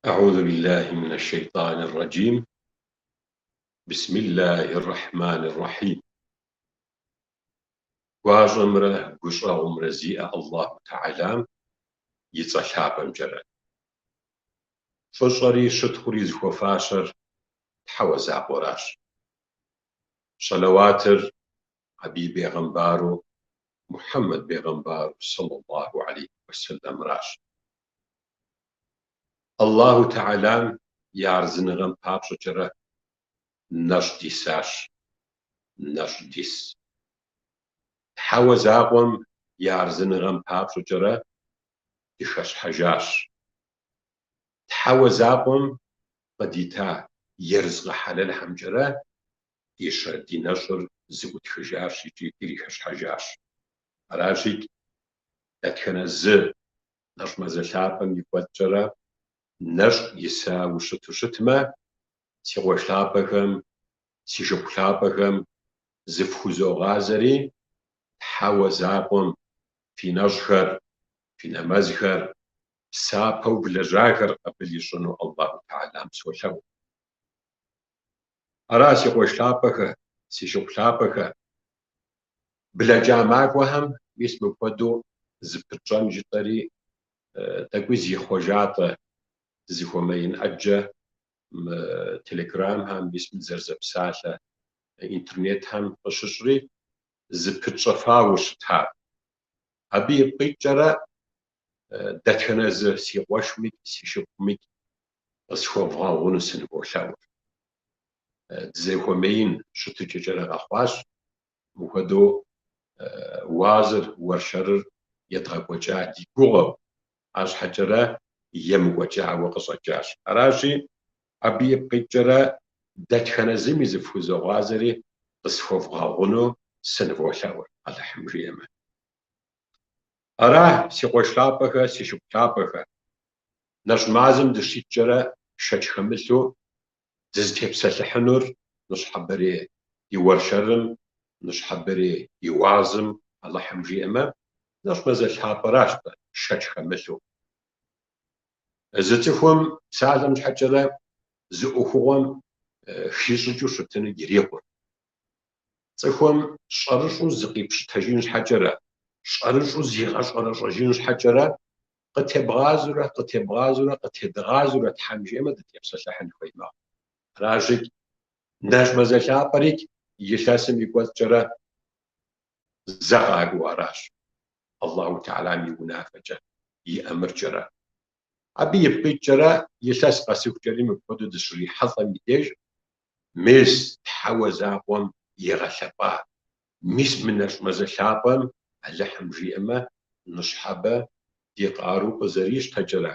أعوذ بالله من الشيطان الرجيم بسم الله الرحمن الرحيم Гуащӏэмрэ гущӏэгъумрэ зиӏэ Аллаху Тэхьэлам и цӏэ лъапӏэмкӏэрэ. Фӏыщӏэри щытхъури зыхуэфащэр Тхьэуэ закъуэращ. Щэлэуатыр абы и бегъымбару Мухьэммэд бегъымбару сэллаллаху алейхи уэсэлэмращ. Аллаху Тэхьэлам и арэзыныгъэм папщӏэкӏэрэ нэщӏ дисащ, нэщӏ дис. Тхьэуэ закъуэм и арэзыныгъэм папщӏэкӏэрэ дыхэщхьэжащ. Тхьэуэ закъуэм къыдита ерыскъы хьэлэлхэмкӏэрэ ди нэщӏыр зыӏутхыжащ икӏи дрихэщхьэжащ. Аращи, дэтхэнэ зы нэщӏ мазэ лъапӏэм и кӏуэцӏкӏэрэ нэщӏ иса ущыту щытмэ, си къуэш лъапӏэхэм, си шыпхъу лъапӏэхэм зыфхузогъазэри, Тхьэуэ закъуэм фи нэщӏхэр, фи нэмэзхэр, псапэу влэжьахэр къабыл ищӏыну Аллаху Тэхьэлам солъэӏу. Ара, си къуэш лъапӏэхэ, си шыпхъу лъапӏэхэ, блэкӏа махуэхэм мис мыпхуэдэу зыпытщӏэн жытӏэри, тӏэкӏуи зихъуэжатӏэ дызыхуэмеин ӏэджэ мы телеграмхэм, мис мы дызэрызэпсалъэ интернетхэм къыщыщӏри, зыпытщӏэфауэ щыта. Абы ипкъ иткӏэрэ дэтхэнэ зы си къуэшмикӏ, си шыпхъумикӏ къысхуэвгъэгъуну сыныволъэӏур. Дызэхуэмеин щытыкӏэкӏэрэ къэхъуащ. Мыпхуэдэу уазыр, уэршэрыр едгъэкӏуэкӏа ди гугъэу, арщхьэкӏэрэ емыкӏуэкӏауэ къыщӏэкӏащ. Аращи, абы ипкъ иткӏэрэ дэтхэнэ зыми зыфхузогъазэри къысхуэвгъэгъуну сыныволъэӏур, Алыхьым жиӏэмэ. Ара, си къуэш лъапӏэхэ, си шыпхъу лъапӏэхэ, нэщӏ мазэм дыщиткӏэрэ шэч хэмылъу дызытепсэлъыхьынур ныщхьэбэрей ди уэршэрым, ныщхьэбэрей ди уазым, Алыхьым жиӏэмэ, нэщӏ мазэ лъапӏэращ-тӏэ, шэч хэмылъу. Зы цӏыхум псалъэм щхьэкӏэрэ зы ӏуэхугъуэм хищӏыкӏыу щытыну ирикъур. Цӏыхум щӏэрыщӏэу зыкъипщытэжын щхьэкӏэрэ, щӏэрыщӏэу зигъэщӏэрэщӏэжын щхьэкӏэрэ, къытебгъазэурэ, къытебгъазэурэ, къытедгъазэурэ Тхьэм жиӏэмэ дытепсэлъыхьын хуей мэхъу. Аращи, нэщӏ мазэ лъапӏэрикӏ илъэсым и кӏуэцӏкӏэрэ зэ къакӏуэу аращ, Аллаху Тэхьэлам и унафэкӏэ, и ӏэмыркӏэрэ. Абы ипкъ иткӏэрэ илъэс къэсыхукӏэри мыпхуэдэу дыщрихьэлӏэм и деж, мес Тхьэуэ закъуэм игъэлъэпӏа, мис мы нэщӏ мазэ лъапӏэм Алыхьым жиӏэмэ, ныщхьэбэ ди къару къызэрищтэкӏэрэ,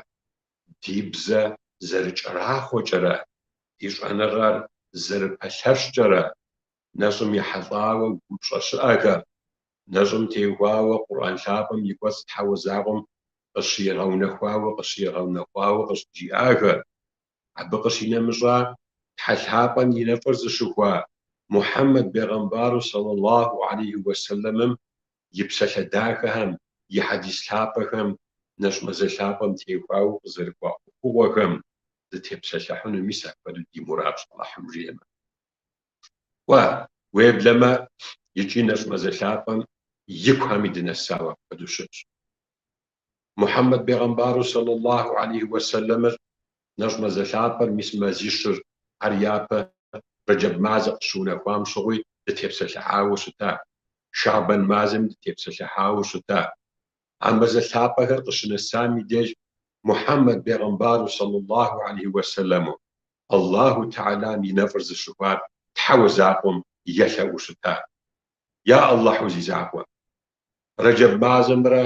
ди бзэ зэрыкӏэрахъуэкӏэрэ, ди щӏэныгъэр зэрыпэлъэщкӏэрэ, нэщӏым ехьэлӏауэ упщӏэ щыӏэхэр, нэщӏым теухуауэ Къурӏэн лъапӏэм и кӏуэцӏ Тхьэуэ закъуэм къыщигъэунэхуауэ, къыщигъэунэхуауэ къыщыджиӏахэр. Абы къыщинэмыщӏа, Тхьэ лъапӏэм и нэфӏыр зыщыхуа Мухьэммэд бегъымбару сэллаллаху алейхи уэсэлэмым и псалъэ дахэхэм, и хьэдис лъапӏэхэм, нэщӏ мазэ лъапӏэм теухуауэ къызэрыкӏуа ӏуэхугъуэхэм дытепсэлъыхьыну мис апхуэдэу ди мурадщ, Алыхьым жиӏэмэ. Кӏуэ, уеблэмэ, икӏи нэщӏ мазэ лъапӏэм икухэми дынэсауэ апхуэдэу щытщ. Мухьэммэд бегъымбару сэллаллаху алейхи уэсэлэмыр нэщӏ мазэ лъапӏэр мис мазищыр, ар япэ Рэджэб мазэ къыщыунэхуам щыгъуи дытепсэлъыхьауэ щыта, Шэхьбэн мазэми дытепсэлъыхьауэ щыта. А мазэ лъапӏэхэр къыщынэсам и деж Мухьэммэд бегъымбару сэллаллаху алейхи уэсэлэму Аллаху Тэхьэлам и нэфӏыр зыщыхуар Тхьэуэ закъуэм елъэӏуу щыта. Я Аллахьу зи закъуэ! Рэджэб мазэмрэ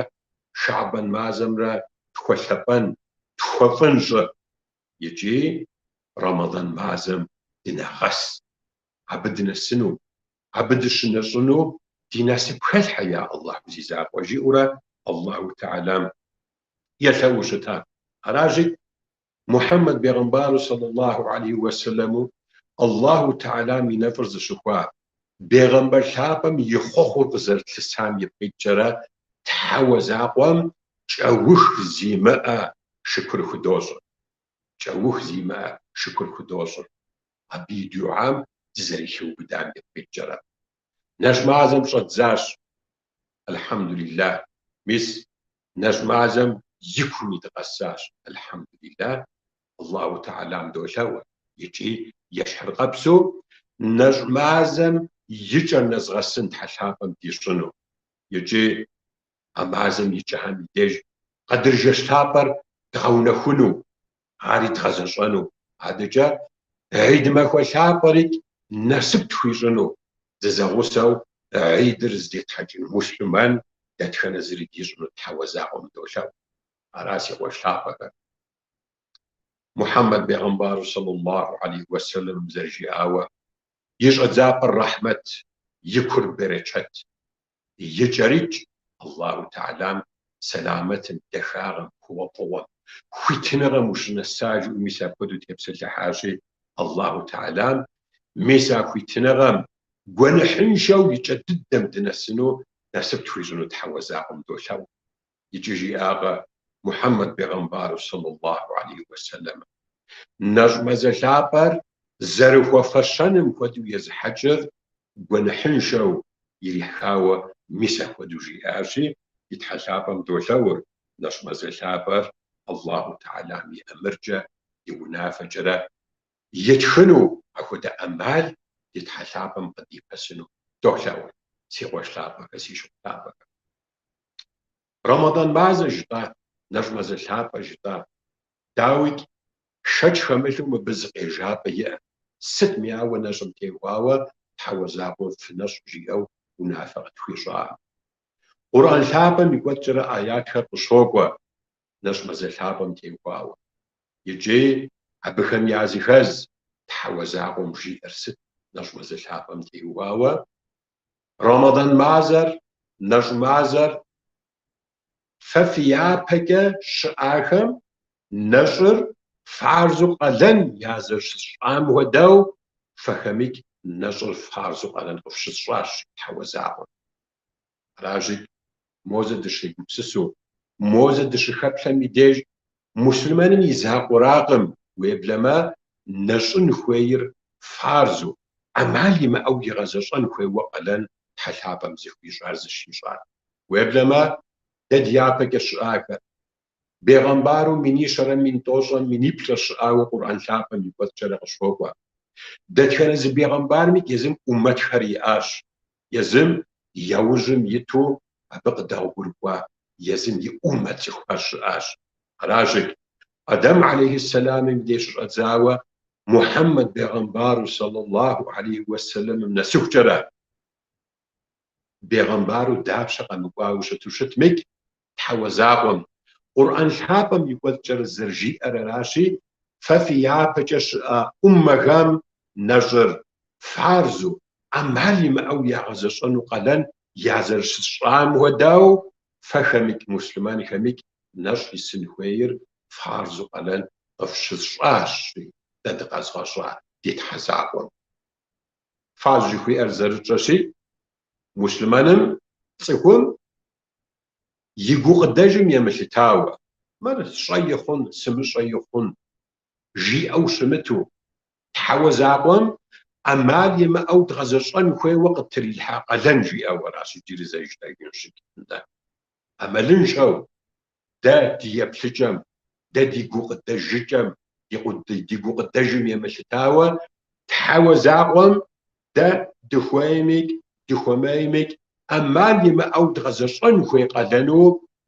Шэхьбэн мазэмрэ тхуэлъэпӏэн, тхуэфӏын щӏы икӏи Рэмэдан мазэм дынэгъэс. Абы дынэсыну, абы дыщынэщӏыну ди насып хэлъхьэ, я Аллахьу зи закъуэ, жиӏэурэ Аллаху Тэхьэлам елъэӏуу щыта. Аращи, Мухьэммэд бегъымбару сэллаллаху алейхи уэсэлэму Аллаху Тэхьэлам и нэфӏыр зыщыхуа бегъымбар лъапӏэм и хъуэхъур къызэрытлъысам ипкъ иткӏэрэ Тхьэуэ закъуэм кӏэух зимыӏэ шыкур худощӏ. кӏэух зимыӏэ шыкур худощӏыр. Абы и дугьэм дызэрыхиубыдам ипкъ иткӏэрэ. Нэщӏ мазэм щӏэддзащ, Алхьэмдулиллах. Мис нэщӏ мазэм и куми дыкъэсащ, Алхьэмдулиллах. Аллаху Тэхьэлам долъэӏур икӏи ещхьыркъэпсу нэщӏ мазэм и кӏэр нэзгъэсын Тхьэ лъапӏэм дищӏыну. Икӏи а мазэм и кӏэхэм и деж Къэдыр жэщ лъапӏэр дгъэунэхуну, ари дгъэзэщӏэну, адэкӏэ Гьид махуэ лъапӏэрикӏ насып тхуищӏыну, дызэгъусэу Гьидыр зыдетхьэкӏын муслъымэн дэтхэнэ зыри дищӏыну Тхьэуэ закъуэм долъэӏу. Ара си къуэш лъапӏэхэр. Мухьэммэд бегъымбару сэллаллаху алейхи уэсэлэмым зэрыжиӏауэ, и щӏэдзапӏэр рэхьмэт, и кур берэчэт. И кӏэрикӏ Аллаху Тэхьэлам сэламэтым, дахагъэм, хъугъуэфӏыгъуэм, хуитыныгъэм ущынэса жиӏэу мис апхуэдэу тепсэлъыхьащи, Аллаху Тэхьэлам мис а хуитыныгъэм гуэныхьыншэу и кӏэ дыдэм дынэсыну насып тхуищӏыну Тхьэуэ закъуэм долъэӏу. Икӏи жиӏакъэ Мухьэммэд бегъымбару сэллаллаху алейхи уэсэлэмым, Нэщӏ мазэ лъапӏэр зэрыхуэфэщэным хуэдэу езыхьэкӏыр гуэныхьыншэу ирихауэ мис апхуэдэу жиӏащи, ди Тхьэ лъапӏэм долъэӏур, нэщӏ мазэ лъапӏэр Аллаху Тэхьэлам и ӏэмыркӏэ, и унафэкӏэрэ итхыну апхуэдэ ӏэмал ди Тхьэ лъапӏэм къыдипэсыну долъэӏур, си къуэш лъапӏэхэ, си шыпхъу лъапӏэхэ. Рэмэдан мазэ жытӏа, нэщӏ мазэ лъапӏэ жытӏа. Дауикӏ, шэч хэмылъу мыбы зы къежьапӏэ иӏэ. Сытми ауэ нэщӏым теухуауэ Тхьэуэ закъуэм фынэщӏ жиӏэу унафэ къытхуищӏа. Къурӏэн лъапӏэм и кӏуэцӏкӏэрэ аятхэр къыщокӏуэ нэщӏ мазэ лъапӏэм теухуауэ. Икӏи абыхэм языхэз Тхьэуэ закъуэм жиӏэр сыт нэщӏ мазэ лъапӏэм теухуауэ? Рэмэдан мазэр, нэщӏ мазэр фэ фи япэкӏэ щыӏахэм нэщӏыр фарзу къалэн язэрыщысщӏам хуэдэу, фэхэмикӏ нэщӏыр фарзу къалэн къыфщысщӏащ, Тхьэуэ закъуэм. Аращи, мозэ дыщегупсысу, мозэ дыщыхэплъэм и деж муслъымэным и закъуэракъым, уеблэмэ нэщӏын хуейр фарзу, ӏэмал имыӏэу игъэзэщӏэн хуейуэ къалэн Тхьэ лъапӏэм зыхуищӏар зыщищӏар. Уеблэмэ, дэ дяпэкӏэ щыӏахэр. Бегъымбару минищэрэ мин тӏощӏрэ миниплӏрэ щыӏауэ Къурӏэн лъапӏэм и кӏуэцӏкӏэрэ къыщокӏуэ. Дэтхэнэ зы бегъымбарми езым ӏумэтхэр иӏащ. Езым яужьым иту абы къыдэгъуэгурыкӏуа езым и ӏумэ цӏыхухэр щыӏащ. Аращи, Адэм алейхьэссэламым деж щыщӏэдзауэ Мухьэммэд бегъымбару сэллаллаху алейхи уэсэлэмым нэсыхукӏэрэ, бегъымбару дапщэ къэмыкӏуауэ щыту щытмикӏ, Тхьэуэ закъуэм Къурӏэн лъапӏэм и кӏуэцӏкӏэрэ зэрыжиӏэр аращи, фэ фи япэкӏэ щыӏа ӏуммэхэм нэщӏыр фарзу, ӏэмал имыӏэу ягъэзэщӏэну къалэн язэрыщысщӏам хуэдэу, фэхэмикӏ муслъымэнхэмикӏ нэщӏ исын хуейр фарзу къалэн къыфщысщӏащ, дэ дыкъэзгъэщӏа ди Тхьэ закъуэм. Фарз жыхуиӏэр зэрытщӏэщи, муслъымэным цӏыхум и гукъыдэжым емылъытауэ, мыр сщӏэи хъун, сымыщӏэи хъун жиӏэу щымыту, Тхьэуэ закъуэм ӏэмал имыӏэу дгъэзэщӏэн хуейуэ къыттрилъхьа къалэн жиӏэу аращ иджыри зэ жытӏэжынщи. Нтӏэ, ӏэмалыншэу дэ ди еплъыкӏэм, дэ ди гукъыдэжыкӏэм, ди гукъыдэжым емылъытауэ, Тхьэуэ закъуэм дэ дыхуеймикӏ, дыхуэмеймикӏ, ӏэмал имыӏэу дгъэзэщӏэн хуей къалэну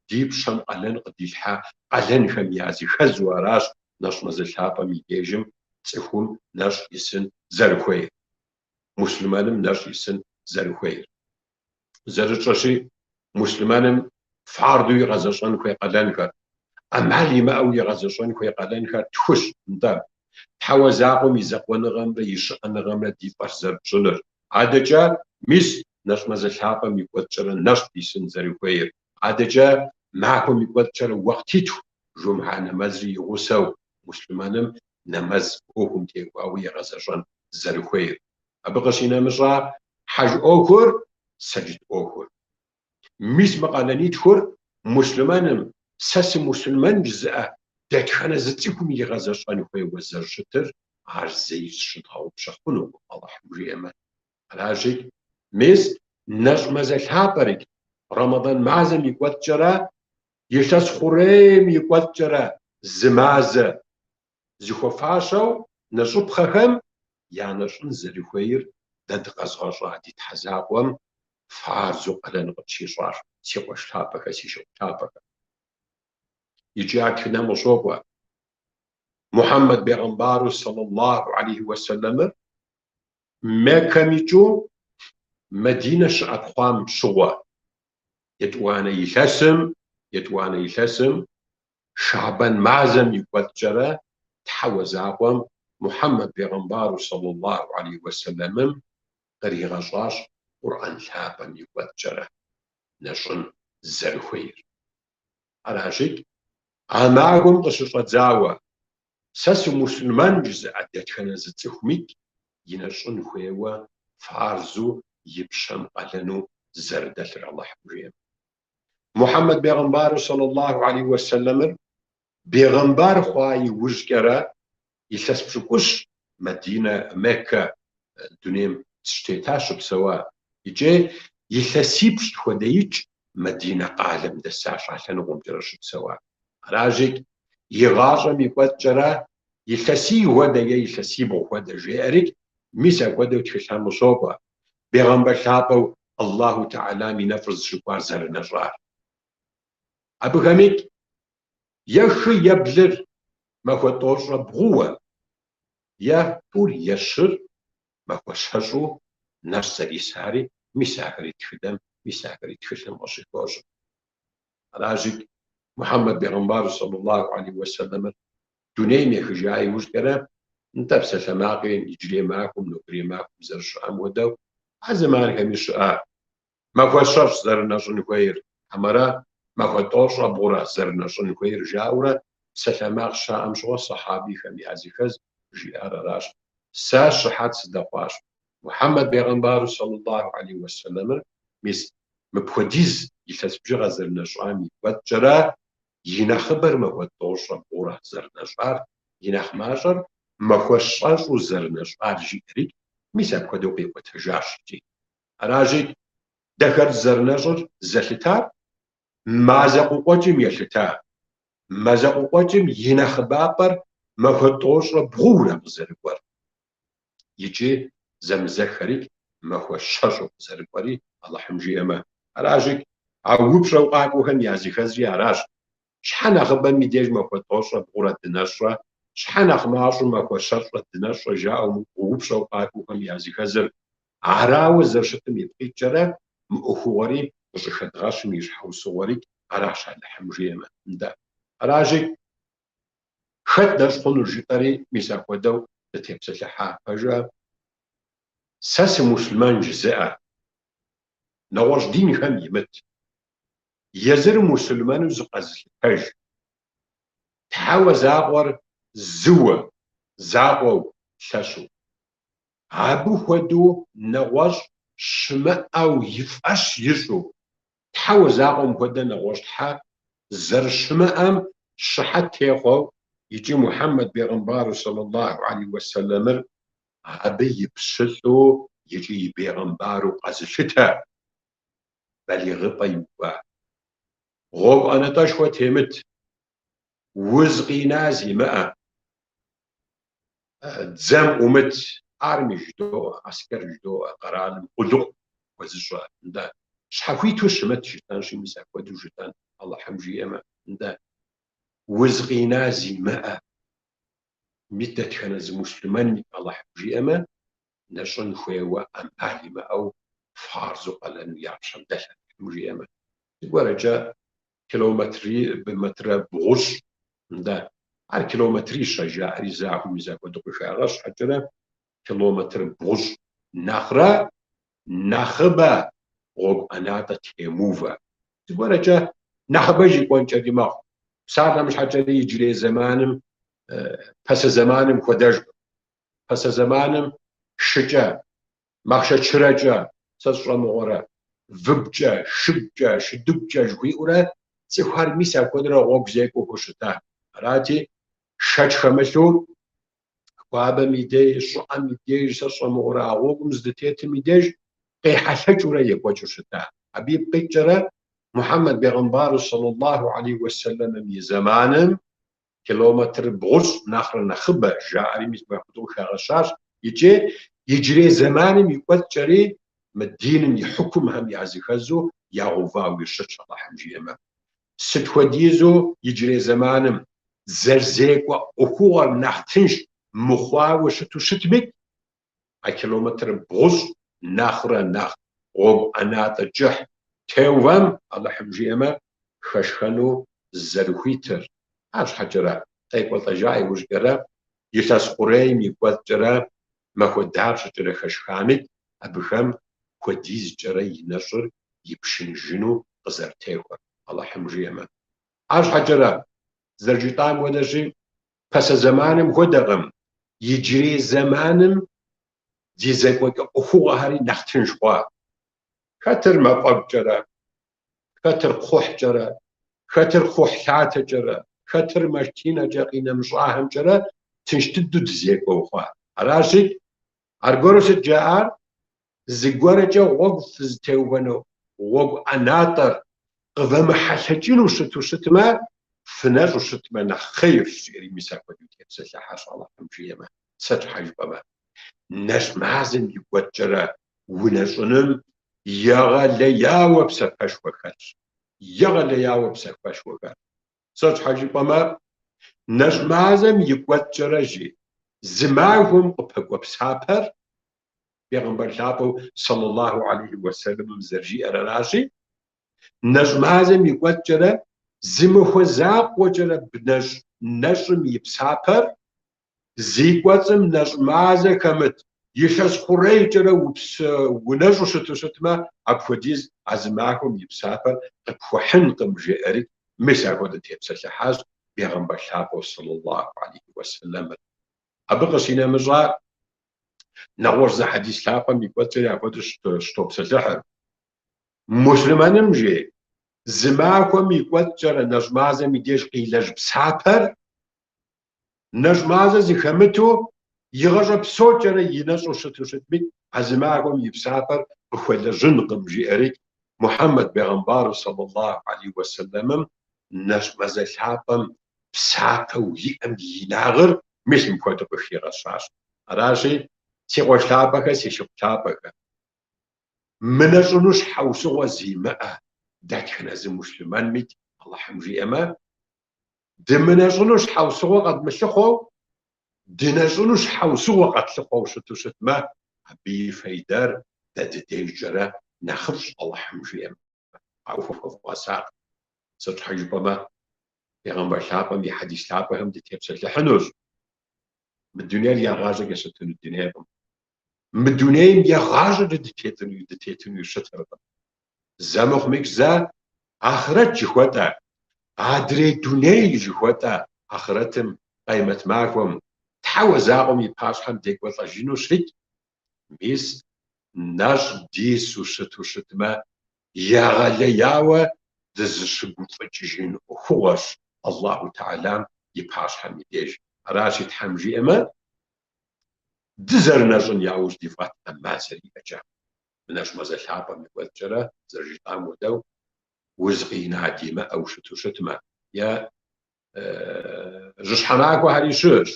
ди пщэм къалэн къыдилъхьа къалэнхэм языхэзу аращ нэщӏ мазэ лъапӏэм и дежым цӏыхум нэщӏ исын зэрыхуейр, муслъымэным нэщӏ исын зэрыхуейр. Зэрытщӏэщи, муслъымэным фарду игъэзэщӏэн хуей къалэнхэр, ӏэмал имыӏэу игъэзэщӏэн хуей къалэнхэр тхущ, нтӏэ, Тхьэуэ закъуэм и закъуэныгъэмрэ и щыӏэныгъэмрэ ди фӏэщ зэрытщӏыныр. Адэкӏэ, мис, нэщӏ мазэ лъапӏэм и кӏуэцӏкӏэрэ нэщӏ дисын зэрыхуейр. Адэкӏэ, махуэм и кӏуэцӏкӏэрэ уэкътитху жумхьэ нэмэзри и гъусэу муслъымэным нэмэз ӏуэхум теухуауэ игъэзэщӏэн зэрыхуейр. Абы къыщинэмыщӏа хьэж ӏуэхур, сэджыт ӏуэхур. Мис мы къалэнитхур муслъымэным, сэ сымуслъымэн жызыӏэ. дэтхэнэ зы цӏыхум игъэзэщӏэн хуейуэ зэрыщытыр, ар зэи зыщыдгъэгъупщэ хъунукъым, Алыхьым жиӏэмэ. Аращи, мис нэщӏ мазэ лъапӏэрикӏ, Рэмэдан мазэм и кӏуэцӏкӏэрэ, илъэс хъурейм и кӏуэцӏкӏэрэ зы мазэ зыхуэфащэу нэщӏыпхъэхэм я нэщӏын зэрыхуейр дэ дыкъэзыгъэщӏа ди Тхьэ закъуэм фарзу къалэн къытщищӏащ, си къуэш лъапӏэхэ, си шыпхъу лъапӏэхэ. Икӏи ар тхыдэм къыщокӏуэ. Мухьэммэд бегъымбару сэллаллаху алейхи уэсэлэмыр Меккэм икӏыу Мэдинэ щыӏэпхъуам щыгъуэ, етӏуанэ илъэсым, етӏуанэ илъэсым Шабэн мазэм и кӏуэцӏкӏэрэ Тхьэуэ закъуэм Мухьэммэд бегъымбару сэллаллаху алейхи уэсэлэмым къригъэщӏащ Къурӏэн лъапӏэм и кӏуэцӏкӏэрэ нэщӏын зэрыхуейр. Аращи, а махуэм къыщыщӏэдзауэ, сэ сымуслъымэн жызыӏэ дэтхэнэ зы цӏыхумикӏ и нэщӏын хуейуэ фарзу и пщэм къалэну зэрыдэлъыр Алыхьым жиӏэм. Мухьэммэд бегъымбару сэллаллаху алейхи уэсэлэмыр бегъымбар хъуа иужькӏэрэ илъэс пщӏыкӏущ Мэдинэ, Меккэ дунейм щытета, щыпсэуа. Икӏи илъэсипщӏ хуэдэикӏ Мэдинэ къалэм дэсащ, а лъэныкъуэмкӏэрэ щыпсэуа. Аращи, и гъащӏэм и кӏуэцӏкӏэрэ илъэсий хуэдэ е илъэсибгъу хуэдэ жеӏэрикӏ, мис апхуэдэу тхылъхэм къыщокӏуэ, бегъымбар лъапӏэу Аллаху Тэхьэлам и нэфӏыр зыщыхуар зэрынэщӏар. Абыхэмикӏ е хы е блыр махуэ тӏощӏрэ бгъууэ, е тӏур е щыр махуэ щэщӏу нэщӏ зэрисари, мис ахэри тхыдэм, мис ахэри тхылъым къыщыхощ. Аращи, Мухьэммэд бегъымбар сэллаллаху алейхи уэсэлэмыр дунейм ехыжа иужькӏэрэ, нтӏэ псалъэмакъи иджырей махуэм, нобэрей махуэм зэрыщыӏэм хуэдэу, а зэманхэми щыӏа махуэ щэщӏ зэрынэщӏын хуейр, хьэмэрэ махуэ тӏощӏрэ бгъурэ зэрынэщӏын хуейр жаӏэурэ псалъэмакъ щаӏэм щыгъуэ сэхьабихэм языхэз жиӏар аращ. Сэ щыхьэт сыдэхъуащ. Мухьэммэд бегъымбару сэллаллаху алейхи уэсэлэмыр мис мыпхуэдиз илъэс бжыгъэ зэрынэщӏам и кӏуэцӏкӏэрэ и нэхъыбэр махуэ тӏощӏрэ бгъурэ зэрынэщӏар, и нэхъ мащӏэр махуэ щэщӏу зэрынэщӏар жиӏэри, мис апхуэдэу къиӏуэтэжащ икӏи. Аращи, дэхэр зэрынэщӏыр зэлъытар мазэ къыкъуэкӏым елъыта. Мазэ къыкъуэкӏым и нэхъыбапӏэр махуэ тӏощӏрэ бгъуурэ къызэрыкӏуэр. Икӏи зэмызэххэри махуэ щэщӏу къызэрыкӏуэри Алыхьым жиӏэмэ. Аращи, а упщӏэу къакӏуэхэм языхэзри аращ. Щхьэ нэхъыбэм и деж махуэ тӏощӏрэ бгъурэ дынэщӏрэ, щхьэ нэхъ мащӏэу махуэ щэщӏрэ дынэщӏрэ жаӏэу упщӏэу къакӏуэхэм языхэзыр арауэ зэрыщытым ипкъ иткӏэрэ мы ӏуэхугъуэри къыщӏыхэдгъэщым и щхьэусыгъуэри аращ Алыхьым жиӏэмэ. Нтӏэ. Аращи, хэт нэщӏ хъунур жытӏэри, мис апхуэдэу дытепсэлъыхьа пэжа? Сэ сымуслъымэн жызыӏэ, нэгъуэщӏ динхэм имыт, езыр муслъымэну зыкъэзылъытэж, Тхьэуэ закъуэр зыуэ, закъуэу лъэщу. Абы хуэдэу нэгъуэщӏ щымыӏэу и фӏэщ ищӏу, Тхьэуэ закъуэм хуэдэ нэгъуэщӏ тхьэ зэрыщымыӏэм щыхьэт техъуэу икӏи Мухьэммэд бегъымбару сэллаллаху алейхи уэсэлэмыр абы и пщылӏу икӏи и бегъымбару къэзылъытэ балигъыпӏэ иува. Гъуэгу ӏэнатӏэшхуэ темыт, уз къина зимыӏэ, дзэм ӏумыт, армие жыдоӏэ, аскэр жыдоӏэ, къэралым къулыкъу хуэзыщӏэ, нтӏэ, щхьэхуиту щымыт жытӏэнщи, мис апхуэдэу жытӏэн, Алыхьым жиӏэмэ, нтӏэ, уз къина зимыӏэ, мис дэтхэнэ зы муслъымэнми Алыхьым жиӏэмэ, нэщӏын хуейуэ ӏэмал имыӏэу фарзу къалэну я пщэм дэлъ Алыхьым жиӏэмэ. Зыгуэрэкӏэ километри, метрэ бгъущӏ, нтӏэ, ар километрищэ жаӏэри захуэу мис апхуэдэу къыхагъэщ щхьэкӏэрэ километр бгъущӏ нэхърэ нэхъыбэ гъуэгу ӏэнатӏэ темыувэ. Зыгуэрэкӏэ нэхъыбэж икӏуэнкӏэри мэхъу. Псалъэм щхьэкӏэри иджырей зэманым, пасэ зэманым хуэдэжкъым. Пасэ зэманым шыкӏэ, махъшэ чырэкӏэ, сэ сщӏэ мыгъуэрэ, выгукӏэ, шыгукӏэ, шыдыгукӏэ жыхуиӏэурэ цӏыхухэр мис апхуэдэрэ гъуэгу зекӏуэхэу щыта. Арати, шэч хэмылъу, хуабэм и деж, щӏыӏэм и деж, сэ сщӏэ мыгъуэрэ а гъуэгум здытетым и деж къехьэлъэкӏыурэ екӏуэкӏыу щыта. Абы ипкъ иткӏэрэ Мухьэммэд бегъымбару сэллаллаху алейхи уэсэлэмым и зэманым километр бгъущӏ нэхърэ нэхъыбэ жаӏэри мис мыпхуэдэу къыхагъэщащ икӏи иджырей зэманым и кӏуэцӏкӏэри мы диным и хьукумхэм языхэзу ягъэувауи щытщ Алыхьым жиӏэмэ. Сыт хуэдизу иджырей зэманым зэрызекӏуэ ӏуэхугъуэр нэхъ тынш мыхъуауэ щыту щытми, а километр бгъущӏ нэхърэ нэхъ гъуэгу ӏэнатӏэ кӏыхь теувэм, Алыхьым жиӏэмэ, хэшхэну зэрыхуитыр. Арщхьэкӏэрэ, къекӏуэлӏэжа иужькӏэрэ, илъэс хъурейм и кӏуэцӏкӏэрэ махуэ дапщэкӏэрэ хэшхами, абыхэм хуэдизкӏэрэ и нэщӏыр ипшыныжыну къызэрытехуэр, Алыхьым жиӏэмэ. Арщхьэкӏэрэ, зэрыжытӏам хуэдэщи, пасэ зэманым хуэдэкъым, иджырей зэманым ди зекӏуэкӏэ ӏуэхугъуэхэри нэхъ тынш хъуа. Хэтыр мафӏэгукӏэрэ, хэтыр кхъухькӏэрэ, хэтыр кхъухьлъатэкӏэрэ, хэтыр машинэкӏэ къинэмыщӏахэмкӏэрэ тынш дыдэу дызекӏуэу хъуа. Аращи, аргуэру сыт жаӏар? Зыгуэркӏэ гъуэгу фызытеувэну гъуэгу ӏэнатӏэр къывэмыхьэлъэкӏыну щыту щытмэ, фынэщӏу щытмэ нэхъ хъейрщ, жиӏэри мис апхуэдэу тепсэлъыхьащ Алыхьым жиӏэмэ. Сыт щхьэ жыпӏэмэ, нэщӏ мазэм и кӏуэцӏкӏэрэ унэщӏыным егъэлеяуэ псапэшхуэ хэлъщ. Егъэлеяуэ псапэшхуэ хэлъщ. Сыт щхьэ жыпӏэмэ, нэщӏ мазэм и кӏуэцӏкӏэрэ, жи, зы махуэм къыпэкӏуэ псапэр Бегъымбар лъапӏэу сэллаллаху алейхи уэсэлэмым зэрыжиӏэр аращи, нэщӏ мазэм и кӏуэцӏкӏэрэ зы махуэ закъуэкӏэрэ бнэщӏ нэщӏым и псапэр зи кӏуэцӏым нэщӏ мазэ хэмыт илъэс хъурейкӏэрэ унэщӏу щыту щытмэ, апхуэдиз а зы махуэм и псапэр къыпхуэхьынкъым, жеӏэри, мис апхуэдэ тепсэлъыхьащ Бегъымбар лъапӏэу сэллаллаху алейхи уэсэлэмыр. Абы къыщинэмыщӏа, Нэгъуэщӏ зы хьэдис лъапӏэм и кӏуэцӏри апхуэдэу щытопсэлъыхьыр. Муслъымэным жи, зы махуэм и кӏуэцӏкӏэрэ нэщӏ мазэм и деж къилэжь псапэр, нэщӏ мазэ зыхэмыту игъащӏэ псокӏэрэ и нэщӏу щыту щытми, а зы махуэм и псапэр къыхуэлэжьынкъым, жиӏэри Мухьэммэд бегъымбару сэллаллаху алейхи уэсэлэмым нэщӏ мазэ лъапӏэм псапэу иӏэм и инагъыр мис мыпхуэдэу къыхигъэщащ. Аращи, си къуэш лъапӏэхэ, си шыпхъу лъапӏэхэ, мынэщӏыну щхьэусыгъуэ зимыӏэ дэтхэнэ зы муслъымэнми, Алыхьым жиӏэмэ, дымынэщӏыну щхьэусыгъуэ къэдмылъыхъуэу, дынэщӏыну щхьэусыгъуэ къэтлъыхъуэу щыту щытмэ, абы и фейдэр дэ дыдежкӏэрэ нэхъыфӏщ, Алыхьым жиӏэмэ. Ауэ хуэвгъэсакъ. Сыт щхьэ жыпӏэмэ, Бегъымбар лъапӏэм и хьэдис лъапӏэхэм дытепсэлъыхьынущ. Мы дунейр егъащӏэкӏэ щытыну дунейкъым. Мы дунейм егъащӏэкӏэ дытетыну щытыркъым. Зэ мыхъумикӏ зэ ахърэт жыхуэтӏэ, адрей дуней жыхуэтӏэ ахърэтым, къемэт махуэм, Тхьэуэ закъуэм и пащхьэм декӏуэлӏэжыну щыт, мис нэщӏ дису щыту щытмэ, егъэлеяуэ дызыщыгуфӏыкӏыжын ӏуэхугъуэщ Аллаху Тэхьэлам и пащхьэм и деж. Аращи, Тхьэм жиӏэмэ, дызэрынэщӏын яужь дивгъэт ӏэмал зэриӏэкӏэ. Мы нэщӏ мазэ лъапӏэм и кӏуэцӏкӏэрэ, зэрыжытӏам хуэдэу, уз къина димыӏэу щыту щытмэ, е жьыщхьэмахуэхэри щыӏэщ,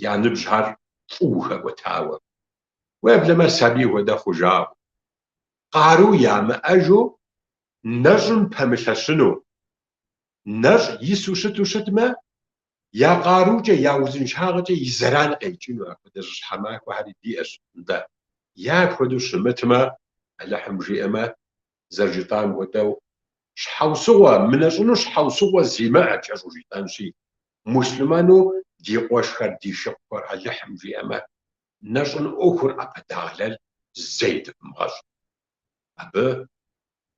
я ныбжьхэр фӏыуэ хэкӏуэтауэ. Уеблэмэ сабий хуэдэ хъужауэ. Къару ямыӏэжу нэщӏым пэмылъэщыну. Нэщӏ ису щыту щытмэ, я къарукӏэ, я узыншагъэкӏэ и зэран къекӏыну апхуэдэ жьыщхьэмахуэхэри диӏэщ. Нтӏэ, е апхуэдэу щымытмэ, Алыхьым жиӏэмэ, зэрыжытӏам хуэдэу, щхьэусыгъуэ, мынэщӏыну щхьэусыгъуэ зимыӏэ, кӏэщӏу жытӏэнщи, муслъымэну ди къуэшхэр, ди шыпхъухэр Алыхьым жиӏэмэ, нэщӏын ӏуэхур ӏэпэдагъэлэл зэи дывмыгъэщӏ. Абы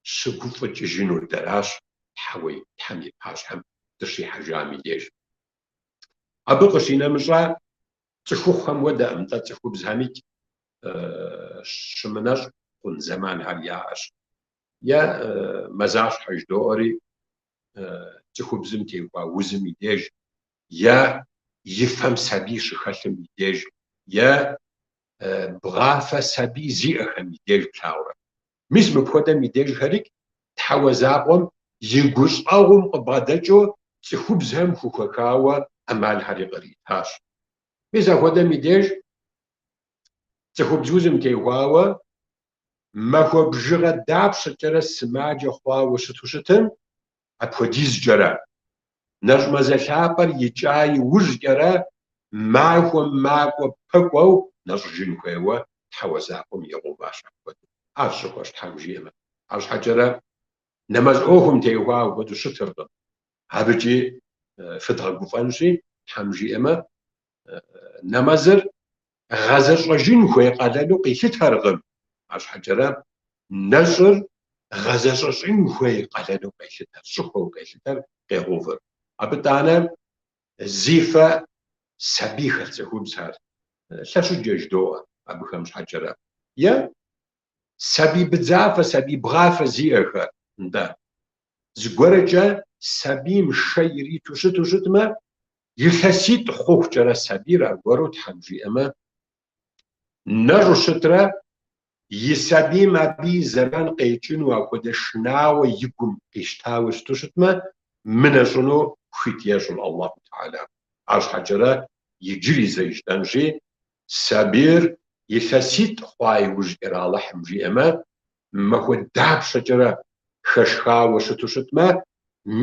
щыгуфӏыкӏыжынур дэращ Тхьэуэ Тхьэм и пащхьэм дыщихьэжам и деж. Абы къыщинэмыщӏа цӏыхухъухэм хуэдэкъым, нтӏэ цӏыхубзхэмикӏ щымынэщӏ хъун зэманхэр яӏэщ. Е мазащхьэ жыдоӏэри. цӏыхубзым теухуа узым и деж, е и фэм сабий щыхэлъым и деж, е бгъафэ сабий зиӏэхэм и деж плъагъурэ. Мис мыпхуэдэм и дежхэрикӏ Тхьэуэ закъуэм и гущӏэгъум къыбгъэдэкӏыу цӏыхубзхэм хухэхауэ ӏэмалхэри къритащ. Мис апхуэдэм и деж цӏыхубз узым теухуауэ махуэ бжыгъэ дапщэкӏэрэ сымаджэ хъуауэ щыту щытым, апхуэдизкӏэрэ, нэщӏ мазэ лъапӏэр икӏа иужькӏэрэ махуэм махуэ пэкӏуэу нэщӏыжын хуейуэ Тхьэуэ закъуэм игъэуващ апхуэдэу. Ар щӏыхуэщ Тхьэм жиӏэмэ. Арщхьэкӏэрэ нэмэз ӏуэхум теухуауэ апхуэдэу щытыркъым. Абыкӏи фыдгъэгуфӏэнщи, Тхьэм жиӏэмэ, нэмэзыр гъэзэщӏэжын хуей къалэну къилъытэркъым, арщхьэкӏэрэ нэщӏыр гъэзэщӏэжын хуей къалэну къелъытэр, щӏыхуэу къелъытэр къегъэувыр. Абы тӏанэ зи фэ сабий хэлъ цӏыхубзхэр лъэщыджэ жыдоӏэ абыхэм щхьэкӏэрэ. Е сабий быдзафэ, сабий бгъафэ зиӏэхэр, нтӏэ, зыгуэркӏэ сабийм шэ ириту щыту щытмэ, Илъэситӏ хъухукӏэрэ сабийр аргуэру Тхьэм жиӏэмэ, нэщӏу щытрэ и сабийм абы и зэран къекӏыну апхуэдэ шынагъуэ и гум къищтауэ щыту щытмэ, мынэщӏыну хуит ещӏыр Аллаху Тэхьэлам. Арщхьэкӏэрэ иджыри зэ жытӏэнщи, сабийр илъэситӏ хъуа иужькӏэрэ Алыхьым жиӏэмэ, махуэ дапщэкӏэрэ хэшхауэ щыту щытмэ,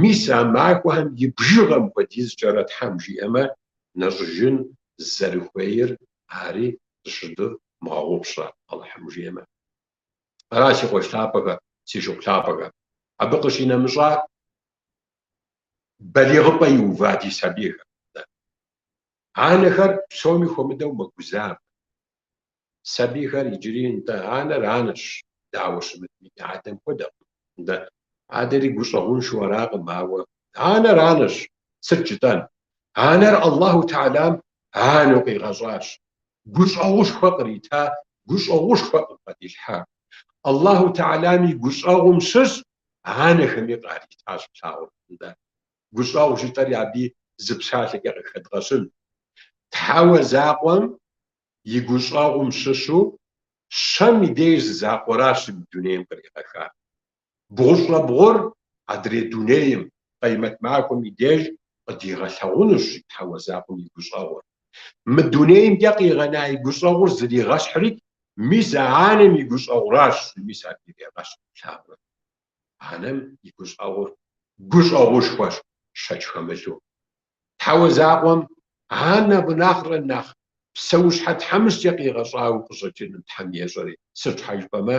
мис а махуэхэм и бжыгъэм хуэдизкӏэрэ Тхьэм жиӏэмэ, нэщӏыжын зэрыхуейр ари зыщыдывмыгъэгъупщэ, Алыхьым жиӏэмэ. Ара си къуэш лъапӏэхэ, си шыпхъу лъапӏэхэ. Абы къыщинэмыщӏа балигъыпӏэ иува ди сабийхэр. Анэхэр псоми хуэмыдэу мэгузавэ. Сабийхэр иджыри, нтӏэ, анэр анэщ, дауэ щымытми, адэм хуэдэкъым. Нтӏэ, адэри гущӏэгъуншэу аракъым, ауэ анэр анэщ, сыт жытӏэн? Анэр Аллаху Тэхьэлам анэу къигъэщӏащ, гущӏэгъушхуэ кърита, гущӏэгъушхуэ къыбгъэдилъхьа. Аллаху Тэхьэлам и гущӏэгъум щыщ анэхэми къаритащ, плъагъурэ, нтӏэ. Гущӏэгъу жытӏэри абы зы псалъэкӏэ къыхэдгъэщын. Тхьэуэ закъуэм и гущӏэгъум щыщу щэм и деж зы закъуэращ мы дунейм къригъэхар. Бгъущӏрэ бгъур адрей дунейм, Къеймэт махуэм и деж къыдигъэлъэгъунущ Тхьэуэ закъуэм и гущӏэгъур. Мы дунеймкӏэ къигъэна и гущӏэгъур зригъэщхьри, мис а анэм и гущӏэгъуращ, мис абы ирегъэщхь, плъагъурэ. Анэм и гущӏэгъур гущӏэгъушхуэщ, шэч хэмылъу. Тхьэуэ закъуэм анэм нэхърэ нэхъ псэущхьэ тхьэмыщкӏэ къигъэщӏауэ къыщӏэкӏыным Тхьэм ещӏэри, сыт щхьэ жыпӏэмэ,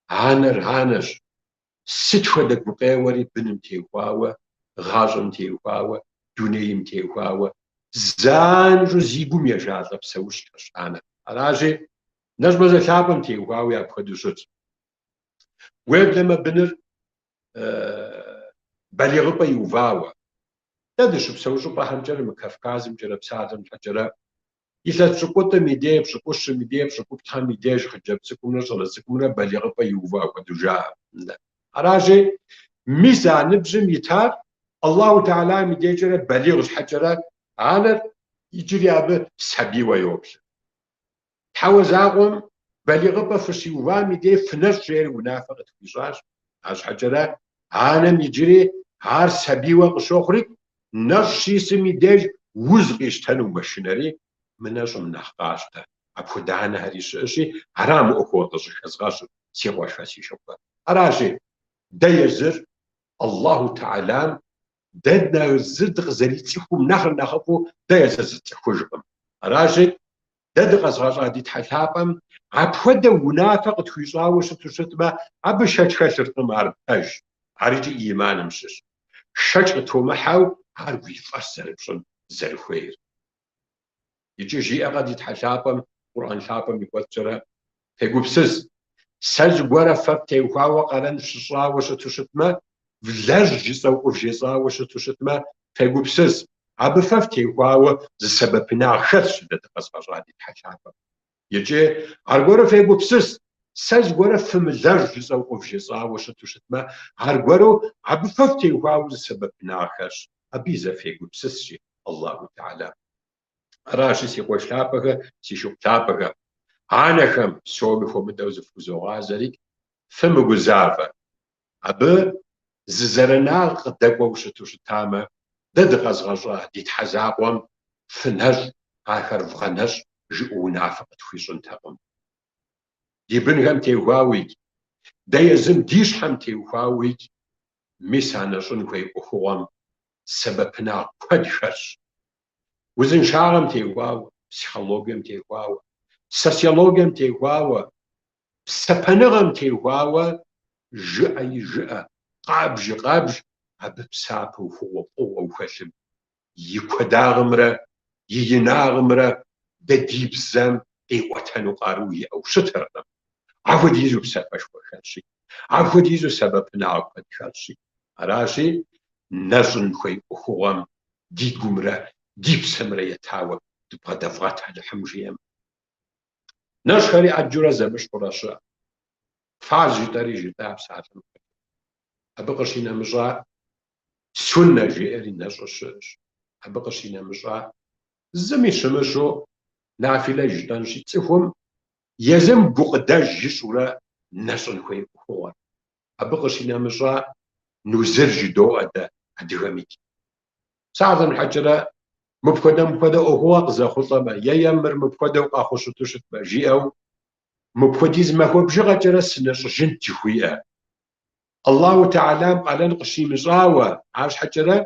анэр анэщ. Сыт хуэдэ гукъеуэри быным теухуауэ, гъащӏэм теухуауэ, дунейм теухуауэ, занщӏэу зи гум ежалӏэ псэущхьэщ анэр. Аращи, нэщӏ мазэ лъапӏэм теухуауи апхуэдэу щытщ. Уеблэмэ быныр балигъыпӏэ иувауэ. Дэ дыщыпсэу щӏыпӏэхэмкӏэрэ мы Кавказымкӏэрэ псалъэм щхьэкӏэрэ илъэс пщыкӏутӏым и дей, пщыкӏущым и дей, пщыкӏуплӏхэм и деж хъыджэбз цӏыкӏумрэ щӏалэ цӏыкӏумрэ балигъыпӏэ иува хуэдэу жаӏэ. Аращи, мис а ныбжьым итар Аллаху Тэхьэлам и дежкӏэрэ балигъ щхьэкӏэрэ анэр иджыри абы сабийуэ йоплъ. Тхьэуэ закъуэм балигъыпӏэ фыщиувам и дей фынэщӏ жери унафэ къытхуищӏащ. Арщхьэкӏэрэ анэм иджыри ар сабийуэ къыщохъури, нэщӏ щисым и деж уз къищтэну мэшынэри, мынэщӏым нэхъ къащтэ. Апхуэдэ анэхэри щыӏэщи, ара мы ӏуэхугъуэр къыщӏыхэзгъэщыр, си къуэшхэ, си шыпхъухэ. Аращи, дэ езыр Аллаху Тэхьэлам дэ езыр дыкъызэрицӏыхум нэхърэ нэхъыфӏу дэ езыр зытцӏыхужкъым. Аращи, Дэ дыкъэзыгъэщӏа ди Тхьэ лъапӏэм апхуэдэ унафэ къытхуищӏауэ щыту щытмэ, абы шэч хэлъыркъым, ар пэж, ар икӏи ӏиманым щыщ. Шэч къытомыхьэу ар уи фӏэщ зэрыпщӏын зэрыхуейр. Икӏи жиӏэкъэ ди Тхьэ лъапӏэм Къурӏэн лъапӏэм и кӏуэцӏкӏэрэ, Фегупсыс, сэ зыгуэрэ фэ фтеухуауэ къалэн фщыщӏауэ щыту щытмэ, влэжь жысӏэу къывжесӏауэ щыту щытмэ, фегупсыс, абы фэ фтеухуауэ зы сэбэпынагъ хэлъщ дэ дыкъэзыгъэщӏа ди Тхьэ лъапӏэм. Икӏи аргуэру фегупсыс, Сэ зыгуэрэ фымылэжь жысӏэу къывжесӏауэ щыту щытмэ, аргуэру абы фэ фтеухуауэ зы сэбэпынагъ хэлъщ. Абыи зэ фегупсыс, жи Аллаху Тэхьэлам. Аращи, си къуэш лъапӏэхэ, си шыпхъу лъапӏэхэ, анэхэм псоми хуэмыдэу зыфхузогъазэри, фымыгузавэ. Абы зы зэранагъ къыдэкӏуэу щыту щытамэ, дэ дыкъэзгъэщӏа ди Тхьэ закъуэм фынэщӏ, ахэр вгъэнэщӏ жиӏэу унафэ къытхуищӏынтэкъым. Ди бынхэм теухуауикӏ, дэ езым ди щхьэм теухуауикӏ, мис а нэщӏын хуей ӏуэхугъуэм сэбэпынагъ куэд хэлъщ. Узыншагъэм теухуауэ, психологием теухуауэ, социологием теухуауэ, псапэныгъэм теухуауэ жыӏэи жыӏэ, къабжи къабж, абы псапэу хъугъуэфӏыгъуэу хэлъым и куэдагъымрэ и инагъымрэ дэ ди бзэм къиӏуэтэну къару иӏэу щытыркъым. Апхуэдизу псапэшхуэ хэлъщи, апхуэдизу сэбэпынагъ куэд хэлъщи. Аращи, нэщӏын хуей ӏуэхугъуэм ди гумрэ ди псэмрэ етауэ дыбгъэдэвгъэт Алыхьым жиӏэм. Нэщӏхэри ӏэджэурэ зэмыщхьурэ щыӏэ. Фарз жытӏэри жытӏа псалъэм хуэдэу. Абы къыщинэмыщӏа суннэ жеӏэри нэщӏыр щыӏэщ. Абы къыщинэмыщӏа зыми щымыщу нафилэ жытӏэнщи, цӏыхум езым гукъыдэж ищӏурэ нэщӏын хуей ӏуэхугъуэр. Абы къыщинэмыщӏа нузыр жыдоӏэ дэ адыгэмикӏ. Псалъэм щхьэкӏэрэ, мыпхуэдэ мыпхуэдэ ӏуэхугъуэ къызэхъулӏэмэ, е е мыр мыпхуэдэу къэхъуу щыту щытмэ, жиӏэу, мыпхуэдиз махуэ бжыгъэкӏэрэ сынэщӏыжынт жыхуиӏэ. Аллаху Тэхьэлам къалэн къыщимыщӏауэ, арщхьэкӏэрэ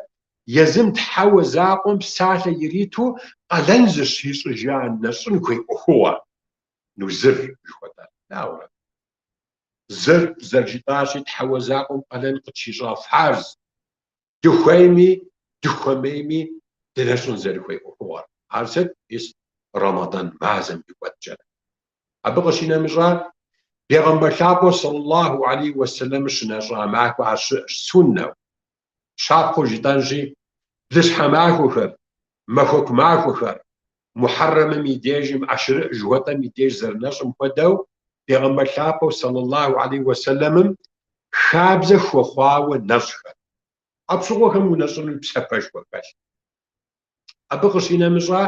езым Тхьэуэ закъуэм псалъэ ириту къалэн зыщищӏыжа нэщӏын хуей ӏуэхугъуэ, нузыр жыхуэтӏэр. Дауэрэ? Зыр зэрыжытӏащи, Тхьэуэ закъуэм къалэн къытщищӏа фарз, дыхуейми, дыхуэмейми дынэщӏын зэрыхуей ӏуэхугъуэр. Ар сыт? Мис Рэмэдан мазэм и кӏуэцӏкӏэрэ. Абы къыщинэмыщӏа, Бегъымбар лъапӏэу саллаллаху алейхи уэсэлэмыр щынэщӏа махуэ ар щыӏэщ суннэу. Щапхъэу жытӏэнщи, блыщхьэ махуэхэр, махуэку махуэхэр, Мухьэррэмым и дежым, ӏэшрыӏ жыхуэтӏэм и деж зэрынэщӏым хуэдэу, Бегъымбар лъапӏэу саллаллаху алейхи уэсэлэмым хабзэ хуэхъуауэ нэщӏхэр. Апщыгъуэхэм унэщӏыным псапэшхуэ хэлъ. Абы къыщинэмыщӏа,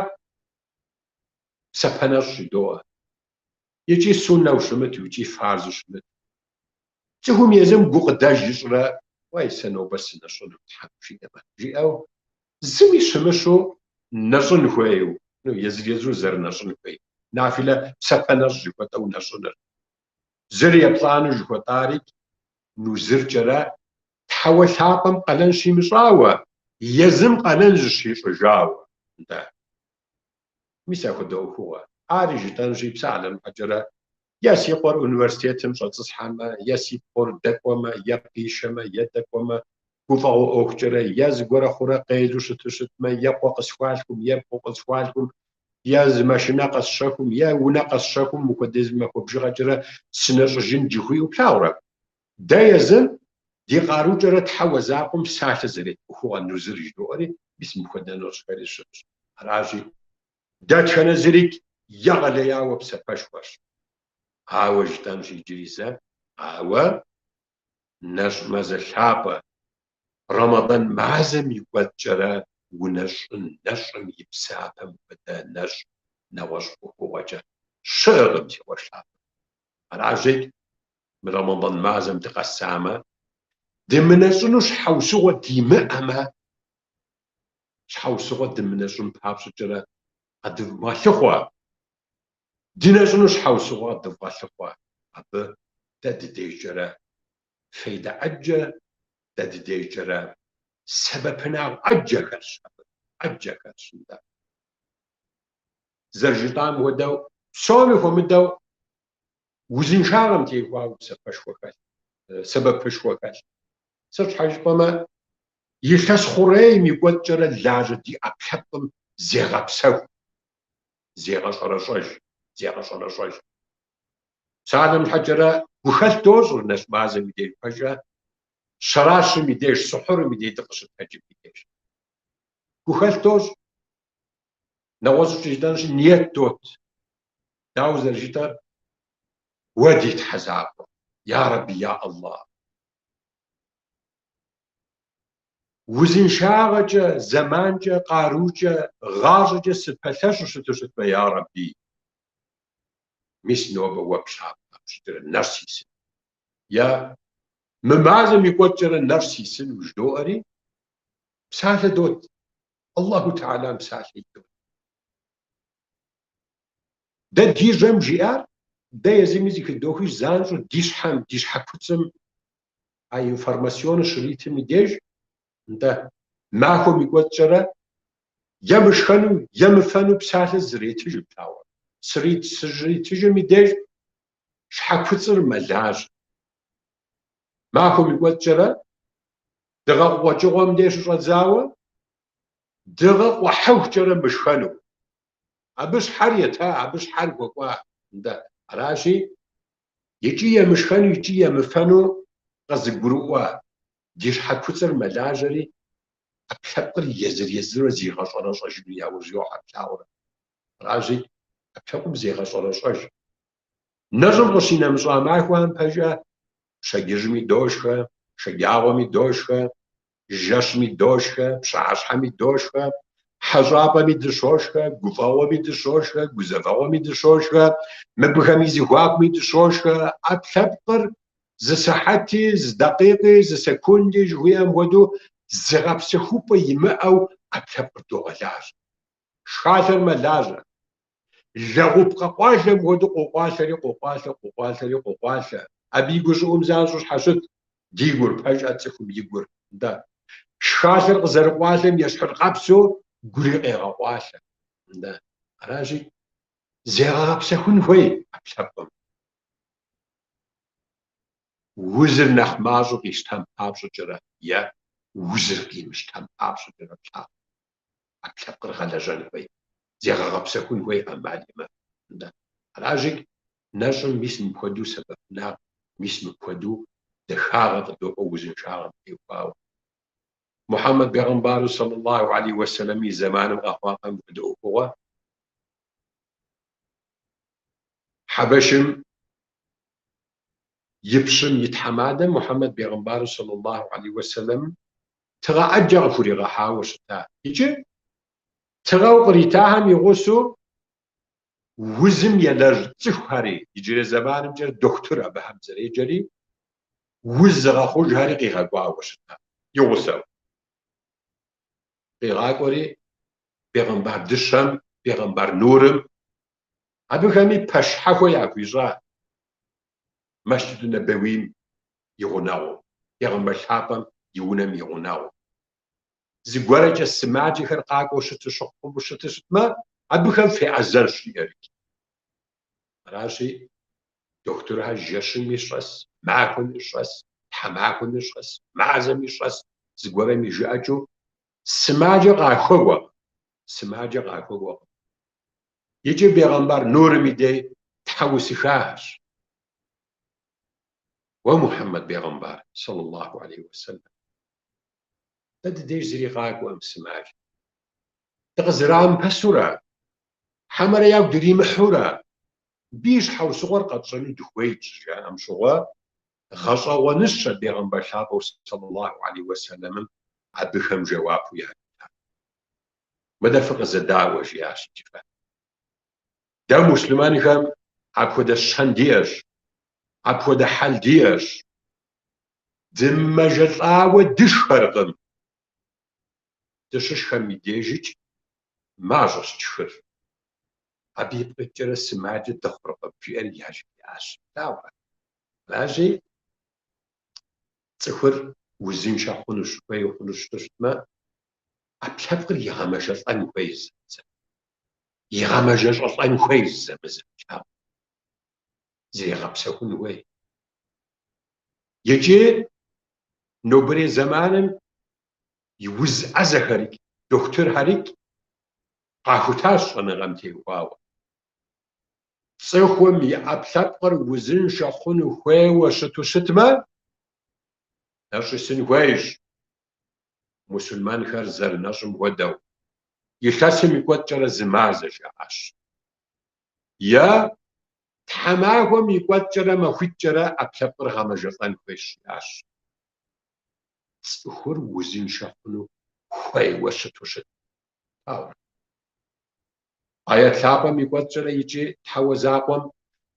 псапэ нэщӏ жыдоӏэ. Икӏи суннэу щымыту, икӏи фарзу щымыту. Цӏыхум езым гукъыдэж ищӏрэ, уей, сэ нобэ сынэщӏыну, Тхьэм жиӏэмэ, жиӏэу, зыми щымыщу нэщӏын хуейу, ну, езыр-езыру зэрынэщӏын хуей. Нафилэ псапэ нэщӏ жыхуэтӏэу нэщӏыныр. Зыр еплӏанэу жыхуэтӏарикӏ, нузыркӏэрэ Тхьэуэ лъапӏэм къалэн щимыщӏауэ, езым къалэн зыщищӏыжауэ. Нтӏэ. Мис апхуэдэ ӏуэхугъуэ. Ари жытӏэнщи, псалъэм щхьэкӏэрэ, е си къуэр университетым щӏэтӏысхьэмэ, е си пхъур дэкӏуэмэ, е къишэмэ, е дэкӏуэмэ, гуфӏэгъуэ ӏуэхукӏэрэ, е зыгуэрэ хъурэ къелу щыту щытмэ, е къуэ къысхуалъхум, е пхъу къысхуалъхум, е зы машинэ къэсщэхум, е унэ къэсщэхум, мыхуэдиз махуэ бжыгъэкӏэрэ сынэщӏыжын жыхуиӏэу плъагъурэ? Дэ езым ди къарукӏэрэ Тхьэуэ закъуэм псалъэ зэрет ӏуэхугъуэ нузыр жыдоӏэри, мис мыпхуэдэ нэщӏхэри щыӏэщ. Аращи, дэтхэнэ зырикӏ егъэлеяуэ псапэшхуэщ. Ауэ жытӏэнщ иджыри зэ, ауэ нэщӏ мазэ лъапӏэ, Рэмэдан мазэм и кӏуэцӏкӏэрэ унэщӏын нэщӏым и псапэм хуэдэ нэщӏ нэгъуэщӏ ӏуэхугъуэкӏэ щыӏэкъым, си къуэш лъапӏэ. Аращи, мы Рэмэдан мазэм дыкъэсамэ, дымынэщӏыну щхьэусыгъуэ димыӏэмэ, щхьэусыгъуэ дымынэщӏын папщӏэкӏэрэ къэдывмыгъэлъыхъуэ, дынэщӏыну щхьэусыгъуэ къэдывгъэлъыхъуэ, абы дэ дыдежкӏэрэ фейдэ ӏэджэ, дэ дыдежкӏэрэ сэбэпынагъ ӏэджэ хэлъщ абы, ӏэджэ хэлъщ, нтӏэ. Зэрыжытӏам хуэдэу, псоми хуэмыдэу Узыншагъэм теухуауэ псапэшхуэ хэлъ, сэбэпышхуэ хэлъ. Сыт щхьэ жыпӏэмэ, илъэс хъурейм и кӏуэцӏкӏэрэ лажьэ ди ӏэпкълъэпкъым зегъэпсэху, зегъэщӏэрэщӏэж, зегъэщӏэрэщӏэж. Псалъэм щхьэкӏэрэ гухэлъ дощӏыр нэщӏ мазэм и деж пэжрэ, щэращым и деж, сыхьурым и деж дыкъыщытэджым и деж. Гухэлъ дощӏ. Нэгъуэщӏу жытӏэнщи, ниет дот. Дауэ зэрыжытӏэр? Уэ ди Тхьэ закъуэ, я Рэбби, я Аллах! Узыншагъэкӏэ, зэманкӏэ, къарукӏэ, гъащӏэкӏэ сыпэлъэщу щыту щытмэ, я Рэбби, мис нобэ уэ пщӏам папщӏэкӏэрэ нэщӏ сисыну. Е мы мазэм и кӏуэцӏкӏэрэ нэщӏ сисыну жыдоӏэри, псалъэ дот. Аллаху Тэхьэлам псалъэ идот. Дэ ди жьэм жиӏар дэ езыми зыхыдохыж занщӏэу ди щхьэм, ди щхьэкуцӏым а информационыр щритым и деж, нтӏэ, махуэм и кӏуэцӏкӏэрэ е мышхэну, е мыфэну псалъэ зретыж, плъагъурэ. Срит-сыщритыжым и деж щхьэкуцӏыр мэлажьэ. Махуэм и кӏуэцӏкӏэрэ дыгъэ къыкъуэкӏыгъуэм деж щыщӏэдзауэ дыгъэ къухьэхукӏэрэ мышхэну. Абы щхьэр ета, абы щхьэр хуэкӏуа. Нтӏэ, аращи, икӏи емышхэну, икӏи емыфэну къызыгурыӏуэ ди щхьэкуцӏыр мэлажьэри, ӏэпкълъэпкъыр езыр-езырурэ зигъэщӏэрэщӏэжыну яужь йохьэ, плъагъурэ. Аращи, ӏэпкълъэпкъым зегъэщӏэрэщӏэж. Нэщӏым къыщинэмыщӏа махуэхэм пэжа пщэдджыжьми дошхэ, шэджагъуэми дошхэ, жэщми дошхэ, пщыхьэщхьэми дошхэ, хьэщӏапӏэми дыщошхэ, гуфӏэгъуэми дыщошхэ, гузэвэгъуэми дыщошхэ, мыбыхэм и зэхуакуми дыщошхэ. ӏэпкълъэпкъыр зы сыхьэти, зы дакъикъи, зы секунди жыхуиӏэм хуэдэу зыгъэпсэхупӏэ имыӏэу ӏэпкълъэпкъыр догъэлажьэ. Шхалъэр мэлажьэ. Лэгъуп къэкъуалъэм хуэдэу къокъуалъэри къокъуалъэ, къокъуалъэри къокъуалъэ. Абы и гущӏыӏум занщӏэу щхьэщыт ди гур, пэжа цӏыхум и гур. Нтӏэ, шхалъэр къызэрыкъуалъэм ещхьыркъабзэу гури къегъэкъуалъэ. Нтӏэ, аращи, зегъэгъэпсэхун хуей ӏэпкълъэпкъым. Узыр нэхъ мащӏэу къищтэн папщӏэкӏэрэ е узыр къимыщтэн папщӏэкӏэрэ плъагъу. ӏэпкълъэпкъыр гъэлэжьэн хуей, зегъэгъэпсэхун хуей ӏэмал имыӏэ. Нтӏэ, аращи, нэщӏым мис мыпхуэдэу сэбэпынагъ, мис мыпхуэдэу дахагъэ къыдокӏуэ узыншагъэм теухуауэ. Мухьэммэд бегъымбару сэллаллаху алейхи уэсэлэм и зэманым къэхъуакъэ мыпхуэдэ ӏуэхугъуэ? Хьэбэшым и пщым и тхьэмадэм Мухьэммэд бегъымбару сэллаллаху алейхи уэсэлэм тыгъэ ӏэджэ къыхуригъэхьауэ щыта. Иджы тыгъэу къритахэм и гъусэу узым елэжь цӏыхухэри, иджырей зэманымкӏэ дохутыр абыхэм зэреджэри, уз зыгъэхъужхэри къигъэкӏуауэ щыта и гъусэу. Къигъакӏуэри бегъымбар дыщэм, бегъымбар нурым, абыхэми пэш щхьэхуэ яхуищӏа Мэсджид Нэбэуийм и гъунэгъуу, бегъымбар лъапӏэм и унэм и гъунэгъуу. Зыгуэрэкӏэ сымаджэхэр къакӏуэу щыту щыхъуу щыту щытмэ, абыхэм феӏэзэнщ, жиӏэри. Аращи, дохутырхэр жэщми щӏэс, махуэми щӏэс, тхьэмахуэми щӏэс, мазэми щӏэс, зыгуэрэм и жыӏэкӏэу сымаджэ къахуэкӏуэкъым, сымаджэ къахуэкӏуэкъым. Икӏи бегъымбар нурым и дей тхьэусыхащ. Уэ Мухьэммэд бегъымбар, сэллаллаху алейхи уэсэлэм, дэ ди деж зыри къакӏуэкъым сымаджэ. Дыкъызэрамыпэсура? Хьэмэрэ ягу дримыхьура? Мыбы и щхьэусыгъуэр къэтщӏэну дыхуейт, щыжаӏэм щыгъуэ, гъэщӏэгъуэныщэ бегъымбар лъапӏэу сэллаллаху алейхи уэсэлэмым абыхэм жэуапу яритар. Мыдэ фыкъызэдаӏуэ, жиӏащ иджы фэ. Дэ муслъымэнхэм апхуэдэ щэн диӏэщ, апхуэдэ хьэл диӏэщ. Дымэжэлӏауэ дышхэркъым. Дыщышхэм и дежикӏ мащӏэщ тшхыр. Абы ипкъ иткӏэрэ сымаджэ дыхъуркъым, жиӏэри яжриӏащ. Дауэ? Аращи, цӏыхур узыншэ хъуну хуей хъуну щыту щытмэ, ӏэпкълъэпкъыр игъэмэжэлӏэн хуей зэ. Игъэмэжэщӏэлӏэн хуей зэзэмызэ, плъагъу. Зригъэпсэхун хуей. Икӏи нобэрей зэманым и уз ӏэзэхэрикӏ, дохутырхэрикӏ къахутащ щӏэныгъэм теухуауэ. Цӏыхум и ӏэпкълъэпкъыр узыншэ хъуну хуейуэ щыту щытмэ, нэщӏ исын хуейщ. Мусульманхэр зэрынэщӏым хуэдэу, илъэсым и кӏуэцӏкӏэрэ зы мазэ жаӏащ. Е. Тхьэмахуэм и кӏуэцӏкӏэрэ махуитӏкӏэрэ ӏэпкълъэпкъыр гъэмэжэлӏэн хуейщ, жиӏащ. Цӏыхур узыншэ хъуну хуейуэ щыту щыт. Плъагъурэ? Аят лъапӏэм и кӏуэцӏкӏэрэ икӏи Тхьэуэ закъуэм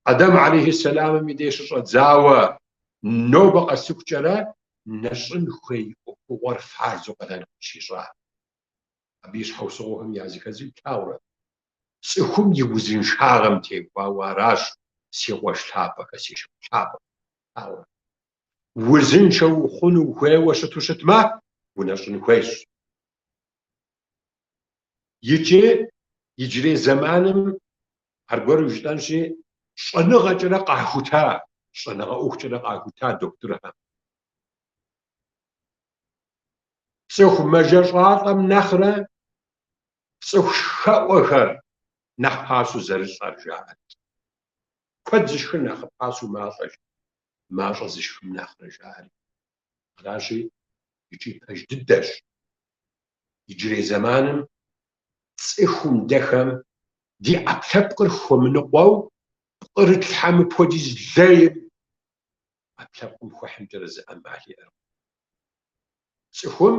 Адэм алейхи сэламым и деж щыщӏэдзауэ нобэ къэсыхукӏэрэ нэщӏын хуей ӏуэхугъуэр фарзу къалэн къытщищӏа. Абы и щхьэусыгъуэхэм языхэзри плъагъурэ? Цӏыхум и узыншагъэм теухуауэ аращ, си къуэш лъапӏэхэ, си шыпхъу лъапӏэхэ. Плъагъурэ? Узыншэ ухъуну ухуейуэ щыту щытмэ, унэщӏын хуейщ. Икӏи иджырей зэманым аргуэру жытӏэнщи, щӏэныгъэкӏэрэ къахута, щӏэныгъэ ӏуэхукӏэрэ къахута дохутырхэм. Цӏыху мэжэщӏалӏэм нэхърэ цӏыху шхэӏуэхэр нэхъ пасэу зэрылӏэр жаӏэт. Куэд зышхыр нэхъ пасэу малӏэ, мащӏэ зышхым нэхърэ жаӏэри. Аращи, икӏи пэж дыдэщ. Иджырей зэманым цӏыхум дэхэм ди ӏэпкълъэпкъыр хуэмыныкъуэу пкърытлъхьэ мыпхуэдиз лейм ӏэпкълъэпкъым хуэхьынкӏэрэ зы ӏэмал иӏэркъым. Цӏыхум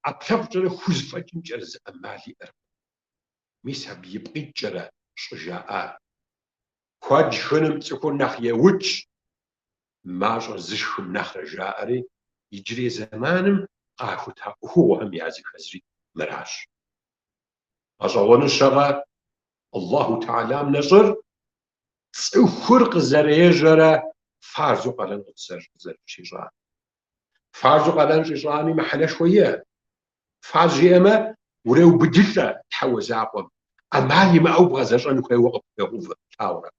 ӏэпкълъэпкъкӏэрэ хузэфӏэкӏынкӏэрэ зы ӏэмал иӏэркъым. Мис абы ипкъ иткӏэрэ щӏыжаӏар. Куэд шхыным цӏыхур нэхъ еукӏ, мащӏэ зышхым нэхърэ жаӏэри, иджырей зэманым къахута ӏуэхугъуэхэм языхэзри мыращ. Гъэщӏэгъуэныщэкъэ Аллаху Тэхьэлам нэщӏыр цӏыхур къызэрежьэрэ фарзу къалэн къызэрытщищӏар. Фарзу къалэн щӏищӏами мыхьэнэшхуэ иӏэ. Фарз жиӏэмэ, уреубыдылӏэ Тхьэуэ закъуэм, ӏэмал имыӏэу бгъэзэщӏэн хуейуэ къыпхуегъэувэ, плъагъурэ.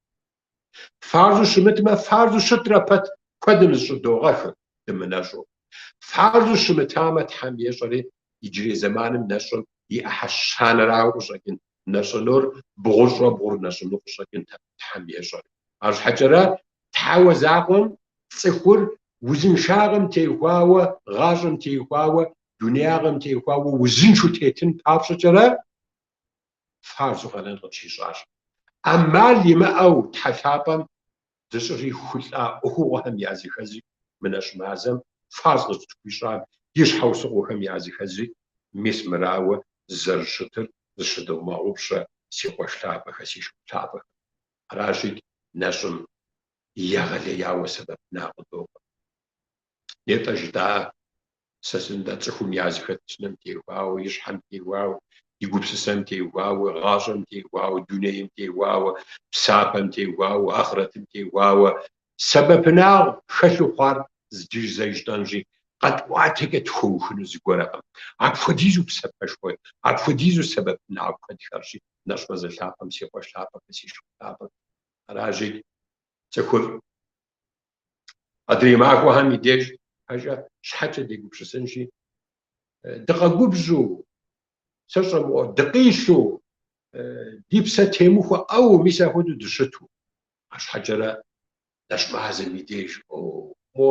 Фарзу щымытмэ, фарзу щытрэ пэт куэдым зыщӏыдогъэхыр дымынэщӏу. Фарзу щымытамэ, Тхьэм ещӏэри, иджырей зэманым нэщӏым и ӏыхьэ щанэрауэ къыщӏэкӏынт, нэщӏынур бгъущӏрэ бгъур нэщӏыну къыщӏэкӏынтэкъым, Тхьэм ещӏэри. Арщхьэкӏэрэ Тхьэуэ закъуэм цӏыхур узыншагъэм теухуауэ, гъащӏэм теухуауэ, дунеягъэм теухуауэ узыншэу тетын папщӏэкӏэрэ фарзу къалэн къытщищӏащ. ӏэмал имыӏэу Тхьэ лъапӏэм дыщӏрихулӏа ӏуэхугъуэхэм языхэзри мы нэщӏ мазэм фарз къытхуищӏам и щхьэусыгъуэхэм языхэзри мис мырауэ зэрыщытыр зыщыдывмыгъэгъупщэ, си къуэш лъапӏэхэ, си шыпхъу лъапӏэхэ. Аращи, нэщӏым егъэлеяуэ сэбэпынагъ къыдокӏуэ. Нетӏэ жытӏа сэ сындэ цӏыхум я зыхэтынэм теухуауэ, и щхьэм теухуауэ, и гупсысэм теухуауэ, гъащӏэм теухуауэ, дунейм теухуауэ, псапэм теухуауэ, ахърэтым теухуауэ, сэбэпынагъ хэлъу хъуар иджыри зэ жытӏэнщи, къэтӏуатэкӏэ тхуэухыну зыгуэрэкъым. Апхуэдизу псапэшхуэ, апхуэдизу сэбэпынагъ куэд хэлъщи, нэщӏ мазэ лъапӏэм, си къуэш лъапӏэхэ, си шыпхъу лъапӏэхэ. Аращи, цӏыхур адрей махуэхэм и деж пэжӏэ щхьэкӏэ дегупсысынщи, дыкъэгубжьу, сэ щӏэмыӏуэ, дыкъилъу, ди псэ темыхуэ ӏэу, мис апхуэдэу дыщыту. Арщхьэкӏэрэ нэщӏ мазэм и деж, о, мо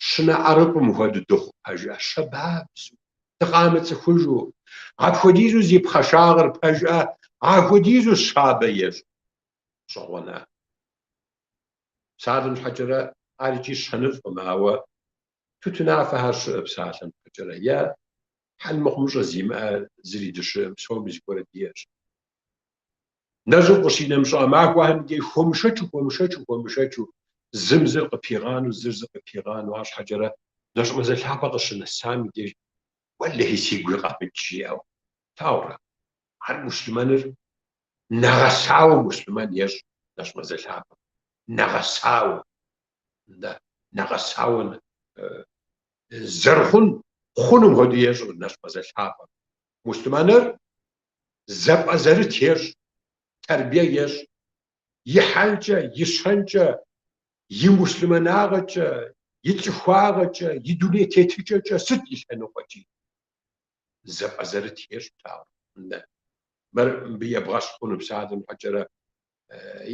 щынэ ӏэрыпӏым хуэдэу дыхъу пэжӏэ, щабабзэу, дыкъамыцӏыхужу, апхуэдизу зи пхъашагъыр пэжӏэ, апхуэдизу щабэ ещӏ. Гъэщӏэгъуэна. Псалъэм щхьэкӏэрэ ар икӏи щэныфӏкъым, ауэ тутынафэхэр щыӏэ псалъэм щхьэкӏэрэ е хьэл мыхъумыщӏэ зимыӏэ зыри дыщыӏэм, псоми зыгуэрэ диӏэщ. Нэщӏым къыщинэмыщӏа махуэхэм деж хуэмышэчу, хуэмышэчу, хуэмышэчу, зым зыр къыпигъанэу, зыр зыр къыпигъанэу, арщхьэкӏэрэ нэщӏ мазэ лъапӏэ къыщынэсам и деж уэлэхьи сигуи къэмыкӏ жиӏэу. Плъагъурэ? Ар муслъымэныр нэгъэсауэ муслъымэн ещӏ нэщӏ мазэ лъапӏэм. Нэгъэсауэ. Нэгъэсауэ зэрыхъун хъунум хуэдэу ещӏыр нэщӏ мазэ лъапӏэм. Муслъымэныр зэпӏэзэрыт ещӏ, тэрбие ещӏ, и хьэлкӏэ, и щэнкӏэ, и муслъымэнагъэкӏэ, и цӏыхуагъэкӏэ, и дуней тетыкӏэкӏэ сыт и лъэныкъуэкӏи зэпӏэзэрыт ещӏ, плъагъурэ. Мыр мыбы ебгъэщхь хъуну псалъэм щхьэкӏэрэ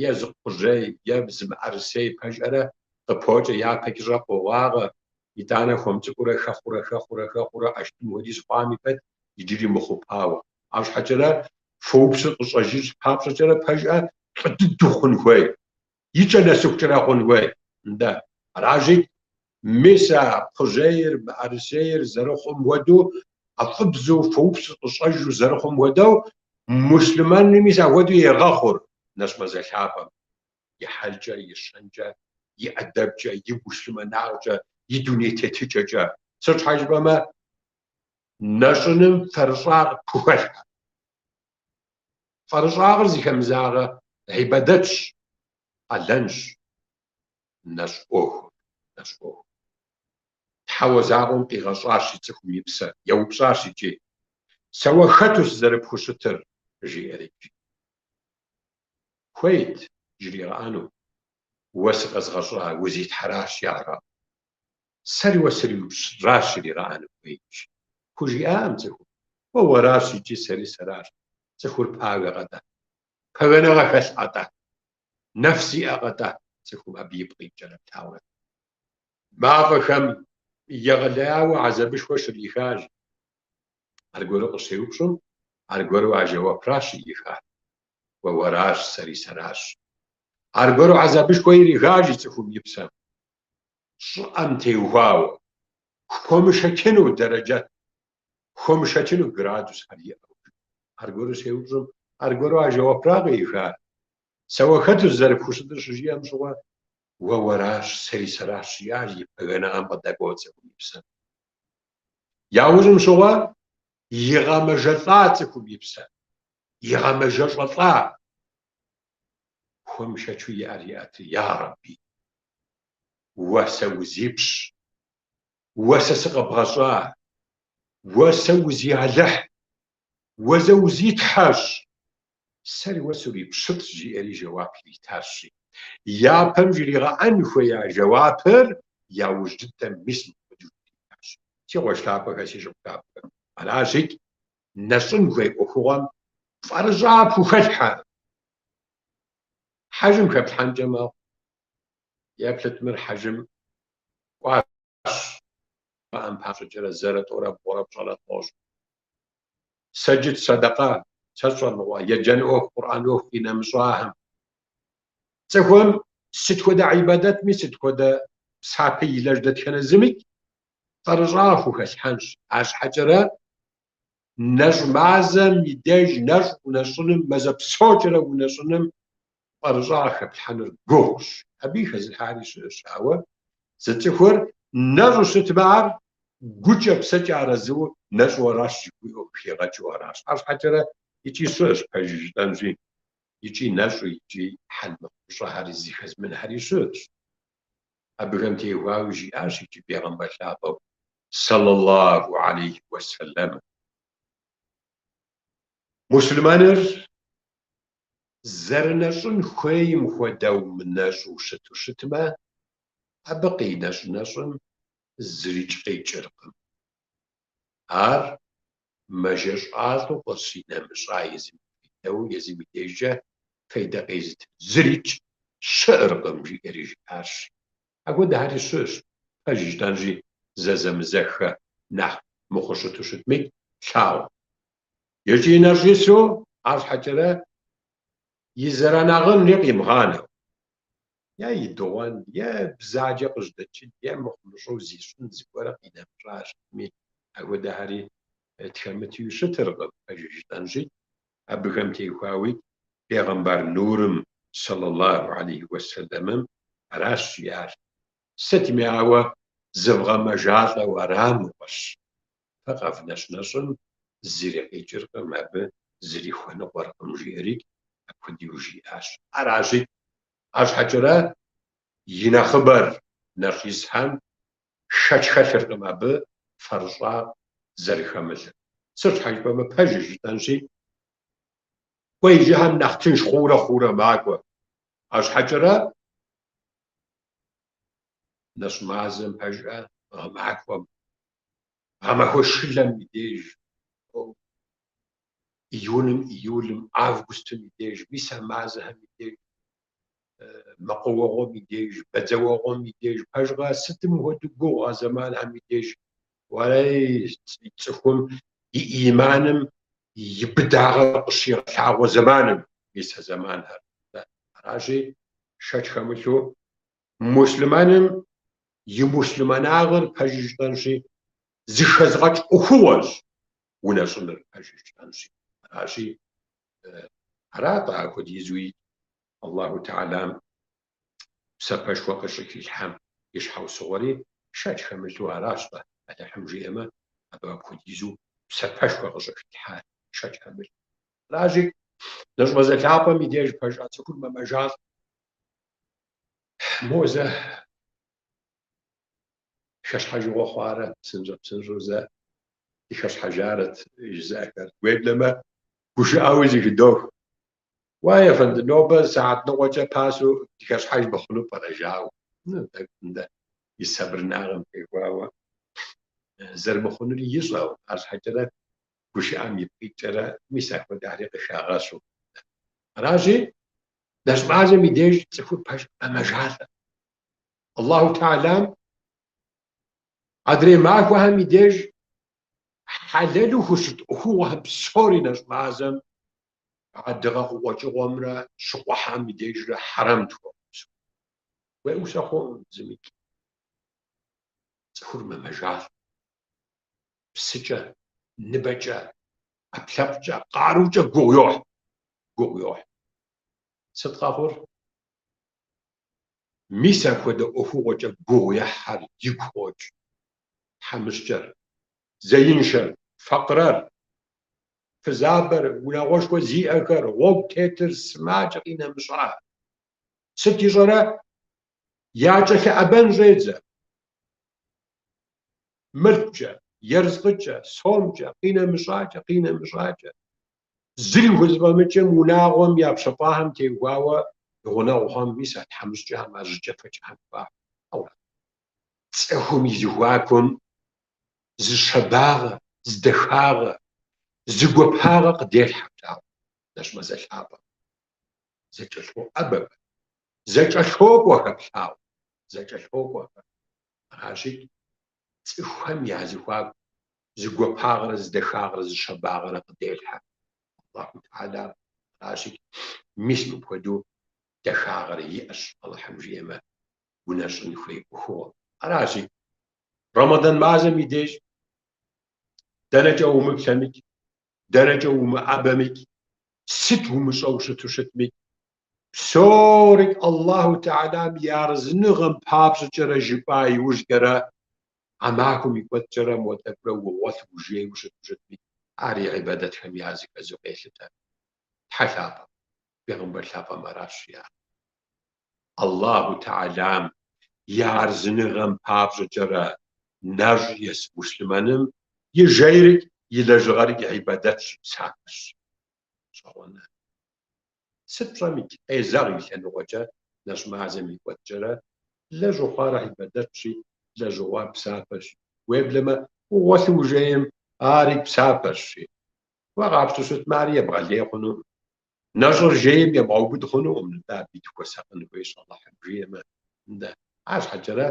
е зы кхъужьей, е зы мыӏэрысей пэжӏэрэ къыпокӏэ япэкӏэ щӏэ къогъагъэ, итӏанэ хуэм цӏыкӏурэ хэхъурэ хэхъурэ хэхъурэ ӏэштӏым хуэдиз хъуами пэт иджыри мыхъупауэ. Арщхьэкӏэрэ фоупсыр къыщӏэжын папщӏэкӏэрэ пэжӏэ лӏы дыдэу хъун хуей. И кӏэ нэсыхукӏэрэ хъун хуей. Нтӏэ, аращи, мис а кхъужьейр, мыӏэрысейр зэрыхъум хуэдэу, ӏэфӏыбзэу, фоупсыр къыщӏэжу зэрыхъум хуэдэу, муслъымэнри мис апхуэдэу егъэхъур нэщӏ мазэ лъапӏэм. И хьэлкӏэ, и щэнкӏэ, и ӏэдэбкӏэ, и муслъымэнагъкӏэ, и дуней тетыкӏэкӏэ. Сыт щхьэ жыпӏэмэ, нэщӏыным фэрыщӏагъ пхухэлъхьэ. Фэрыщӏагъыр зыхэмызагъэ гьибадэтщ, къалэнщ нэщӏ ӏуэхур, нэщӏ ӏуэхур. Тхьэуэ закъуэм къигъэщӏащ и цӏыхум и псэр, еупщӏащ икӏи, Сэ уэ хэту сызэрыпхущытыр? жиӏэри. Хуейт жригъэӏэну, Уэ сыкъэзгъэщӏа узитхьэращ, я Раб. Сэри уэ сриупщращ жригъэӏэну хуейт. Хужиӏакъым цӏыхум. Уэ уэращ икӏи сэри сэращ. Цӏыхур пагэкъэ-тӏэ? Пагэныгъэ хэлъкъэ-тӏэ? Нэфс иӏэкъэ-тӏэ? Цӏыхум абы ипкъ иткӏэрэ плъагъурэ. Мафӏэхэм егъэлеяуэ гьэзабышхуэ щрихащ. Аргуэру къыщеупщӏым, аргуэру а жэуапращ ирихар. Уэ уэращ, сэри сэращ. Аргуэру гьэзабышхуэ ирихащ и цӏыхум и псэм. Щӏыӏэм теухуауэ, хуэмышэчыну дэрэджэт, хуэмышэчыну градусхэр иӏэу. Аргуэру щеупщӏым, аргуэру а жэуапра къихар. Сэ уэ хэту сызэрыпхущытыр щыжиӏэм щыгъуэ, уэ уэращ, сэри сэращ, жиӏащ и пагэныгъэм къыдэкӏуэу цӏыхум и псэм. Яужьым щыгъуэ игъэмэжэлӏа цӏыхум и псэр, игъэмэжэщӏэлӏа, хуэмышэчу и ӏэр иӏэтри, Я Рэбби, уэ сэ узипщ, уэ сэ сыкъэбгъэщӏа, уэ сэ узи-Алыхь, уэ сэ узитхьэщ, сэри уэ сурипщылӏщ, жиӏэри жэуап иритащ. Япэм жригъэӏэн хуея жэуапыр яужь дыдэм мис мыпхуэдэу жригъэӏащ. Си къуэш лъапӏэхэ, си шыпхъу лъапӏэхэ, аращикӏ нэщӏын хуей ӏуэхугъуэм фэрыщӏагъ пхухэлъхьэ. Хьэжым хэплъхьэнкӏэ мэхъу. Еплъыт мыр хьэжым кӏуащ жаӏэм папщӏэкӏэрэ зэрэ тӏорэ бгъурэ пщӏэрэ тӏощӏ. Сэджыт сэдэкъэ, сэ сщӏэ мыгъуэ, еджэн ӏуэху, Къурӏэн ӏуэху къинэмыщӏахэм. Цӏыхум сыт хуэдэ гьибадэтми, сыт хуэдэ псапэ илэжь дэтхэнэ зымикӏ фэрыщӏагъ хухэлъхьэнщ. Арщхьэкӏэрэ нэщӏ мазэм и деж нэщӏ унэщӏыным, мазэ псокӏэрэ унэщӏыным фэрыщӏагъ хэплъхьэныр гугъущ. Абыи хэзылъхьари щыӏэщ, ауэ зы цӏыхур нэщӏу щытмэ, ар гукӏэ псэкӏэ арэзыуэ нэщӏу аращ жыхуиӏэу къыхигъэкӏыу аращ. Арщхьэкӏэрэ икӏи щыӏэщ, пэжу жытӏэнщи, икӏи нэщӏу, икӏи хьэл мыхъумыщӏэхэри зыхэзмынхэри щыӏэщ. Абыхэм теухуауи жиӏащ икӏи бегъымбар лъапӏэу сэллаллаху алейхи уэсэлэм. Муслъымэныр зэрынэщӏын хуейм хуэдэу мынэщӏу щыту щытмэ, абы къинэщӏ нэщӏым зырикӏ къикӏыркъым. Ар мэжэщӏалӏэу къыщинэмыщӏа езым и фейдэу, езым и дежкӏэ фейдэ къезыт зырикӏ щыӏэркъым, жиӏэри жиӏащ. Апхуэдэхэри щыӏэщ, пэж жытӏэнщи, зэзэмызэххэ нэхъ мыхъуу щыту щытми, тлъагъу. Икӏи нэщӏ ису, арщхьэкӏэрэ и зэранагъынри къимыгъанэу. Е идыгъуэн, е бзаджэ къыжьэдэкӏын, е мыхъумыщӏэу зищӏын зыгуэрэ къинэмыщӏа щытми, апхуэдэхэри тхэмытуи щытыркъым, пэжу жытӏэнщи. Абыхэм теухуауи бегъымбар нурым, сэллаллаху алейхи уэсэлэмым, аращ жиӏар. Сытми ауэ зывгъэмэжалӏэу ара мыгъуэщ. Фэ къэвнэщӏ нэщӏым зыри къикӏыркъым, абы зыри хуэныкъуэркъым, жиӏэри апхуэдэу жиӏащ. Аращи, арщхьэкӏэрэ и нэхъыбэр нэщӏ исхэм шэч хэлъыркъым абы фэрыщӏагъ зэрыхэмылъыр. Сыт щхьэ жыпӏэмэ, пэжыр жытӏэнщи, кӏуэ иджыхэм нэхъ тынш хъуурэ хъуурэ макӏуэ. Арщхьэкӏэрэ нэщӏ мазэм пэжӏэ гъэмахуэм Гъэмахуэ шылэм и деж, июным, июлым, августым и деж, мис а мазэхэм и деж, мэкъуауэгъуэм и деж, бадзэуэгъуэм и деж, пэжкъэ, сытым хуэдэу гугъу а зэманхэм и деж, уэрей, цӏыхум и иманым и быдагъэр къыщигъэлъагъуэ зэманым, мис а зэманхэр. Аращи. Шэч хэмылъу, муслъымэным и муслъымэнагъыр пэжу жытӏэнщи, зыхэзыгъэкӏ ӏуэхугъуэщ унэщӏыныр пэжу жытӏэнщи. Аращи, арат апхуэдизуи Аллаху Тэхьэлам псапэшхуэ къыщӏыхилъхьам и щхьэусыгъуэри шэч хэмылъу аращ-тӏэ, Алыхьым жиӏэмэ, абы апхуэдизу псапэшхуэ къыщӏыхилъхьар шэч хэмылъу. Аращи, нэщӏ мазэ лъапӏэм и деж пэжа цӏыхур мэмэжалӏэ. Мо зэ хэщхьэжыгъуэ хъуарэ, псынщӏэ-псынщӏэу зэ дыхэщхьэжарэт жызыӏэхэр. Уеблэмэ, гушыӏэуи зэхыдох. Уа, ефэнды, нобэ сыхьэт ныкъуэкӏэ пасэу дыхэщхьэж мыхъуну пӏэрэ жаӏэу. Тӏэкӏу и сабырнагъэм теухуауэ зэрымыхъунури ищӏэу, арщхьэкӏэрэ гушыӏэм ипкъ иткӏэрэ мис апхуэдэхэри къыхагъэщу. Аращи, нэщӏ мазэм и деж цӏыхур пэж мэмэжалӏэ. Аллаху Тэхьэлам адрей махуэхэм и деж хьэлэлу хущыт ӏуэхугъуэхэм псори нэщӏ мазэм а дыгъэ къыкъуэкӏыгъуэмрэ щыкъухьэм и дежрэ хьэрэм тхуохъу. Уеӏусэ хъуӏым зымикӏ. Цӏыхур мэмэжалӏэ. Псыкӏэ, ныбэкӏэ, ӏэпкълъэпкъкӏэ, къарукӏэ гугъу йохь. Гугъу йохь. Сыт къэхъур? Мис апхуэдэ ӏуэхугъуэкӏэ гугъу ехьхэр игу къокӏ. Тхьэмыщкӏэр, зеиншэр, факъырэр, фызабэр, унагъуэшхуэ зиӏэхэр, гъуэгу тетыр, сымаджэ къинэмыщӏа. Сыт ищӏэрэ? Якӏэлъыӏэбэн щӏедзэ. Мылъкукӏэ, ерыскъыкӏэ, сомкӏэ, къинэмыщӏакӏэ, къинэмыщӏакӏэ. Зыри хузэфӏэмыкӏым унагъуэм япщэфӏахэм теухуауэ и гъунэгъухэм, мис а тхьэмыщкӏэхэм, а жьыкӏэфэкӏэхэм хуахь. Цӏыхум и зэхуакум зы щабагъэ, зы дахагъэ, зы гуапагъэ къыделъхьэ плъагъу нэщӏ мазэ лъапӏэм. Зэкӏэлъоӏэбэхэр, зэкӏэлъокӏуэхэр плъагъу, зэкӏэлъокӏуэхэр. Аращи, цӏыхухэм я зэхуаку зы гуапагъэрэ зы дахагъэрэ зы щабагъэрэ къыделъхьэ. Аллаху Тэхьэлам аращи, мис мыпхуэдэу дахагъэрэ иӏэщ, Алыхьым жиӏэмэ, унэщӏын хуей ӏуэхугъуэм. Аращи, Рэмэдан мазэм и деж дэнэкӏэ умыплъэмикӏ, дэнэкӏэ умыӏэбэмикӏ, сыт умыщӏэу щыту щытмикӏ, псорикӏ Аллаху Тэхьэлам и арэзыныгъэм папщӏэкӏэрэ жыпӏа иужькӏэрэ, а махуэм и кӏуэцӏкӏэрэ мо тӏэкӏурэ угъуэлъу ужейуэ щыту щытми, ари гьибадэтхэм языхэзу къелъытэ. Тхьэ лъапӏэм, Бегъымбар лъапӏэм аращ жиӏар. Аллаху Тэхьэлам и арэзыныгъэм папщӏэкӏэрэ нэщӏ ес муслъымэным и жейрикӏ, и лэжьыгъэрикӏ гьибадэтщ, псапэщ. Гъэщӏэгъуэнэ. Сыт пщӏэмикӏ, къезэгъ и лъэныкъуэкӏэ нэщӏ мазэм и кӏуэцӏкӏэрэ лэжьу хъуар гьибадэтщи, лэжьу хъуар псапэщ. Уеблэмэ, угъуэлъу ужейм, ари псапэщи. Уэ къапщтэу щытмэ, ари ебгъэлей хъунукъым. Нэщӏыр жейм ебгъэубыд хъунукъым, нтӏэ абы дыхуэсакъын хуейщ, Алыхьым жиӏэмэ, нтӏэ. Арщхьэкӏэрэ,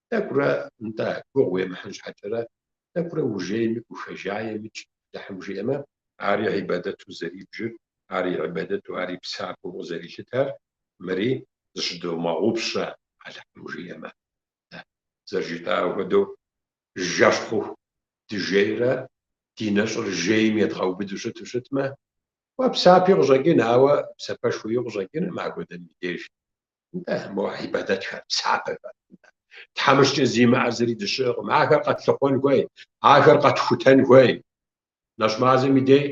тӏэкӏурэ, нтӏэ, гугъу уемыхьын щхьэкӏэрэ, тӏэкӏурэ ужеймикӏ, ухэжаемикӏ, Алыхьым жиӏэмэ, ари гьибадэту зэрибжыр, ари гьибадэту, ари псапэу къызэрилъытэр, мыри зыщыдомыгъэгъупщэ, Алыхьым жиӏэмэ. Зэрыжытӏа хуэдэу, жэщ хъуху дыжейрэ ди нэщӏыр жейм едгъэубыду щыту щытмэ, Уэ псапи къыщӏэкӏын, ауэ псапэшхуи къыщӏэкӏынкъым апхуэдэм и деж. Нтӏэ, мо гьибадэтхэр, псапэхэр. Тхьэмыщкӏэ зимыӏэ зыри дыщыӏэкъым. Ахэр къэтлъыхъуэн хуей, ахэр къэтхутэн хуей. Нэщӏ мазэм и дей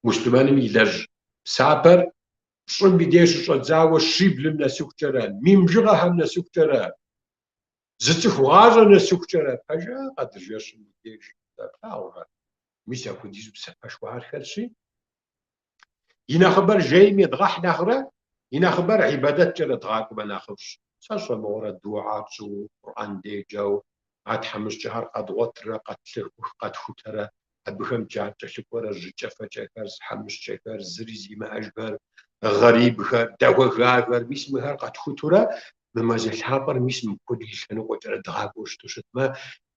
муслъымэным илэжь псапэр пщӏым и деж щыщӏэдзауэ щиблым нэсыхукӏэрэ, мин бжыгъэхэм нэсыхукӏэрэ, зы цӏыху гъащӏэ нэсыхукӏэрэ, пэжа Къэдр жэщым и деж плъагъурэ? Мис апхуэдизу псапэшхуэхэр хэлъщи, и нэхъыбэр жейм едгъэхь нэхърэ, и нэхъыбэр гьибадэткӏэрэ дгъакӏуэмэ нэхъыфӏщ. Сэ сщӏэ мыгъуэрэ дугьэ тщӏыу, Къурӏэн деджэу, а тхьэмыщкӏэхэр къэдгъуэтрэ, къэтхутэрэ, абыхэм дакӏэлъыкӏуэрэ жьыкӏэфэкӏэхэр, тхьэмыщкӏэхэр, зыри зимыӏэжхэр, гъэрибхэр, дэхуэхахэр, мис мыхэр къэтхутурэ, мы мазэ лъапӏэр мис мыпхуэдэу и лъэныкъуэкӏэрэ дгъакӏуэу щыту щытмэ,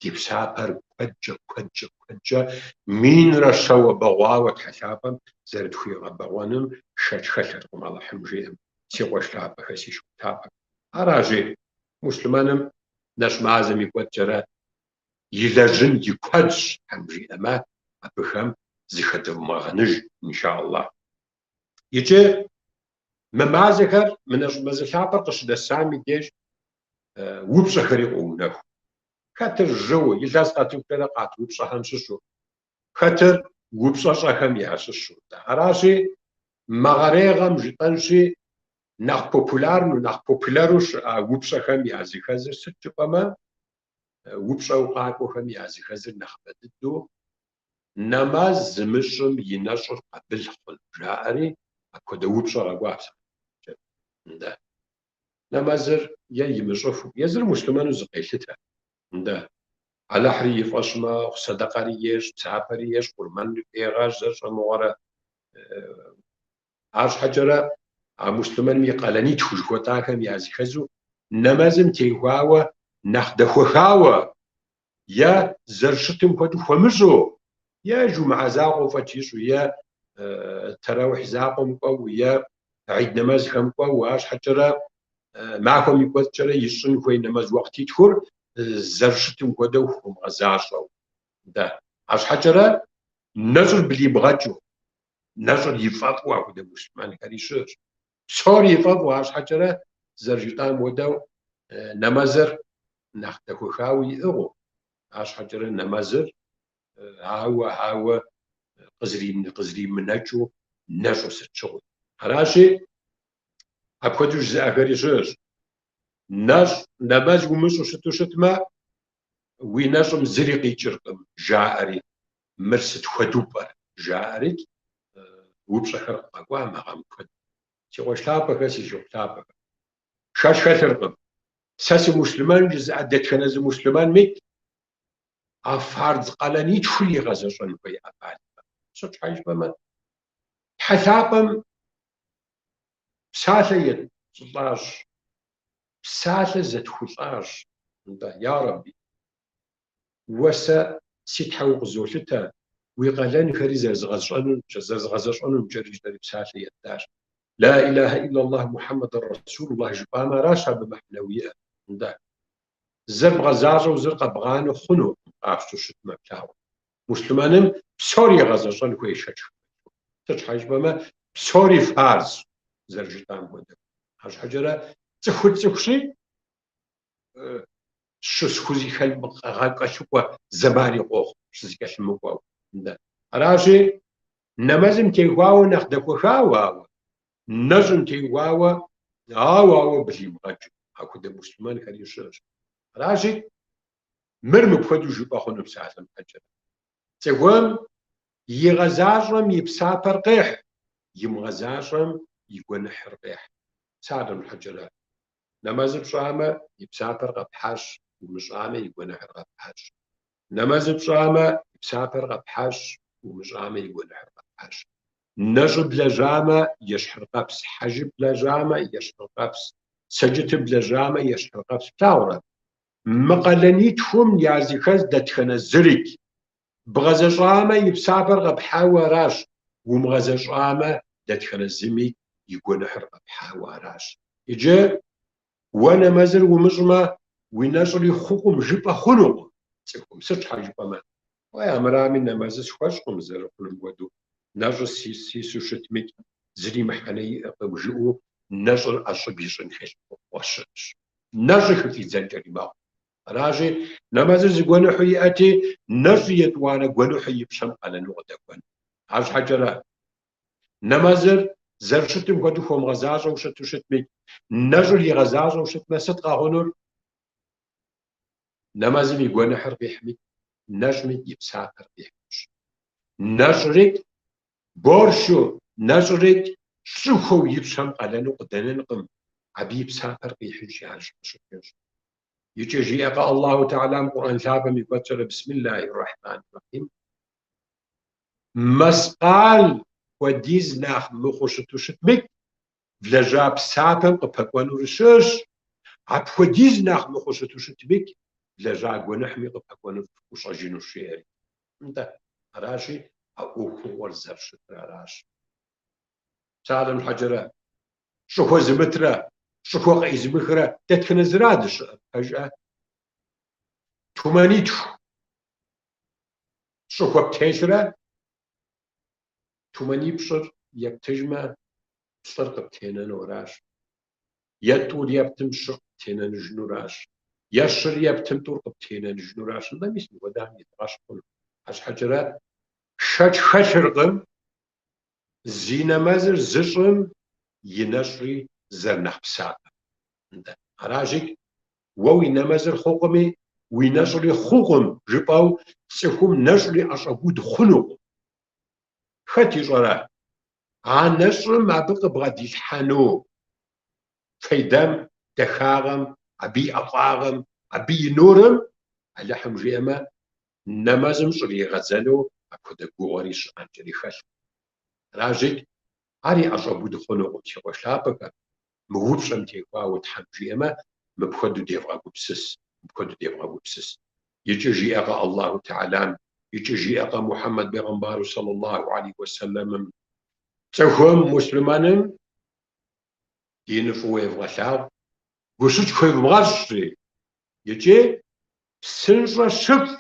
ди псапэр куэдкӏэ, куэдкӏэ, куэдкӏэ минрэ щэуэ бэгъуауэ Тхьэ лъапӏэм зэрытхуигъэбэгъуэным шэч хэлъыркъым Алыхьым жиӏэм. Си къуэш лъапӏэхэ, си шыпхъу лъапӏэхэ. Аращи, муслъымэным нэщӏ мазэм и кӏуэцӏкӏэрэ илэжьын и куэдщ, Тхьэм жиӏэмэ, абыхэм зыхэдывмыгъэныж, иншаллахь. Иджы мы мазэхэр, мы нэщӏ мазэ лъапӏэр къыщынэсам и деж упщӏэхэри къоунэху. Хэтыр жьыуэ, илъэс къэтыхукӏэрэ къат упщӏэхэм щыщу, хэтыр упщӏэщӏэхэм ящыщу. Аращи, мэгъэрегъэм жытӏэнщи, нэхъ популярну, нэхъ популяру щыӏа упщӏэхэм языхэзыр сыт жыпӏэмэ, упщӏэу къакӏуэхэм языхэзыр нэхъыбэ дыдэу нэмэз зымыщӏым и нэщӏыр къабыл хъун жаӏэри, апхуэдэ упщӏэ къэкӏуащ. Нтӏэ. Нэмэзыр е имыщӏыфу, езыр муслъымэну зыкъелъытэ. Нтӏэ. Алыхьри и фӏэщ мэхъу, сэдэкъэри ещӏ, псапэри ещӏ, къурмэнри фӏегъэщӏ, зэрыщӏэмыгъуэрэ. Арщхьэкӏэрэ а муслъымэным и къалэнитху жыхуэтӏахэм языхэзу нэмэзым теухуауэ нэхъ дэхуэхауэ е зэрыщытым хуэдэу хуэмыщӏу, е жумыӏэ закъуэу фӏэкӏ ищӏу, е тэраухь закъуэм кӏуэу, е гьид нэмэзхэм кӏуэу, арщхьэкӏэрэ махуэм и кӏуэцӏкӏэрэ ищӏын хуей нэмэз уэкътитхур зэрыщытым хуэдэу хуэмыгъэзащӏэу. Нтӏэ, арщхьэкӏэрэ нэщӏыр блимыгъэкӏыу, нэщӏыр ифӏэфӏу апхуэдэ муслъымэнхэри щыӏэщ. Псори ифӏэфӏу, арщхьэкӏэрэ зэрыжытӏам хуэдэу нэмэзыр нэхъ дэхуэхауэ иӏыгъыу, арщхьэкӏэрэ нэмэзыр ауэ, ауэ къызримынэкӏыу нэщӏу сыт щыгъуи. Аращи, апхуэдэу жызыӏэхэри щыӏэщ. Нэщӏ, нэмэз умыщӏу щыту щытмэ, уи нэщӏым зыри къикӏыркъым, жаӏэри, мыр сыт хуэдэу пӏэрэ, жаӏэри упщӏэхэр къэкӏуа мы гъэм куэд. Си къуэш лъапӏэхэ, си шыпхъу лъапӏэхэ. Шэч хэлъыркъым. Сэ сымуслъымэн жызыӏэ дэтхэнэ зы муслъымэнми а фардз къалэнитхур игъэзэщӏэн хуей ӏэмал иӏэкъым. Сыт щхьэ жыпӏэмэ, Тхьэ лъапӏэм псалъэ етщӏылӏащ, псалъэ зэтхулӏащ. Нтӏэ, ярэби, уэ сэ си Тхьэ укъызолъытэ, уи къалэнхэри зэрызгъэзэщӏэнумкӏэ жытӏэри псалъэ еттащ. Ла илахьэ иллаллах Мухьэммэд расулуллах жыпӏамэ, аращ абы мыхьэнэу иӏэр. Нтӏэ, зыр бгъэзащӏэу зыр къэбгъанэ хъунукъым, къапщтэу щытмэ, плъагъурэ. Муслъымэным псори игъэзэщӏэн хуей шэч хэмылъу. Сыт щхьэ жыпӏэмэ, псори фарз, зэрыжытӏам хуэдэу. Арщхьэкӏэрэ цӏыхур цӏыхущи, щысхузэхэлъыкӏуэ зэмани къохъу, щызэкӏэлъымыкӏуэу. Аращи, нэмэзым теухуауэ нэхъ дэхуэхауэ, ауэ нэщӏым теухуауэ ауэ ауэ блимыгъэкӏыу, апхуэдэ муслъымэнхэри щыӏэщ. Аращи, мыр мыпхуэдэу жыпӏэ хъуну псалъэм щхьэкӏэ. Цӏыхум игъэзащӏэм и псапэр къехь, имыгъэзащӏэм и гуэныхьыр къехь. Псалъэм щхьэкӏэрэ, нэмэзыр пщӏамэ, и псапэр къэпхьащ, умыщӏамэ, и гуэныхьыр къэпхьащ. Нэмэзыр пщӏамэ, и псапэр къэпхьащ, умыщӏамэ, и гуэныхьыр къэпхьащ. Нэщӏыр блэжьамэ, ещхьыркъэпс, хьэжыр блэжьамэ, ещхьыркъэпс, сэджытыр блэжьамэ, ещхьыркъэпс. Плъагъурэ? Мы къалэнитхум языхэз дэтхэнэ зырикӏ бгъэзэщӏамэ, и псапэр къэпхьауэ аращ, умыгъэзэщӏамэ, дэтхэнэ зыми и гуэныхьыр къэпхьауэ аращ. Иджы уэ нэмэзыр умыщӏмэ, уи нэщӏри хъукъым жыпӏэ хъунукъым цӏыхум. Сыт щхьэ жыпӏэмэ, уей, амырами нэмэзыр схуэщӏкъым зэрыхъунум хуэдэу, нэщӏыр сису щытмикӏ, зыри мыхьэнэ иӏэкъым жиӏэу нэщӏыр ӏэщӏыб ищӏын хэлъ щыӏэщ. Нэщӏыр хыфӏидзэнкӏэри мэхъу. Аращи, нэмэзыр зы гуэныхьу иӏэти, нэщӏыр етӏуанэ гуэныхьу и пщэм къалэну къыдэхуэн. Арщхьэкӏэрэ, нэмэзыр зэрыщытым хуэдэу хуэмыгъэзащӏэу щыту щытми, нэщӏыр игъэзащӏэу щытмэ, сыт къэхъунур? Нэмэзым и гуэныхьыр къихьми, нэщӏми и псапэр къихьынущ. Нэщӏрикӏ боршу, нэщӏрикӏ щӏыхуэу и пщэм къалэну къыдэнынкъым, абы и псапэр къихьынщи, ар щхьэщыкӏынщ. Икӏи жиӏэкъэ Аллаху Тэхьэлам Къурӏэн лъапӏэм и кӏуэцӏкӏэрэ Бисмиллахи ррахьмани ррахьим. Мэскъал хуэдиз нэхъ мыхъуу щыту щытмикӏ, влэжьа псапэм къыпэкӏуэнур щыӏэщ, апхуэдиз нэхъ мыхъуу щыту щытмикӏ, влэжьа гуэныхьми къыпэкӏуэнур фӏущӏэжынущ, жеӏэри. Нтӏэ, аращи, а ӏуэхугъуэр зэрыщытыр аращ. Псалъэм щхьэкӏэрэ. Щӏыхуэ зымытрэ, щӏыхуэ къеӏызыхрэ дэтхэнэ зыра дыщыӏэр, пэжӏэ? Тумэнитху щӏыхуэ птелърэ, тумэнипщӏыр ептыжмэ, плӏыр къыптенэну аращ. Е тӏур ептым, щыр къыптенэжынуращ. Е щыр ептым, тӏур къыптенэжынуращ. Нтӏэ, мис мыхуэдэхэм едгъэщхь хъуну. Арщхьэкӏэрэ шэч хэлъыркъым зи нэмэзыр зыщӏым и нэщӏри зэрынэхъ псапэр. Нтӏэ, аращи, уэ уи нэмэзыр хъукъыми, уи нэщӏри хъукъым жыпӏэу цӏыхум нэщӏри ӏэщӏэбуд хъунукъым. Хэт ищӏэрэ, а нэщӏым абы къыбгъэдилъхьэну фейдэм, дахагъэм, абы и ӏэфӏагъым, абы и нурым, Алыхьым жиӏэмэ, нэмэзым щӏригъэдзэну апхуэдэ гугъэри щыӏэнкӏэри хэлъкъым. Аращи, ари ӏэщӏэбуд хъунукъым, си къуэш лъапӏэхэр. Мы упщӏэм техуауэ Тхьэм жиӏэмэ, мыпхуэдэу девгъэгупсыс, мыпхуэдэу девгъэгупсыс. Икӏи жиӏэкъэ Аллаху Тэхьэлам, икӏи жиӏэкъэ Мухьэммэд бегъымбару сэллаллаху алейхи уэсэлэмым, цӏыхум, муслъымэным диныр фӏыуэ евгъэлъагъу, гущыкӏ хуевмыгъэщӏ, икӏи псынщӏэ щыфщӏ,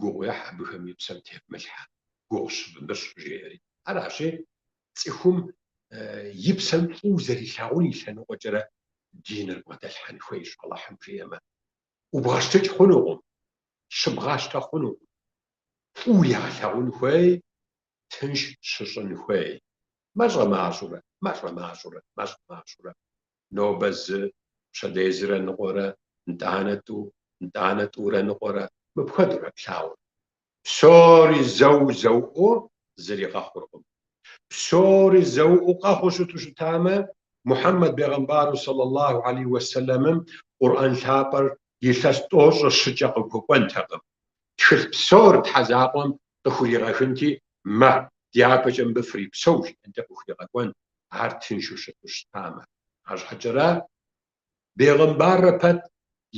гугъуехь абыхэм и псэм тевмылъхьэ, гугъу щывмыщӏ, жеӏэри. Аращи, цӏыхум и псэм фӏыуэ зэрилъагъун и лъэныкъуэкӏэрэ диныр бгъэдэлъхьэн хуейщ, Алыхьым жиӏэмэ. ӏубгъэщтыкӏ хъунукъым, щыбгъащтэ хъунукъым. Фӏыуэ егъэлъагъун хуей, тынш щыщӏын хуей. Мащӏэ-мащӏэурэ, мащӏэ-мащӏэурэ, мащӏэ-мащӏэурэ. Нобэ зы, пщэдей зырэ ныкъуэрэ, нтӏанэ тӏу, нтӏанэ тӏурэ ныкъуэрэ, мыпхуэдэурэ плъагъур. Псори зэу зэуӏуу зыри къэхъуркъым. Псори зэуӏуу къэхъуу щыту щытамэ, Мухьэммэд бегъымбару сэллаллаху алейхи уэсэлэмым Къурӏэн лъапӏэр илъэс тӏощӏрэ щыкӏэ къыхуэкӏуэнтэкъым. Тхылъ псор Тхьэ закъуэм къыхуригъэхынти, мэ, дяпэкӏэ мыбы фрипсэу жиӏэнти къыхуигъэкӏуэнт, ар тыншу щыту щытамэ. Арщхьэкӏэрэ бегъымбаррэ пэт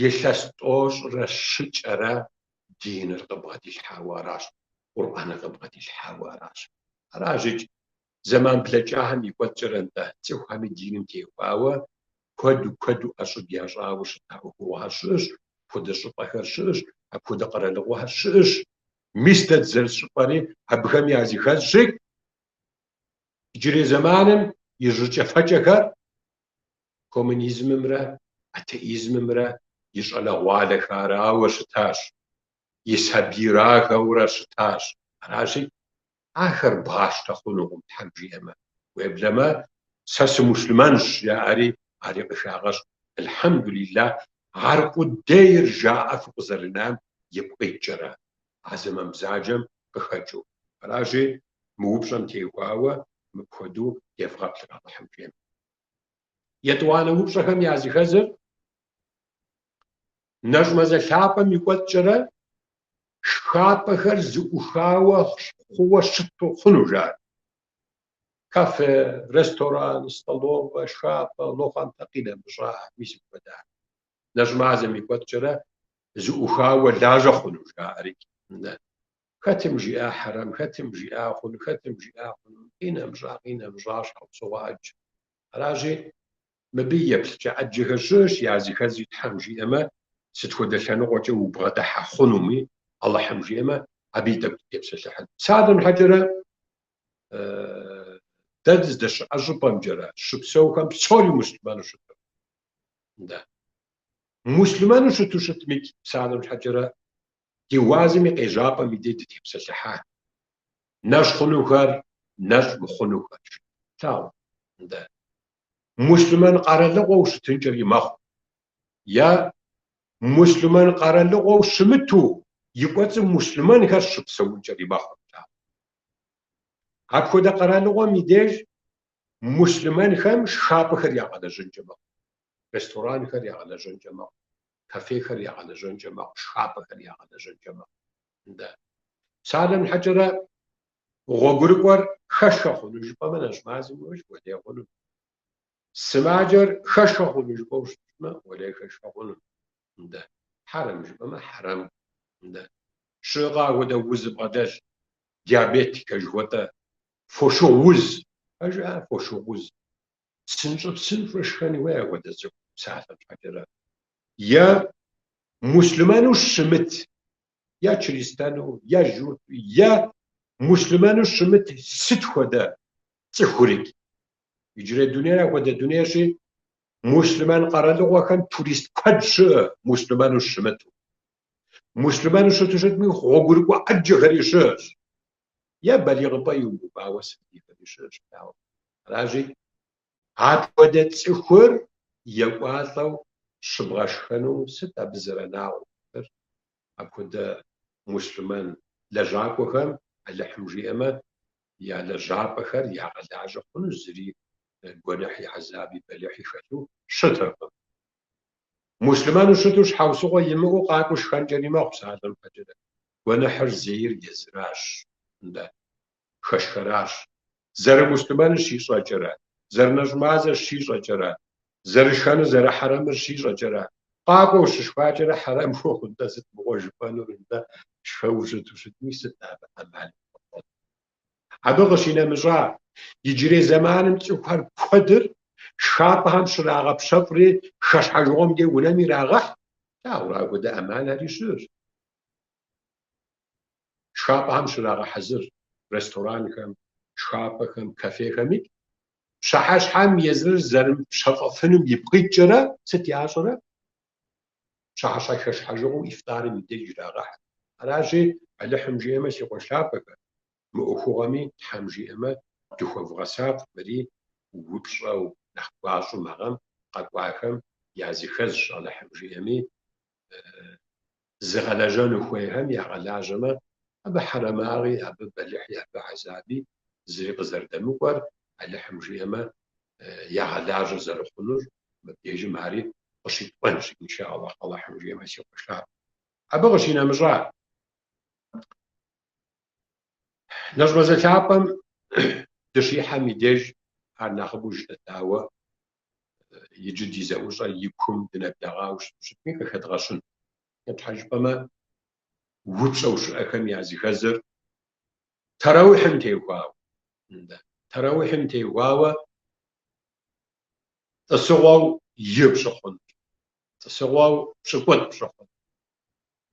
илъэс тӏощӏрэ щыкӏэрэ диныр къыбгъэдилъхьауэ аращ, Къурӏэныр къыбгъэдилъхьауэ аращ. Аращ икӏ зэман блэкӏахэм и кӏуэцӏкӏэрэ нтӏэ цӏыхухэми диным техуауэ куэду куэду ӏэщӏыб ящӏауэ щыта ӏуэхугъуэхэр щыӏэщ, апхуэдэ щӏыпӏэхэр щыӏэщ, апхуэдэ къэралыгъуэхэр щыӏэщ. Мис дэ дызэрыс щӏыпӏэри абыхэм языхэзщи, иджырей зэманым и жьыкӏэфэкӏэхэр коммунизмымрэ атеизмымрэ и щӏалэгъуалэхэрауэ щытащ, и сабийрахэурэ щытащ. Аращи, ахэр бгъащтэ хъунукъым, Тхьэм жиӏэмэ. Уеблэмэ, сэ сымуслъымэнщ, жаӏэри, ари къыхагъэщ. Альхьэмдулиллах, аркъудейр жаӏэфу къызэрынам ипкъ иткӏэрэ, а зэман бзаджэм къыхэкӏыу. Аращи, мы упщӏэм теухуауэ мыпхуэдэу девгъэплъыр Алыхьым жиӏэмэ. Етӏуанэ упщӏэхэм языхэзыр нэщӏ мазэ лъапӏэм и кӏуэцӏкӏэрэ шхапӏэхэр зыӏухауэ хъууэ щыту хъуну жаӏэр. Кафе, ресторан, столовэ, шхапӏэ, лохантэ къинэмыщӏа, мис мыпхуэдэ. Нэщӏ мазэм и кӏуэцӏкӏэрэ зыӏухауэ лажьэ хъуну жаӏэри. Хэтым жиӏа хьэрэм, хэтым жиӏа хъуну, хэтым жиӏа хъуну, къинэмыщӏа, къинэмыщӏа щхьэусыгъуэ ӏэджэ. Аращи, мыбы еплъыкӏэ ӏэджэхэр щыӏэщ, языхэзи Тхьэм жиӏэмэ, сыт хуэдэ лъэныкъуэкӏэ убгъэдыхьэ хъунуми, Алыхьым жиӏэмэ, абы и тӏэкӏу дытепсэлъыхьын. Псалъэм щхьэкӏэрэ, дэ дыздэщыӏэ щӏыпӏэмкӏэрэ щыпсэухэм псори муслъымэну щыту. Да. Муслъымэну щыту щытмикӏ, псалъэм щхьэкӏэрэ, ди уазым и къежьапӏэм и дей дытепсэлъыхьа. Нэщӏ хъунухэр, нэщӏ мыхъунухэр. Лъагъу. Да. Муслъымэн къэралыгъуэу щытынкӏэри мэхъу. Е муслъымэн къэралыгъуэу щымыту и кӏуэцӏым муслъымэнхэр щыпсэункӏэри мэхъу. Апхуэдэ къэралыгъуэм и деж муслъымэнхэм шхапӏэхэр ягъэлэжьэнкӏэ мэхъу, ресторанхэр ягъэлэжьэнкӏэ мэхъу, кафехэр ягъэлэжьэнкӏэ мэхъу, шхапӏэхэр ягъэлэжьэнкӏэ мэхъу. Нтӏэ. Псалъэм щхьэкӏэрэ, гъуэгурыкӏуэр хэшхэ хъуну жыпӏэмэ, нэщӏ мазэм иужь уэлей хъуну. Сымаджэр хэшхэ хъуну жыпӏэу щытмэ, уэлей хэшхэ хъуну. Нтӏэ. Хьэрэм жыпӏэмэ, хьэрэм. Нтӏэ. Щыӏэкъэ апхуэдэ уз зыбгъэдэлъ диабетикэ жыхуэтӏэ фошыгъу уз. Пэжа фошыгъу уз. Псынщӏэ-псынщӏэу шхэн хуей апхуэдэ цӏыху псалъэм щхьэкӏэрэ. Е муслъымэну щымыт, е чыристэну, е журту, е муслъымэну щымыт сыт хуэдэ цӏыхурикӏ. Иджырей дунейр апхуэдэ дунейщи, муслъымэн къэралыгъуэхэм турист куэд щыӏэ муслъымэну щымыту. Муслъымэну щыту щытми, гъуэгурыкӏуэ ӏэджэхэри щыӏэщ. Е балигъыпӏэ имыувауэ сабийхэри щыӏэщ, дауэ. Аращи, апхуэдэ цӏыхур екӏуалӏэу щыбгъэшхэну сыт абы зэранагъыу пылъыр? Апхуэдэ муслъымэн лэжьакӏуэхэм, Алыхьым жиӏэмэ, я лэжьапӏэхэр ягъэлажьэ хъуну зыри гуэныхьи, хьэзаби, бэлыхьи хэлъу щытыркъым. Муслъымэну щыту щхьэусыгъуэ имыӏэу къакӏуэу шхэнкӏэри мэхъу псалъэм щхьэкӏэрэ. Гуэныхьыр зейр езыращ, нтӏэ, хэшхэращ. Зэрымуслъымэныр щищӏэкӏэрэ, зэрынэщӏмазэр щищӏэкӏэрэ, зэрышхэныр зэрыхьэрэмыр щищӏэкӏэрэ, къакӏуэу щышхакӏэрэ хьэрэм хуохъу, нтӏэ, сыт мыгъуэ жыпӏэнур, нтӏэ, шхэуэ щыту щытми, сыт абы ӏэмал хуэхъун? Абы къыщинэмыщӏа, иджырей зэманым цӏыхухэр куэдыр шхапӏэхэм щрагъэпщэфӏри хэщхьэжыгъуэмкӏэ унэм ирагъэхь, плъагъурэ, апхуэдэ ӏэмалхэри щыӏэщ. Шхапӏэхэм щрагъэхьэзыр ресторанхэм, шхапӏэхэм, кафехэми пщыхьэщхьэм езыр зэрымыпщэфӏэфынум ипкъ иткӏэрэ сыт ящӏэрэ? Пщыхьэщхьэ хэщхьэжыгъуэу ифтарым и деж ирагъэхь. Аращи, Алыхьым жиӏэмэ, си къуэш лъапӏэхэ, мы ӏуэхугъуэми Тхьэм жиӏэмэ, дыхуэвгъэсакъ, мыри упщӏэу нэхъ гуащӏэу мы гъэм къэкӏуахэм языхэзщ, Алыхьым жиӏэми, зыгъэлэжьэну хуейхэм ягъэлажьэмэ, абы хьэрэмагъи, абы бэлыхьи, абы хьэзаби зыри къызэрыдэмыкӏуэр, Алыхьым жиӏэмэ, ягъэлажьэ зэрыхъунур, мыбдежым ари къыщитӏуэнщ, инша Аллахь, Алыхьым жиӏэмэ, си къуэш лъапӏэ. Абы къыщинэмыщӏа, нэщӏ мазэ лъапӏэм дыщихьэм и деж ар нэхъыбэу жытӏэт, ауэ иджы ди зэӏущӏэр и кум дынэблэгъауэ щыту щытми къыхэдгъэщын. Сыт щхьэ жыпӏэмэ, упщӏэу щыӏэхэм языхэзыр тэрэуихьым теухуауэ. Тэрэуихьым теухуауэ тӏысыгъуэу и пщӏы хъунущ, тӏысыгъуэу пщӏыкӏутӏ пщӏы хъунущ,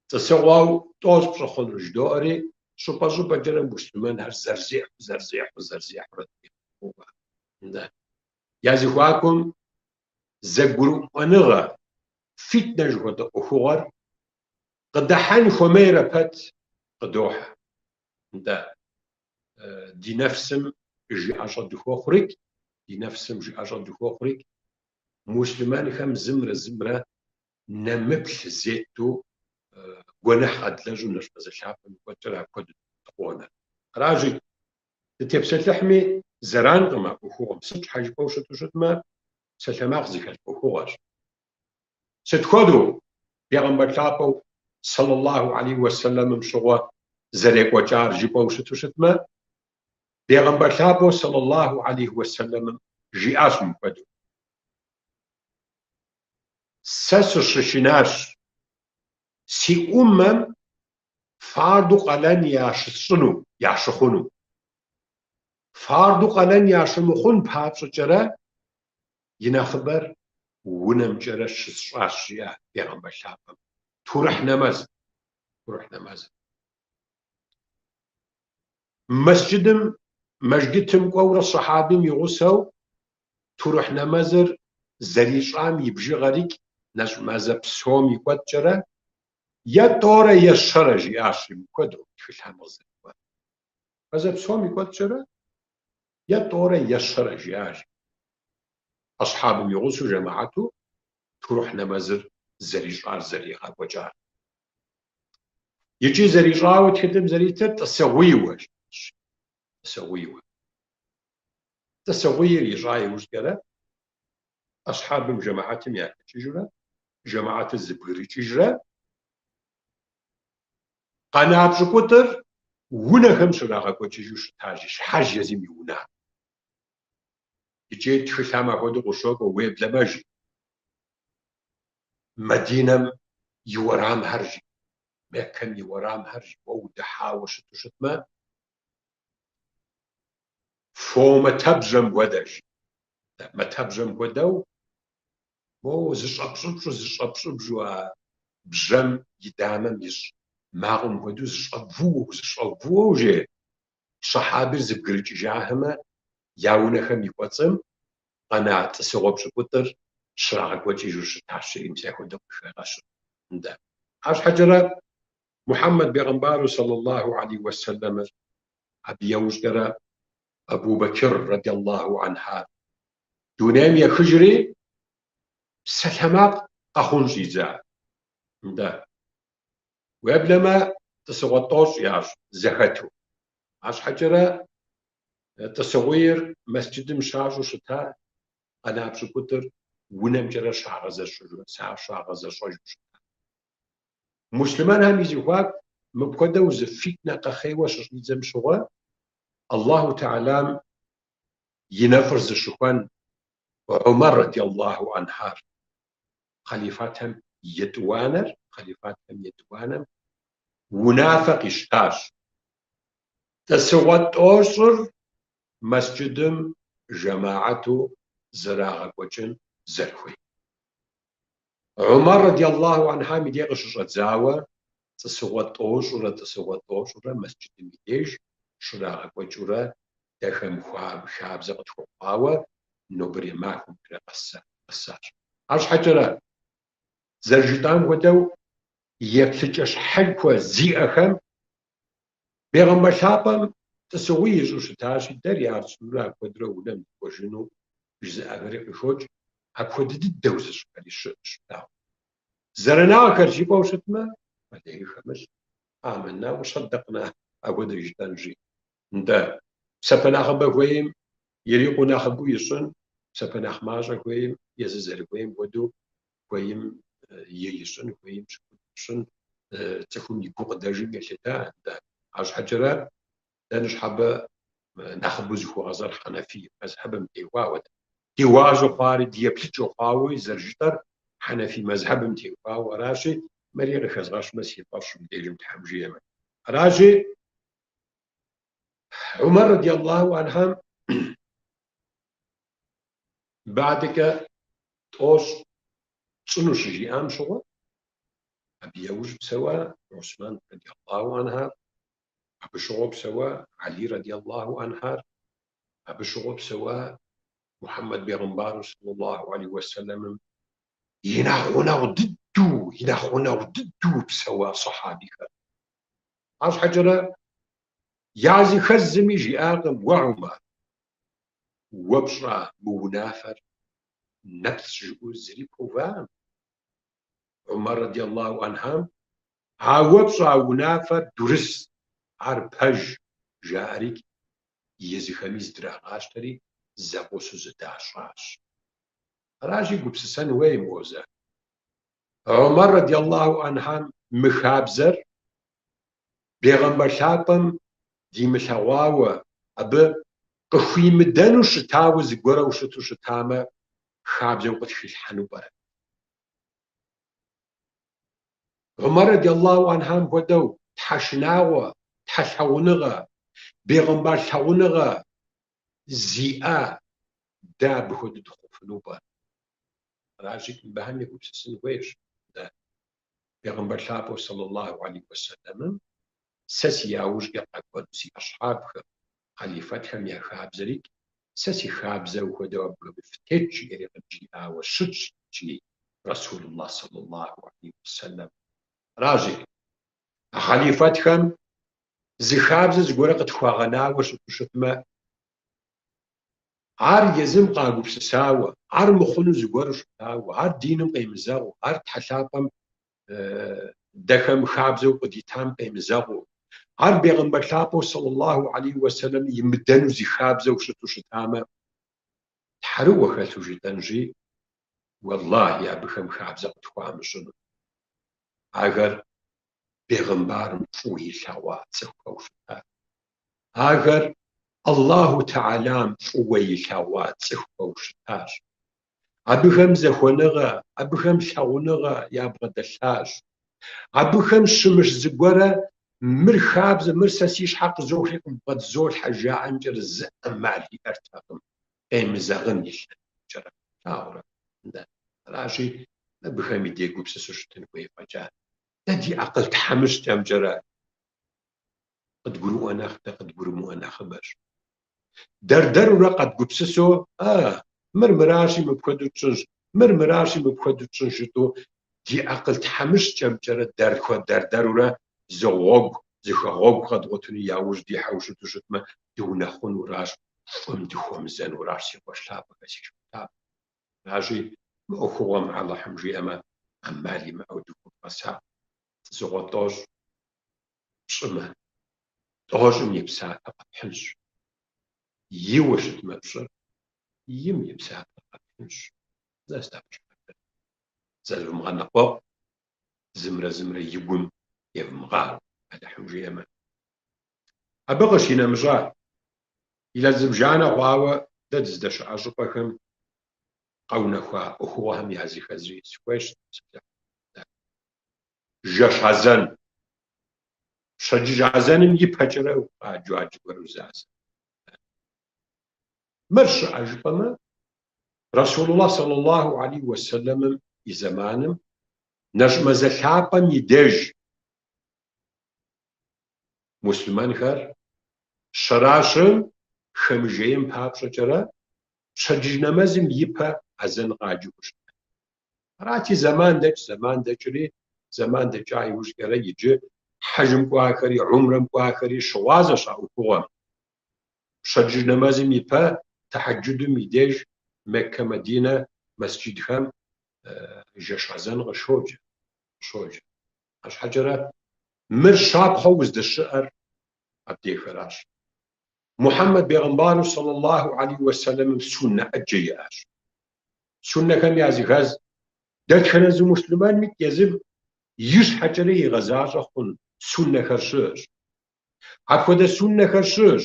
тӏысыгъуэу тӏощӏ пщӏы хъунущ жыдоӏэри, щӏыпӏэ-щӏыпӏэкӏэрэ муслъымэнхэр зэрызехьэу, зэрызехьэу, зэрызехьэурэ дыкъоувэ. Я зэхуакум зэгурыӏуэныгъэ, фитнэ жыхуэтӏэ ӏуэхугъуэр къыдыхьэн хуэмейрэ пэт къыдохьэ. Нтӏэ, ди нэфсым жыӏэщӏэ дыхуохъурикӏ, ди нэфсым жыӏэщӏэ дыхуохъурикӏ, муслъымэнхэм зымрэ зымрэ нэмыплъ зетту гуэныхь къэдлэжьу нэщӏ мазэ лъапӏэм и кӏуэцӏкӏэрэ апхуэдэу дыкъонэ. Аращи, дытепсэлъыхьми, зэранкъым а ӏуэхугъуэм. Сыт щхьэ жыпӏэу щыту щытмэ, псалъэмакъ зыхэлъ ӏуэхугъуэщ. Сыт хуэдэу бегъымбар лъапӏэу сэллаллаху алейхи уэсэлэмым щыгъуэ зэрекӏуэкӏар жыпӏэу щыту щытмэ, бегъымбар лъапӏэу сэллаллаху алейхи уэсэлэмым жиӏащ мыпхуэдэу. Сэ сыщышынащ си ӏуммэм фарду къалэн ящысщӏыну, ящыхъуну. Фарду къалэн ящымыхъун папщӏэкӏэрэ и нэхъыбэр унэмкӏэрэ щысщӏащ, жиӏа бегъымбар лъапӏэм. Турыхь нэмэз, турыхь нэмэз. Мэсджыдым, мэжджытым кӏуэурэ сэхьабим и гъусэу турыхь нэмэзыр зэрищӏам и бжыгъэрикӏ нэщӏ мазэ псом и кӏуэцӏкӏэрэ е тӏорэ е щэрэ жиӏащ мыпхуэдэу тхылъхэм къызэрыкӏуэр. Мазэ псом и кӏуэцӏкӏэрэ е тӏорэ е щэрэ жиӏащ. Асхьабым и гъусэу жэмыхьэту турыхь нэмэзыр зэрищӏар, зэригъэкӏуэкӏар. Икӏи зэрищӏауэ тхылъым зэритыр тӏысыгъуийуэщ. Тӏысыгъуийуэ. Тӏысыгъуийр ищӏа иужькӏэрэ, асхьабым жэмыхьэтым яхэкӏыжурэ, жэмыхьэтыр зэбгрыкӏыжрэ, къэна пщӏыкӏутӏыр унэхэм щрагъэкӏуэкӏыжу щытащ, щхьэж езым и унэ. Икӏи тхылъхэм апхуэдэу къыщокӏуэ, уеблэмэ жи. Мадинэм и уэрамхэр жи, Меккэм и уэрамхэр жи, уэ удыхьауэ щыту щытмэ, фо матэбжьэм хуэдэщ. Матэбжьэм хуэдэу, моуэ зыщӏэпщӏыпщӏу, зыщӏэпщӏыбжу а бжьэм и дамэм ищӏ макъым хуэдэу зыщӏэвууэу, зыщӏэвууэу же щэхьабэр зэбгрыкӏыжахэмэ, я унэхэм и кӏуэцӏым къэна тӏысыгъуэ пщыкӏутӏыр щрагъэкӏуэкӏыжу щытащ, жери мис апхуэдэу къыхегъэщыр. Нтӏэ. Арщхьэкӏэрэ Мухьэммэд бегъымбару сэллаллаху алейхи уэсэлэмыр абы яужькӏэрэ Абу Бэкыр радиаллаху анхьар дунейм ехыжри псалъэмакъ къэхъун щӏидза. Нтӏэ. Уеблэмэ тӏысыгъуэ тӏощӏ ящӏ зэхэту. Арщхьэкӏэрэ тӏысыгъуийр мэсджыдым щащӏу щыта къэна пщыкӏутӏыр унэмкӏэрэ щагъэзэщӏэжу щыта. Муслъымэнхэм и зэхуаку мыпхуэдэу зы фитнэ къэхъейуэ щыщӏидзэм щыгъуэ, Аллаху Тэхьэлам и нэфӏыр зыщыхуэн Умар радиаллаху анхьар хъалифэтым етӏуанэр, хъалифэтым етӏуанэм унафэ къищтащ. Тӏысыгъуэ тӏощӏыр мэсджыдым жэмаӏэту зэрагъэкӏуэкӏын зэрыхуейр. Умар радиаллаху анхьам и дей къыщыщӏэдзауэ тӏысыгъуэ тӏощӏурэ тӏысыгъуэ тӏощӏурэ мэсджыдым и деж щрагъэкӏуэкӏыурэ дэхэм хабзэ къытхуэхъуауэ нобэрей махуэм къэсащ. Арщхьэкӏэрэ, зэрыжытӏам хуэдэу, еплъыкӏэ щхьэхуэ зиӏэхэм бегъымбар лъапӏэм тӏысыгъуий ищӏу щытащи, дэри ар тщӏынурэ апхуэдурэ унэм дыкӏуэжыну жызыӏэхэри къыхокӏ, апхуэдэ дыдэу зыщӏхэри щыӏэщ. Зэранагъ хэлъ жыпӏэу щытмэ, уэлэхьи хэмылъ, амэнна уэ сэдэкъна апхуэдэ жытӏэнщи. Нтӏэ, псапэ нэхъыбэ хуейм ирикъуу нэхъыбэу ищӏын, псапэ нэхъ мащӏэ хуейм езы зэрыхуейм хуэдэу хуейм и ищӏын, хуейм пщыкӏутӏ ищӏын, цӏыхум и гукъыдэжым елъыта. Нтӏэ, арщхьэкӏэрэ дэ ныщхьэбэ нэхъыбэу зыхуэгъэзар хьэнэфий мэзхьэбым теухуауэ. Ди уазу хъуари, ди еплъыкӏэу хъуауи зэрыжытӏэр хьэнэфий мэзхьэбым теухуауэ аращи, мыри къыхэзгъэщмэ си фӏэфӏщ мыбдежым Тхьэм жиӏэмэ. Аращи, Умар радиаллаху анхьам бадэкӏэ тӏощӏ тщӏыну щыжиӏам щыгъуэ, абы яужь псэуа Усман радиаллаху анхьар, абы щыгъуэ псэуа Али радиаллаху анхьар, абы щыгъуэ псэуа Мухьэммэд бегъымбару саллаллаху алейхи уэсэлэмым и нэхъ гъунэгъу дыдэу, и нэхъ гъунэгъу дыдэу псэуа сахьабихэр. Арщхьэкӏэрэ языхэз зыми жиӏакъым, Уэ, Умар, уэ пщӏа мы унафэр нэпцӏ жыӏэу зыри пэувакъым. Умар радиаллаху анхьам, а уэ пщӏа унафэр дурыс, ар пэж, жаӏэрикӏ езыхэми зыдрагъащтэри зэгъусэу зэдащӏащ. Аращи, гупсысэн хуей мозэ. Умар радиаллаху анхьам мы хабзэр бегъымбар лъапӏэм димылъэгъуауэ, абы къыхуимыдэну щытауэ зыгуэрэу щыту щытамэ, хабзэу къытхилъхьэну пӏэрэ? Умар радиаллаху анхьам хуэдэу тхьэшынагъуэ, тхьэлъагъуныгъэ, бегъымбар лъагъуныгъэ зиӏа дэ абы хуэдэу дыхъуфыну пӏэрэ? Аращи, мыбыхэм егупсысын хуейщ дэ. Бегъымбар лъапӏэу саллаллаху алейхи уэсэлэмым сэ си яужькӏэ къэкӏуэну си асхьабхэм, хъалифэтхэм я хабзэрикӏ, сэ си хабзэу хуэдэу абыхэми фытет жиӏэри къыджиӏауэ щытщ икӏи Расулуллах саллаллаху алейхи уэсэлэм. Аращи, а хъалифэтхэм зы хабзэ зыгуэрэ къытхуагъэнауэ щыту щытмэ, ар езым къагупсысауэ, ар мыхъуну зыгуэру щытауэ, ар диным къемызэгъыу, ар Тхьэ лъапӏэм дэхэм хабзэу къыдитам къемызэгъыу, ар бегъымбар лъапӏэу саллаллаху алейхи уэсэлэм имыдэну зы хабзэу щыту щытамэ, тхьэрыӏуэ хэлъу жытӏэнщи, уэллахи, абыхэм хабзэ къытхуамыщӏыну. Ахэр бегъымбарым фӏыуэ илъэгъуа цӏыхухэу щыта. Ахэр Аллаху Тэхьэлам фӏыуэ илъэгъуа цӏыхухэу щытащ. Абыхэм зэхуэныгъэ, абыхэм лъагъуныгъэ ябгъэдэлъащ. Абыхэм щымыщ зыгуэрэ мыр хабзэ, мыр сэ си щхьэ къызохри къыбгъэдызолъхьэ жаӏэнкӏэрэ зы ӏэмал иӏэртэкъым къемызэгъын и лъэныкъуэкӏэ. жиӏэкӏэрэ. Плъагъурэ? Нтӏэ, аращи, мыбыхэми дегупсысу щытын хуей фӏэкӏа. Дэ ди акъыл тхьэмыщкӏэмкӏэрэ къыдгурыӏуэ нэхъ дэ къыдгурымыӏуэ нэхъыбэщ. Дэр-дэрурэ къэдгупсысу, а, мыр мыращи мыпхуэдэу тщӏынщ, мыр мыращи мыпхуэдэу тщӏынщ жытӏэу ди акъыл тхьэмыщкӏэмкӏэрэ дэр-дэрурэ зы гъуэгу, зы хэгъуэгу къэдгъуэтыну яужь дихьэу щыту щытмэ, дыунэхъунуращ, фӏым дыхуэмызэнуращ, си къуэш лъапӏэхэ, си шыпхъу лъапӏэхэ. Аращи, мы ӏуэхугъуэм Алыхьым жиӏэмэ, ӏэмал имыӏэу дыхуэвгъэсакъ. Тӏысыгъуэ тӏощӏ пщӏымэ, тӏощӏым и псапэ къэпхьынщ. Иуэ щытмэ пщӏыр, им и псапэр къэпхьынщ. Зэ абы щхьэкӏэ зэвмыгъэныкъуэкъу, зымрэ зымрэ и гум евмыгъауэ, Алыхьым жиӏэмэ. Абы къыщинэмыщӏа, илъэс зыбжанэ хъуауэ дэ дыздэщыӏэ щӏыпӏэхэм къэунэхуа ӏуэхугъуэхэм языхэзри сыхуейщ сыпсэлъыхьыну. Жэщ азэн. Пщэдджыжь азэным и пэкӏэрэ къаджэу аргуэру зы азэн. Мыр щыӏэ жыпӏэмэ, Расулуллах саллаллаху алейхи уэсэлэмым и зэманым нэщӏ мазэ лъапӏэм и деж муслъымэнхэр щэращым хэмыжеин папщӏэкӏэрэ пщэдджыжь нэмэзым и пэ азэн къаджэу щыта. Арати, зэман дэкӏ, зэман дэкӏри, зэман дэкӏа иужькӏэрэ иджы хьэжым кӏуахэри, умрэм кӏуахэри щыгъуазэщ а ӏуэхугъуэм. Пщэдджыжь нэмэзым и пэ тэхьэджудым и деж Меккэ, Мадинэ мэсджидхэм жэщ азэн къыщоджэ, къыщоджэ. Арщхьэкӏэрэ мыр щапхъэу здэщыӏэр абдейхэращ. Мухьэммэд бегъымбару саллаллаху алейхи уэсэлэмым суннэ ӏэджэ иӏащ. Суннэхэм языхэз дэтхэнэ зы муслъымэнми езым и щхьэкӏэрэ игъэзащӏэ хъун суннэхэр щыӏэщ. Апхуэдэ суннэхэр щыӏэщ,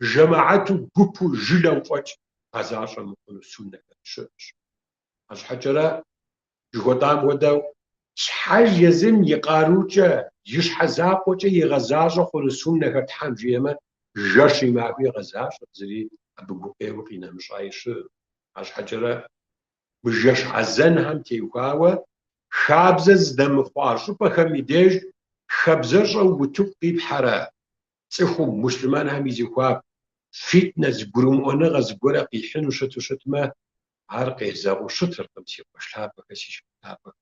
жэмаӏэту, гупу, жылэу фӏэкӏ гъэзащӏэ мыхъуну суннэхэр щыӏэщ. Арщхьэкӏэрэ, жыхуэтӏам хуэдэу, щхьэж езым и къарукӏэ, и щхьэ закъуэкӏэ игъэзащӏэ хъуну суннэхэр Тхьэм жиӏэмэ, жэщи махуи гъэзащӏэ, зыри абы гукъеуи къинэмыщӏаи щыӏэкъым. Арщхьэкӏэрэ, мы жэщ азэнхэм теухуауэ хабзэ зыдэмыхъуа щӏыпӏэхэм и деж хабзэщӏэу утыку къипхьэрэ цӏыхум, муслъымэнхэм и зэхуаку фитнэ, зыгурымыӏуэныгъэ зыгуэрэ къихьыну щыту щытмэ, ар къезэгъыу щытыркъым, си къуэш лъапӏэхэ, си шыпхъу лъапӏэхэ.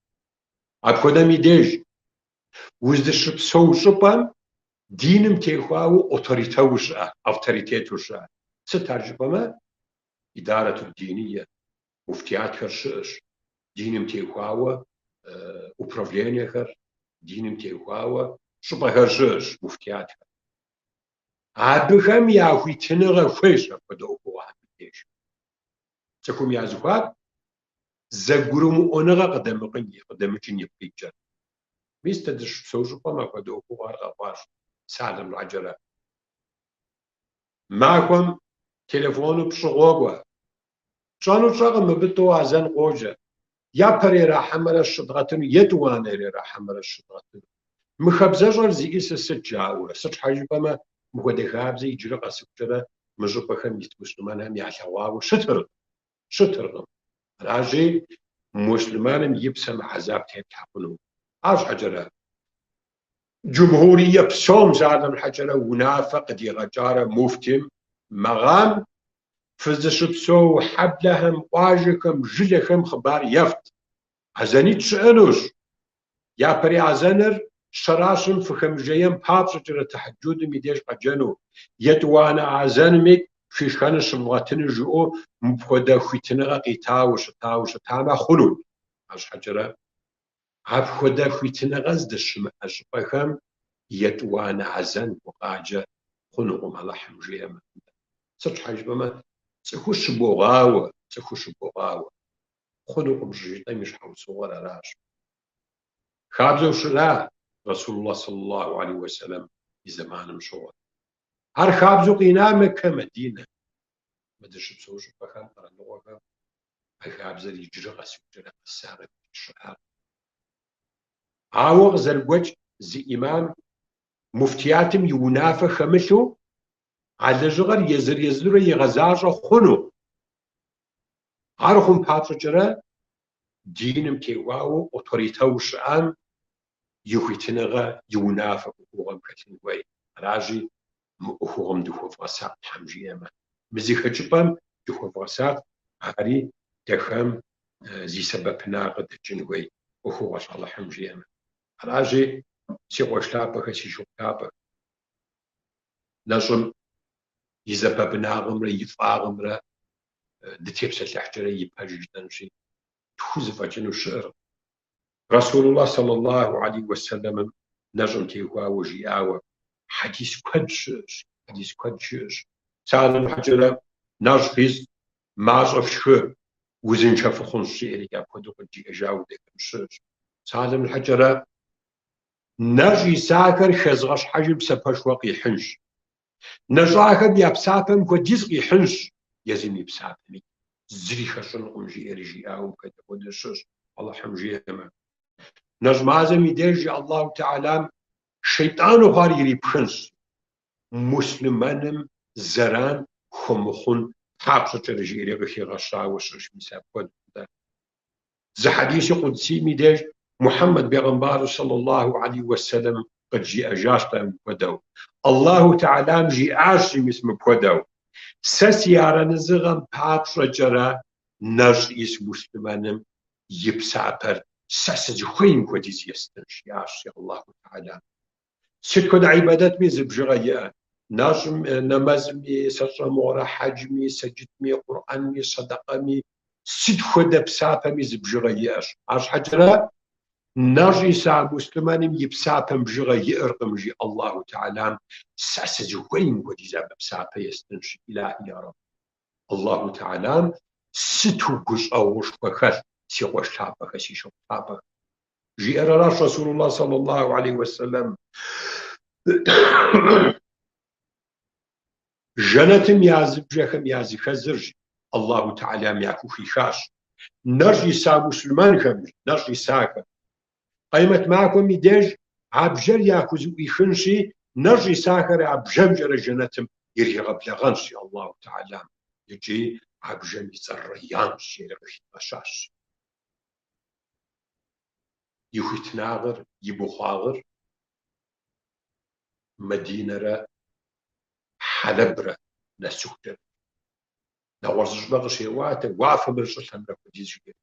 Апхуэдэм и деж уздыщыпсэу щӏыпӏэм диным теухуауэ оторитэу щыӏэ, авторитету щыӏэ. Сыт ар жыпӏэмэ, идарату диния, муфтиятхэр щыӏэщ, диным теухуауэ управлениехэр, диным теухуауэ щӏыпӏэхэр щыӏэщ, муфтиятхэр. Абыхэм я хуитыныгъэ хуейщ апхуэдэ ӏуэхугъуэхэм и деж. Цӏыхум я зэхуаку зэгурымыӏуэныгъэ къыдэмыкӏын ипкъ иткӏэ. Мис дэ дыщыпсэу щӏыпӏэм апхуэдэ ӏуэхугъуэр къэхъуащ, псалъэм щхьэкӏэрэ. Махуэм телефону пщӏы къокӏуэ. Тщӏэнур тщӏэкъым, мыбы тӏэу азэн къоджэ. Япэрейра хьэмэрэ щыдгъэтыну, етӏуанэрейра хьэмэрэ щыдгъэтыну. Мы хабзэщӏэр зиӏысыр сыт жаӏэурэ, сыт щхьэ жыпӏэмэ, мыхуэдэ хабзэ иджырэ къэсыхукӏэрэ мы щӏыпӏэхэм ит муслъымэнхэм ялъэгъуауэ щытыркъым, щытыркъым. Аращи, муслъымэным и псэм хьэзаб теплъхьэ хъуну. Арщхьэкӏэрэ, джумхурие псом псалъэм щхьэкӏэрэ унафэ къыдигъэкӏарэ муфтим мэгъам фызыщыпсэу хьэблэхэм, къуажэхэм, жылэхэм хъыбар ефт. Азэнитӏ щыӏэнущ. Япэрей азэныр щэращым фыхэмыжеен папщӏэкӏэрэ тэхьэджудым и деж къэджэну, етӏуанэ азэнми фи шхэныр щывгъэтыну жиӏэу мыпхуэдэ хуитыныгъэ къитауэ щытауэ щытамэ хъунут. Арщхьэкӏэрэ апхуэдэ хуитыныгъэ здэщымыӏэ щӏыпӏэхэм етӏуанэ азэн укъаджэ хъунукъым, Алыхьым жиӏэмэ. Сыт щхьэ жыпӏэмэ, цӏыхур щыбогъауэ, цӏыхур щыбогъауэ. Хъунукъым щӏыжытӏэм и щхьэусыгъуэр аращ. Хабзэу щыра Расулуллах саллаллаху алейхи уэсэлэм и зэманым щыгъуэ. Ар хабзэу къина Меккэ, Мадинэ. Мы дыщыпсэу щӏыпӏэхэм, къэралыгъуэхэм а хабзэр иджырэ къэсыхукӏэрэ къэсакъым, щыӏакъым. Ауэ къызэрыгуэкӏ зы имам муфтиятым и унафэ хэмылъу а лэжьыгъэр езыр-езырурэ игъэзащӏэ хъуну. Ар хъун папщӏэкӏэрэ диным теухуауэ оторитэу щыӏэм и хуитыныгъэ, и унафэ ӏуэхугъуэм хэлъын хуей. Аращи, мы ӏуэхугъуэм дыхуэвгъэсакъ, Тхьэм жиӏэмэ. Мы зы хэкӏыпӏэм дыхуэвгъэсакъ, ари дэхэм зи сэбэпынагъ къыдэкӏын хуей ӏуэхугъуэщ, Алыхьым жиӏэмэ. Аращи, си къуэш лъапӏэхэ, си шыпхъу лъапӏэхэ, нэщӏым и сэбэпынагъымрэ и фӏагъымрэ дытепсэлъыхькӏэрэ и пэж жытӏэнщи, тхузэфӏэкӏыну щыӏэркъым. Расулуллах сэллаллаху алейхи уэсэлэмым нэщӏым теухуауэ жиӏауэ хьэдис куэд щыӏэщ, хьэдис куэд щыӏэщ. Псалъэм щхьэкӏэрэ, нэщӏ фис, мащӏэ фшхы, узыншэ фыхъунщ, жиӏэрикӏ апхуэдэу къыджиӏэжауэ дэхэм щыӏэщ. Псалъэм щхьэкӏэрэ, нэщӏ исахэр хэзыгъэщхьэжым псапэшхуэ къихьынщ. Нэщӏахэм я псапэм хуэдиз къихьынщ, езым и псапэми зыри хэщӏынкъым, жиӏэри жиӏауэ мыпхуэдэ хуэдэ щыӏэщ, Алыхьым жиӏэмэ. Нэщӏ мазэм и деж Аллаху Тэхьэлам шейтӏану хъуар ирипхынщ, муслъымэным зэран хуэмыхъун папщӏэкӏэрэ жиӏэри къыхигъэщауэ щыӏэщ, мис апхуэдэу. Зы хьэдиси къудсийм и деж Мухьэммэд бегъымбару сэллаллаху алейхи уэсэлэм къыджиӏэжащ тӏэ мыпхуэдэу. Аллаху Тэхьэлам жиӏащ мис мыпхуэдэу. Сэ си арэзыныгъэм папщӏэкӏэрэ нэщӏ ис муслъымэным и псапэр сэ сызыхуейм хуэдиз естынщ, жиӏащ Аллаху Тэхьэлам. Сыт хуэдэ ибадэтми зы бжыгъэ иӏэ. Нэщӏым, нэмэзми, сэ сщӏэ мыгъуэрэ хьэджми, сэджытми, къурӏэнми, сэдэкъэми, сыт хуэдэ псапэми зы бжыгъэ иӏэщ. Арщхьэкӏэрэ нэщӏ иса муслъымэным и псапэм бжыгъэ иӏэркъым, жи Аллаху Тэхьэлам, сэ сызыхуейм хуэдиз абы псапэ естынщ, Илахи я Рэб. Аллаху Тэхьэлам сыту гущӏэгъушхуэ хэлъ, си къуэш лъапӏэхэ, си шыпхъу лъапӏэхэ. Жиӏэр аращ Расулуллах саллаллаху алейхи уэсэлэм. Жэнэтым я зы бжэхэм языхэзырщ Аллаху Тэхьэлам яхухихащ. Нэщӏ иса муслъымэнхэм, нэщӏ исахэм. Къемэт махуэм и деж а бжэр яхузэӏуихынщи, нэщӏ исахэр а бжэмкӏэрэ жэнэтым иригъэблэгъэнщ Аллаху Тэхьэлам. Икӏи а бжэм и цӏэр Рэйянщ, жери къыхигъэщащ. И хуитынагъыр, и бухъуагъыр Мэдинэрэ Хьэлэбрэ нэсыхукӏэ. Нэгъуэщӏ зы щӏыпӏэ къыщеӏуатэ, уафэмрэ щӏылъэмрэ хуэдиз жиӏэри.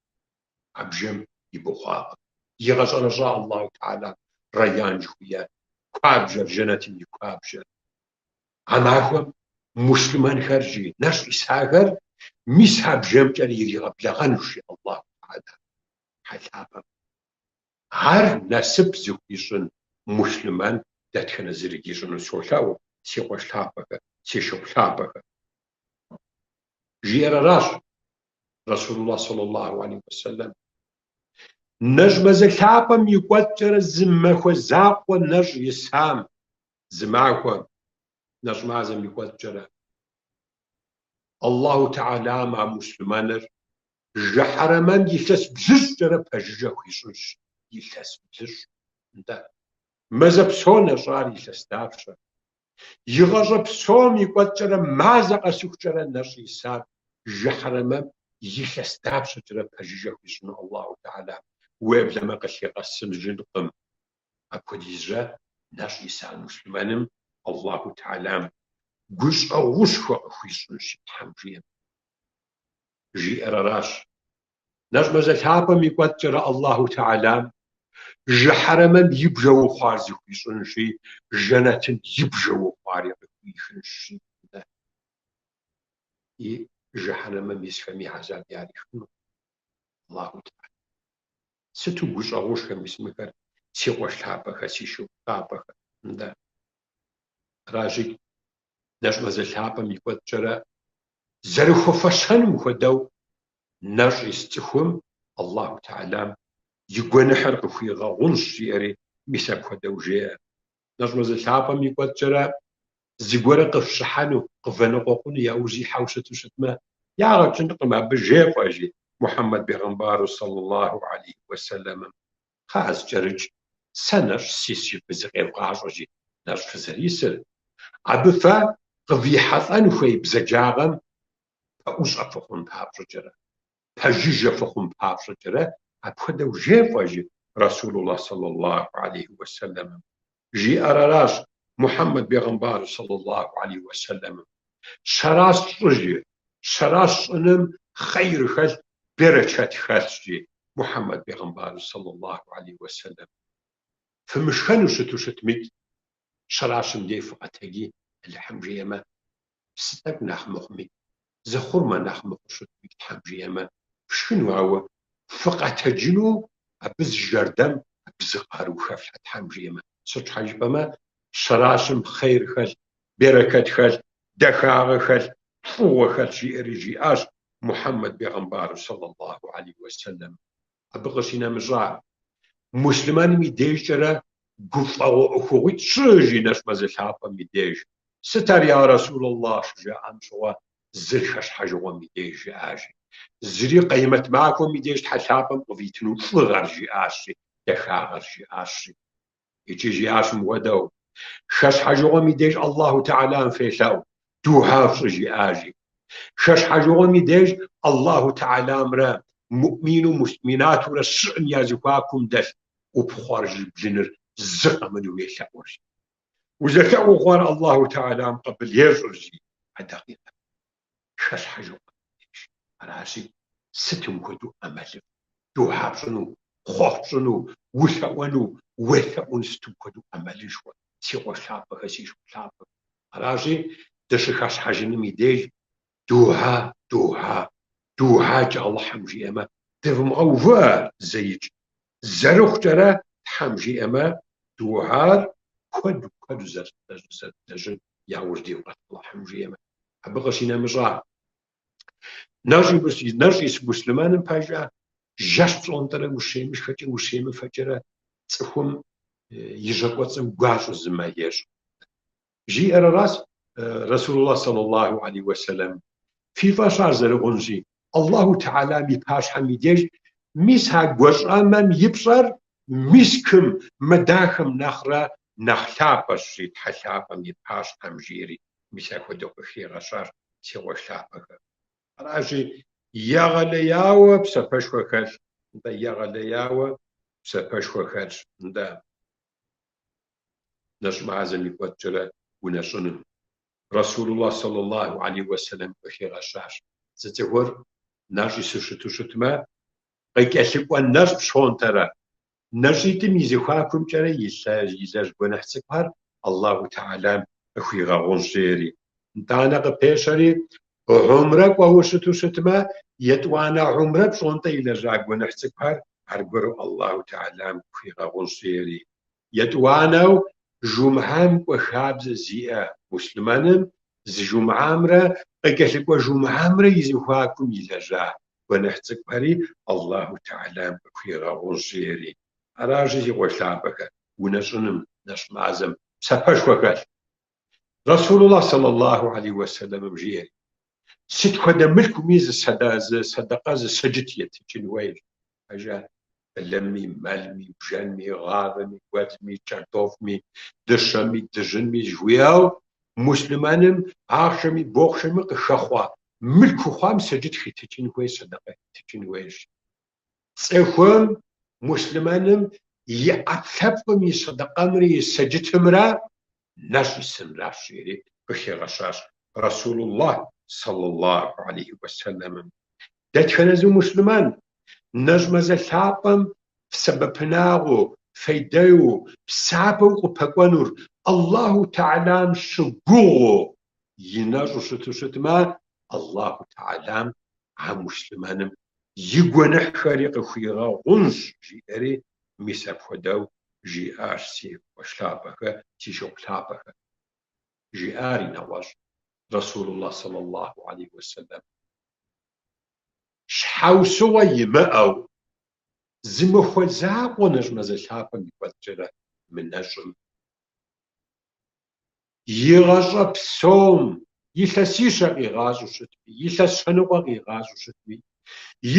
А бжэм и бухъуагъыр. Игъэщӏэрэщӏа Аллаху Тэхьэлам Рэйян жыхуиӏэ куабжэр, жэнэтым и куабжэр. А махуэм муслъымэнхэр жи, нэщӏ исахэр мис а бжэмкӏэ иригъэблэгъэнущ, жи Аллаху Тэхьэлам, Тхьэ лъапӏэм. Ар насып зыхуищӏын муслъымэн дэтхэнэ зыри дищӏыну солъэӏу, си къуэш лъапӏэхэр, си шыпхъу лъапӏэхэр. Жиӏэр аращ Расулуллах саллаллаху алейхи уэсэлэм. Нэщӏ мазэ лъапӏэм и кӏуэцӏкӏэрэ зы махуэ закъуэ нэщӏ исам, зы махуэ нэщӏ мазэм и кӏуэцӏкӏэрэ. Аллаху Тэхьэлам а муслъымэныр жыхьэрэмэм илъэс блыщӏкӏэрэ пэжыжьэ хуищӏынщ. Илъэс блыщӏ. Нтӏэ, мазэ псо нэщӏар илъэс дапщэ? И гъащӏэ псом и кӏуэцӏкӏэрэ мазэ къэсыхукӏэрэ нэщӏ исар жыхьэрэмэм илъэс дапщэкӏэрэ пэжыжьэ хуищӏыну Аллаху Тэхьэлам уеблэмэ къылъигъэсыжынкъым. Апхуэдизрэ нэщӏ иса муслъымэным Аллаху Тэхьэлам гущӏэгъушхуэ къыхуищӏынщ, Тхьэм жиӏэм. Жиӏэр аращ. Нэщӏ мазэ лъапӏэм и кӏуэцӏкӏэрэ Аллаху Тэхьэлам жыхьэрэмэм и бжэу хъуар зыхуищӏынщи, жэнэтым и бжэу хъуари къыхуихынщ. И жыхьэрэмэм исхэми хьэзаб ярихыну Аллаху Тэхьэлам. Сыту гущӏэгъушхуэ мис мыхэр, си къуэш лъапӏэхэ, си шыпхъу лъапӏэхэ. Нтӏэ. Аращи, нэщӏ мазэ лъапӏэм и кӏуэцӏкӏэрэ зэрыхуэфэщэным хуэдэу нэщӏ ис цӏыхум Аллаху Тэхьэлам и гуэныхьыр къыхуигъэгъунщ, жиӏэри мис апхуэдэу жеӏэ. Нэщӏ мазэ лъапӏэм и кӏуэцӏкӏэрэ зыгуэрэ къыфщыхьэну, къывэныкъуэкъуну яужь ихьэу щыту щытмэ, ягъэ кӏынкъым абы жефӏэ, жи Мухьэммэд бегъымбару саллаллаху алейхи уэсэлэмым. Кхъыӏэ, скӏэрыкӏ, сэ нэщӏ сисщи, зыкъевгъащӏэ, жи, нэщӏ фызэрисыр. Абы фэ къывихьэлӏэн хуей бзаджагъэм пэӏущӏэ фыхъун папщӏэкӏэрэ. пэжыжьэ фыхъун папщӏэкӏэрэ, апхуэдэу жефӏэ, жи Расулуллах сэллаллаху алейхи уэсэлэмым. Жиӏэр аращ Мухьэммэд бегъымбар сэллаллаху алейхи уэсэлэмым. Щэращ щӏы, жи. Щэращ щӏыным хъейр хэлъ, берэчэт хэлъщ, жи Мухьэммэд бегъымбар сэллаллаху алейхи уэсэлэм. Фымышхэну щыту щытмикӏ, щэращым дей фыкъэтэджи, Алыхьым жиӏэмэ, псы тӏэкӏу нэхъ мыхъуми, зы хъурмэ нэхъ мыхъуу щытмикӏ, Тхьэм жиӏэмэ, фшхыну, ауэ фыкъэтэджыну абы зы жэрдэм, абы зы къару хэфлъхьэ, Тхьэм жиӏэмэ. Сыт щхьэ жыпӏэмэ, щэращым хъейр хэлъ, берэкэт хэлъ, дахагъэ хэлъ, фӏыгъуэ хэлъ, жиӏэри жиӏащ Мухьэммэд бегъымбару сэллаллаху алейхи уэсэлэм. Абы къыщинэмыщӏа, муслъымэным и дежкӏэрэ гуфӏэгъуэ ӏуэхугъуитӏ щы, жи нэщӏ мазэ лъапӏэм и деж. Сыт ар, я Расулаллах, щыжаӏам щыгъуэ, зыр хэщхьэжыгъуэм и деж жиӏащи. Зыри къемэт махуэм и деж Тхьэ лъапӏэм къывитыну фӏыгъэр жиӏащи, дахагъэр жиӏащи. Икӏи жиӏащ мыхуэдэу, Хэщхьэжыгъуэм и деж Аллаху Тэхьэлам фелъэӏу, духьэ фщӏы, жиӏащи. Хэщхьэжыгъуэм и деж Аллаху Тэхьэламрэ муӏмину муӏминатурэ щыӏэм я зэхуакум дэлъ ӏупхъуэр жи блыныр зы къэмынэу елъэӏур. Узэлъэӏуу хъуар Аллаху Тэхьэлам къабыл ещӏыр, жи а дакъикъэм. Хэщхьэжыгъуэм и деж. Аращи, сытым хуэдэу ӏэмалыфӏ духьэ пщӏыну, хъуэхъу пщӏыну, улъэӏуэну, уелъэӏуну сытым хуэдэу ӏэмалышхуэ, си къуэш лъапӏэхэ, си шыпхъу лъапӏэхэ. Аращи, дыщыхэщхьэжыным и деж духьэ, духьэ, духьэкӏэ Алыхьым жиӏэмэ, дывмыгъэувыӏэ зэикӏ. Зэрыхъукӏэрэ Тхьэм жиӏэмэ, духьэр куэду, куэду зэрыдлэжьын яужь дивгъэт Алыхьым жиӏэмэ. Абы къыщинэмыщӏа, нэщӏ ис муслъымэным пэжа, жэщ пщӏонтӏэрэ ущемышхэкӏэ, ущемыфэкӏэрэ цӏыхум и жьэкӏуэцӏым гуащӏэу зы мэ ещӏ. Жиӏэр аращ Расулуллах саллаллаху алейхи уэсэлэм. Фи фӏэщ ар зэрыхъунщи, Аллаху Тэхьэлам и пащхьэм и деж мис а гуащӏэмэм и пщӏэр мискым мэ дахэм нэхърэ нэхъ лъапӏэщ, жи Тхьэ лъапӏэм и пащхьэм, жиӏэри мис апхуэдэу къыхигъэщащ си къуэш лъапӏэхэр. Аращи, егъэлеяуэ псапэшхуэ хэлъ, нтӏэ, егъэлеяуэ псапэшхуэ хэлъщ, нтӏэ, нэщӏ мазэм и кӏуэцӏкӏэрэ унэщӏыным. Расулуллах саллаллаху алейхи уэсэлэм къыхигъэщащ, зы цӏыхур нэщӏ ису щыту щытмэ, къыкӏэлъыкӏуэ нэщӏ пщӏонтӏэрэ, нэщӏитӏым и зэхуакумкӏэрэ илэжь гуэныхь цӏыкӏухэр Аллаху Тэхьэлам къыхуигъэгъунщ, жери. Нтӏанэ къыпещэри, гьумрэ кӏуэуэ щыту щытмэ, етӏуанэ гьумрэ пщӏонтӏэ илэжьа гуэныхь цӏыкӏухэр аргуэру Аллаху Тэхьэлам къыхуигъэгъунщ, жери. Етӏуанэу жумгьэм кӏуэ хабзэ зиӏэ муслъымэным зы жумгьэмрэ къыкӏэлъыкӏуэ жумгьэмрэ и зэхуакум илэжьа гуэныхь цӏыкӏухэри Аллаху Тэхьэлам къыхуигъэгъунщ, жери. Аращи, си къуэш лъапӏэхэр, унэщӏыным, нэщӏ мазэм псапэшхуэ хэлъ. Расулуллах саллаллаху алейхи уэсэлэмым жиӏэри, сыт хуэдэ мылъкуми зы сэдэкъэ, зы сэджыт етыкӏын хуейщ. Пэжа? Былымми, мэлми, бжэнми, гъавэми, гуэдзми, кӏэртӏофми, дыщэми, дыжьынми жыхуиӏэу, муслъымэным ахъшэми бохъшэми къыхэхъуа мылъку хъуам сэджыт хитыкӏын хуей, сэдэкъэ хитыкӏын хуейщ. Цӏыхум, муслъымэным и ӏэпкълъэпкъым и сэдэкъэмрэ и сэджытымрэ нэщӏ исынращ, жиӏэри къыхигъэщащ Расулуллах саллаллаху алейхи уэсэлэмым. Дэтхэнэ зы муслъымэн нэщӏ мазэ лъапӏэм сэбэпынагъыу, фейдэу, псапэу къыпэкӏуэнур Аллаху Тэхьэлам щыгугъыу и нэщӏу щыту щытмэ, Аллаху Тэхьэлам а муслъымэным и гуэныхьхэри къыхуигъэгъунщ, жиӏэри мис апхуэдэу жиӏащ си къуэш лъапӏэхэ, си шыпхъу лъапӏэхэ. Жиӏари нэгъуэщӏ Расулуллах саллаллаху алейхи уэсэлэм. Щхьэусыгъуэ имыӏэу зы махуэ закъуэ нэщӏ мазэ лъапӏэм и кӏуэцӏкӏэрэ мынэщӏым и гъащӏэ псом илъэсищэ къигъащӏэу щытми, илъэс щэныкъуэ къигъащӏэу щытми,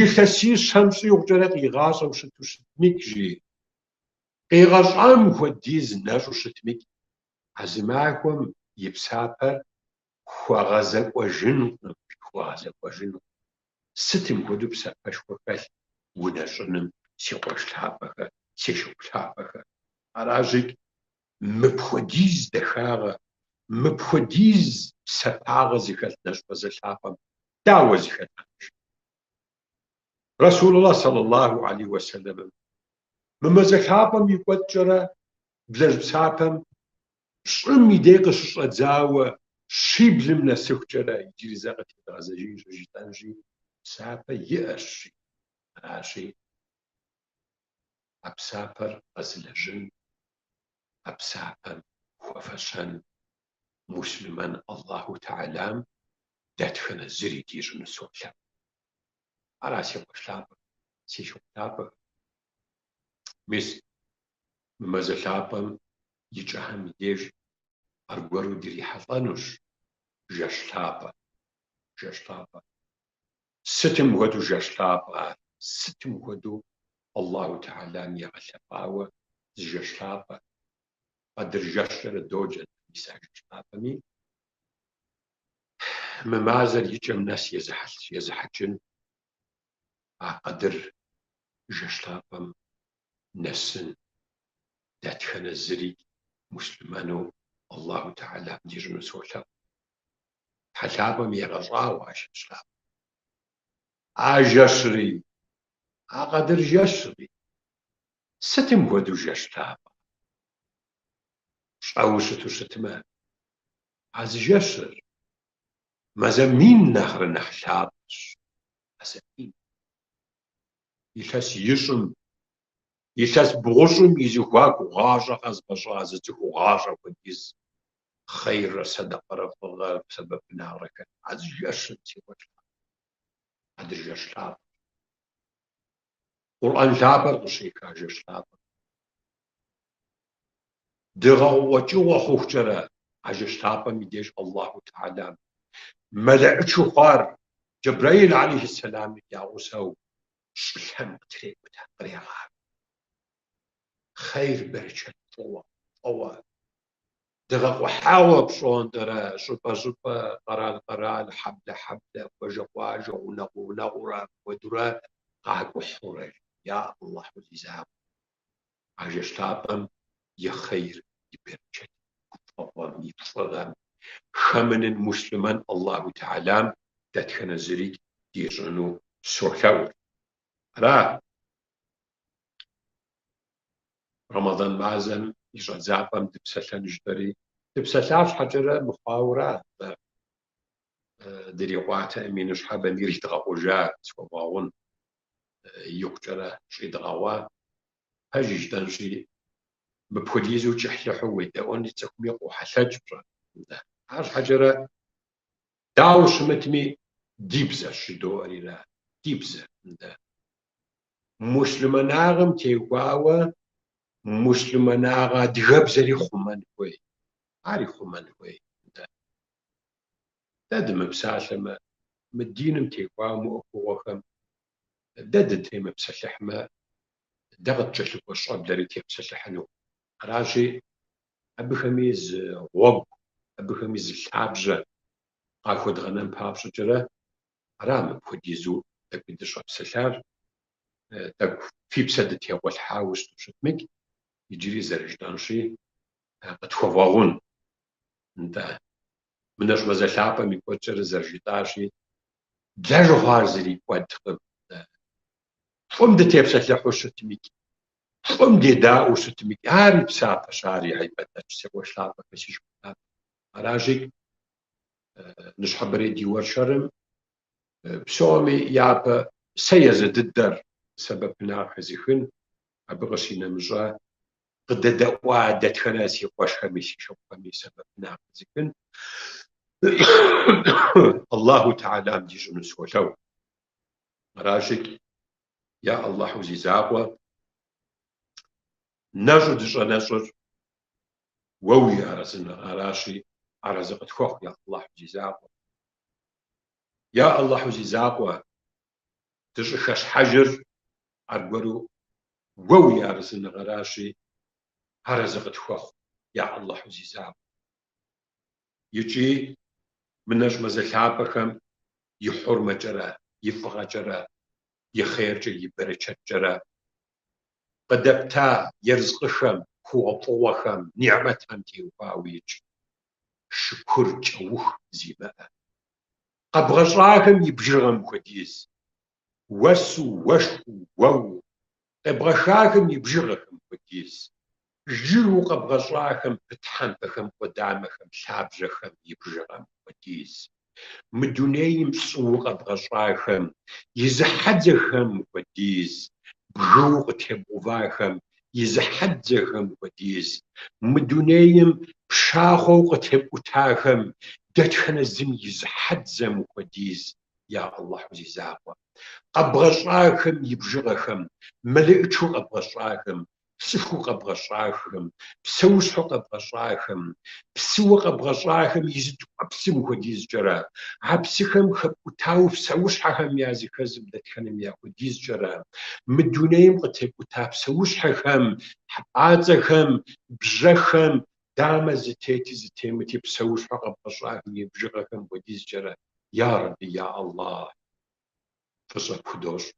илъэсищэм щӏигъукӏэрэ къигъащӏэу щыту щытмикӏ, жи, къигъэщӏам хуэдиз нэщӏу щытмикӏ, а зы махуэм и псапэр хуэгъэзэкӏуэжынкъым, хуэгъэзэкӏуэжынкъым. Сытым хуэдэу псапэшхуэ хэлъ унэщӏыным, си къуэш лъапӏэхэ, си шыпхъу лъапӏэхэ. Аращикӏ мыпхуэдиз дахагъэ, мыпхуэдиз псапагъэ зыхэлъ нэщӏ мазэ лъапӏэм дауэ зыхэдгъэкӏыжын? Расулуллах саллаллаху алейхи уэсэлэмым мы мазэ лъапӏэм и кӏуэцӏкӏэрэ блэжь псапэм пщӏым и дей къыщыщӏэдзауэ щиблым нэсыхукӏэрэ иджыри зэ къытедгъэзэжынщи жытӏэнщи, псапэ иӏэщ. Аращи, а псапэр къэзылэжьын, а псапэм хуэфэщэн муслъымэн Аллаху Тэхьэлам дэтхэнэ зыри дищӏыну солъэӏу. Ара си къуэш лъапӏэхэр, си шыпхъу лъапӏэхэр. Мис мы мазэ лъапӏэм и кӏэхэм и деж аргуэру дрихьэлӏэнущ жэщ лъапӏэ. Жэщ лъапӏэ. Сытым хуэдэу жэщ лъапӏэ ар? Сытым хуэдэу Аллаху Тэхьэлам егъэлъэпӏауэ зы жэщ лъапӏэ? Къэдыр жэщкӏэрэ доджэ мис а жэщ лъапӏэми. Мы мазэр и кӏэм нэс езыхьэкӏын а Къэдыр жэщ лъапӏэм нэсын дэтхэнэ зыри муслъымэну Аллаху Тэхьэлам дищӏыну солъэӏу. Тхьэ лъапӏэм егъэщӏагъуэ а жэщ лъапӏэр. А жэщри, а Къэдыр жэщри сытым хуэдэу жэщ лъапӏэ? Пщӏэуэ щыту щытмэ, а зы жэщыр мазэ мин нэхърэ нэхъ лъапӏэщ. Мазэ мин. Илъэс ищӏым, илъэс бгъущӏым и зэхуаку гъащӏэ къэзыгъэщӏа зы цӏыху гъащӏэ хуэдиз хъейрэ сэдэкъэрэ фӏыгъэ сэбэпынагърэ хэлъ. А зы жэщым, си къуэш лъапӏэ. Къэдыр жэщ лъапӏэр. Къурӏэн лъапӏэр къыщеха жэщ лъапӏэр. Дыгъэ къыкъуэкӏыгъуэ хъухукӏэрэ а жэщ лъапӏэм и деж Аллаху Тэхьэлам мэлэӏычу хъуар Джэбраил алейхи сэлам я гъусэу щӏылъэм къытрекӏутэ, кърегъакӏуэ. Хъейр, берычэт, фӏыгъуэ, фӏыгъуэ. Дыгъэ къухьэгъуэ пщӏондэрэ щӏыпӏэ-щӏыпӏэ, къэрал-къэрал, хьэблэ-хьэблэ, къуажэ-къуажэ, гъунэгъу-гъунэгъурэ апхуэдэурэ къакӏухьурэ, я Аллахьу зи закъуэ. А жэщ лъапӏэм и хъейр, и берычэт, и гуфӏэгъуэм, и фӏыгъэм хэмынын муслъымэн Аллаху Тэхьэлам дэтхэнэ зыри дищӏыну солъэӏур. Ара? Рэмэдан мазэм и щӏэдзапӏэм дыпсэлъэн жытӏэри, дыпсэлъа щхьэкӏэрэ мыхъуауэра, атӏэ дрикъуатэӏыми, ныщхьэбэми иридгъэкъужа, схуэвгъэгъун, икъукӏэрэ щӏидгъэгъуа. Пэж жытӏэнщи, мыпхуэдизу кӏыхьлӏыхьу уедэӏуэн цӏыхуми къохьэлъэкӏ пщӏэ. Арщхьэкӏэрэ, дауэ щымытми, ди бзэщ жыдоӏэрира, ди бзэ. Муслъымэнагъэм теухуауэ муслъымэнагъэ адыгэбзэри хъумэн хуей, ари хъумэн хуей. Дэ дымыпсалъэмэ, мы диным теухуауэ мы ӏуэхугъуэхэм дэ дытемыпсэлъыхьмэ, дэ къыткӏэлъыкӏуэ щӏэблэри тепсэлъыхьыну. Аращи, абыхэми зы гъуэгу, абыхэми зы лъабжьэ къахуэдгъэнэн папщӏэкӏэрэ, ара мыпхуэдизу тӏэкӏуи дыщӏэпсэлъар, тӏэкӏу фи псэ дытегъуэлъхьауэ щыту щытмикӏ, иджыри зэрыжытӏэнщи, къытхуэвгъэгъун. Нтӏэ, мы нэщӏ мазэ лъапӏэм и кӏуэцӏкӏэрэ зэрыжытӏащи, длэжьу хъуар зыри кӏуэдкъым. Фӏым дытепсэлъыхьу щытмикӏ, фӏым дедаӏуэу щытмикӏ, ари псапэщ, ари гьибадэтщ, си къуэш лъапӏэхэ, си шыпхъу лъапӏэхэ. Аращи, ныщхьэбэрей ди уэршэрым псоми япэ сэ езы дыдэр сэбэпынагъ хэзыхын, абы къыщинэмыщӏа къыдэдэӏуа дэтхэнэ си къуэшхэми си шыпхъухэми сэбэпынагъ хэзыхын Аллаху Тэхьэлам дищӏыну солъэӏу. Аращи, я Аллахьу зи закъуэ, нэщӏу дыщӏэнэщӏыр уэ уи арэзыныгъэращи, арэзы къытхуэхъу, я Аллахьу зи закъуэ. Я Аллахьу зи закъуэ, дыщӏыхэщхьэжыр аргуэру уэ уи арэзыныгъэращи, арэзы къытхуэхъу, я Аллахьу зи закъуэ. Икӏи мы нэщӏ мазэ лъапӏэхэм и хьурмэкӏэрэ. и фӏыгъэкӏэрэ, и хъеркӏэ, и бэрэчэткӏэрэ къыдэпта ерыскъыхэм, хъугъуэфӏыгъуэхэм, нигьмэтхэм теухуауикӏ шыкур кӏэух зимыӏэ. Къэбгъэщӏахэм и бжыгъэм хуэдиз, уэсу, уэшхыу, уэуу, къебгъэхахэм и бжыгъэхэм хуэдиз, жыгыу къэбгъэщӏахэм, пыт тхьэмпэхэм, къудамэхэм, лъабжьэхэм и бжыгъэм хуэдиз. Мы дунейм щӏыуэ къэбгъэщӏахэм и зы хьэдзэхэм хуэдиз, бгыуэ къытебгъувахэм и зы хьэдзэхэм хуэдиз, мы дунейм пшахъуэу къытепкӏутахэм дэтхэнэ зым и зы хьэдзэм хуэдиз, я Аллахьу зи закъуэ. Къэбгъэщӏахэм и бжыгъэхэм, мэлэӏычу къэбгъэщӏахэм, цӏыхуу къэбгъэщӏахэм, псэущхьэу къэбгъэщӏахэм, псыуэ къэбгъэщӏахэм и зы ткӏуэпсым хуэдизкӏэрэ, а псыхэм хэпкӏутауэ псэущхьэхэм языхэзым дэтхэнэм яхуэдизкӏэрэ, мы дунейм къытепкӏута псэущхьэхэм, хьэпӏацӏэхэм, бжьэхэм, дамэ зытети зытемыти псэущхьэ къэбгъэщӏахэм и бжыгъэхэм хуэдизкӏэрэ, я Рэбби, я Аллахь, фӏыщӏэ пхудощӏ,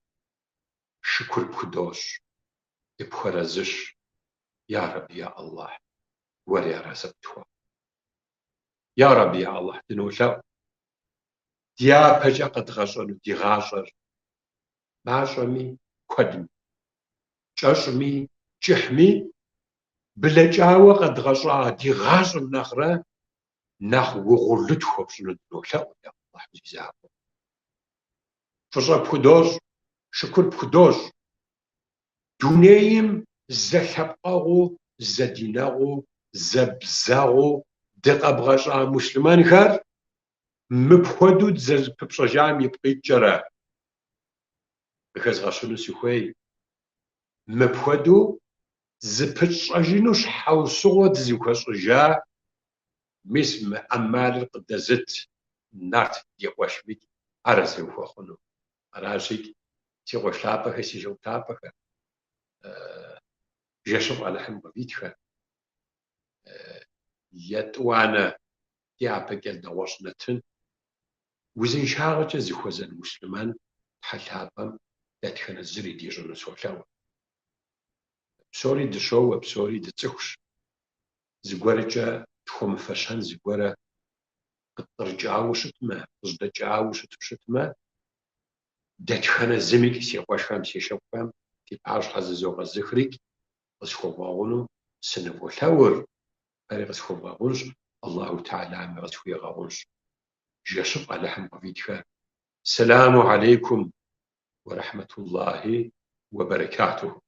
шыкур пхудощӏ. Дыпхуэарэзыщ, я Рэбби, я Аллахь, уэри арэзы къытхуэхъу. Я Рэбби, я Аллахь, дынолъэӏу, дяпэкӏэ къэдгъэщӏэну ди гъащӏэр мащӏэми куэдми, кӏэщӏми кӏыхьми, блэкӏауэ къэдгъэщӏа ди гъащӏэм нэхърэ нэхъ угъурлы тхуэпщӏыну дынолъэӏу, я Аллахь зи закъуэ. Фӏыщӏэ пхудощӏ, шыкур пхудощӏ. Дунейм зэлъэпкъэгъуу, зэдинэгъуу, зэбзэгъуу дыкъэбгъэщӏа муслъымэнхэр мыпхуэдэу дызэрызэпыпщӏэжам ипкъ иткӏэрэ къыхэзгъэщыну сыхуей. Мыпхуэдэу зыпытщӏэжыну щхьэусыгъуэ дызыхуэщӏыжа мис мы ӏэмалыр къыдэзыт Нарт ди къуэшмикӏ арэзы ухуэхъуну. Аращикӏ, си къуэш лъапӏэхэ, си шыпхъу лъапӏэхэ, жэщыфӏ Алыхьым къывитхэ. Етӏуанэ дяпэкӏэ нэгъуэщӏ нэтын. Узыншагъэкӏэ зыхуэзэн муслъымэн Тхьэ лъапӏэм дэтхэнэ зыри дищӏыну солъэӏу. Псори дыщоуэ, псори дыцӏыхущ. Зыгуэркӏэ тхуэмыфэщэн зыгуэрэ къытпкърыкӏауэ щытмэ, къыжьэдэкӏауэ щыту щытмэ, дэтхэнэ зымикӏ си къуэшхэм, си шыпхъухэм фи пащхьэ зызогъэзыхрикӏ къысхуэвгъэгъуну сыныволъэӏур, фэри къысхуэвгъэгъунщ, Аллаху Тэхьэлами къысхуигъэгъунщ. Жэщыфӏ Алыхьым къывитхэ. Сэламу алейкум уэ рахьмэтуллахьи уэ бэрэкатуху.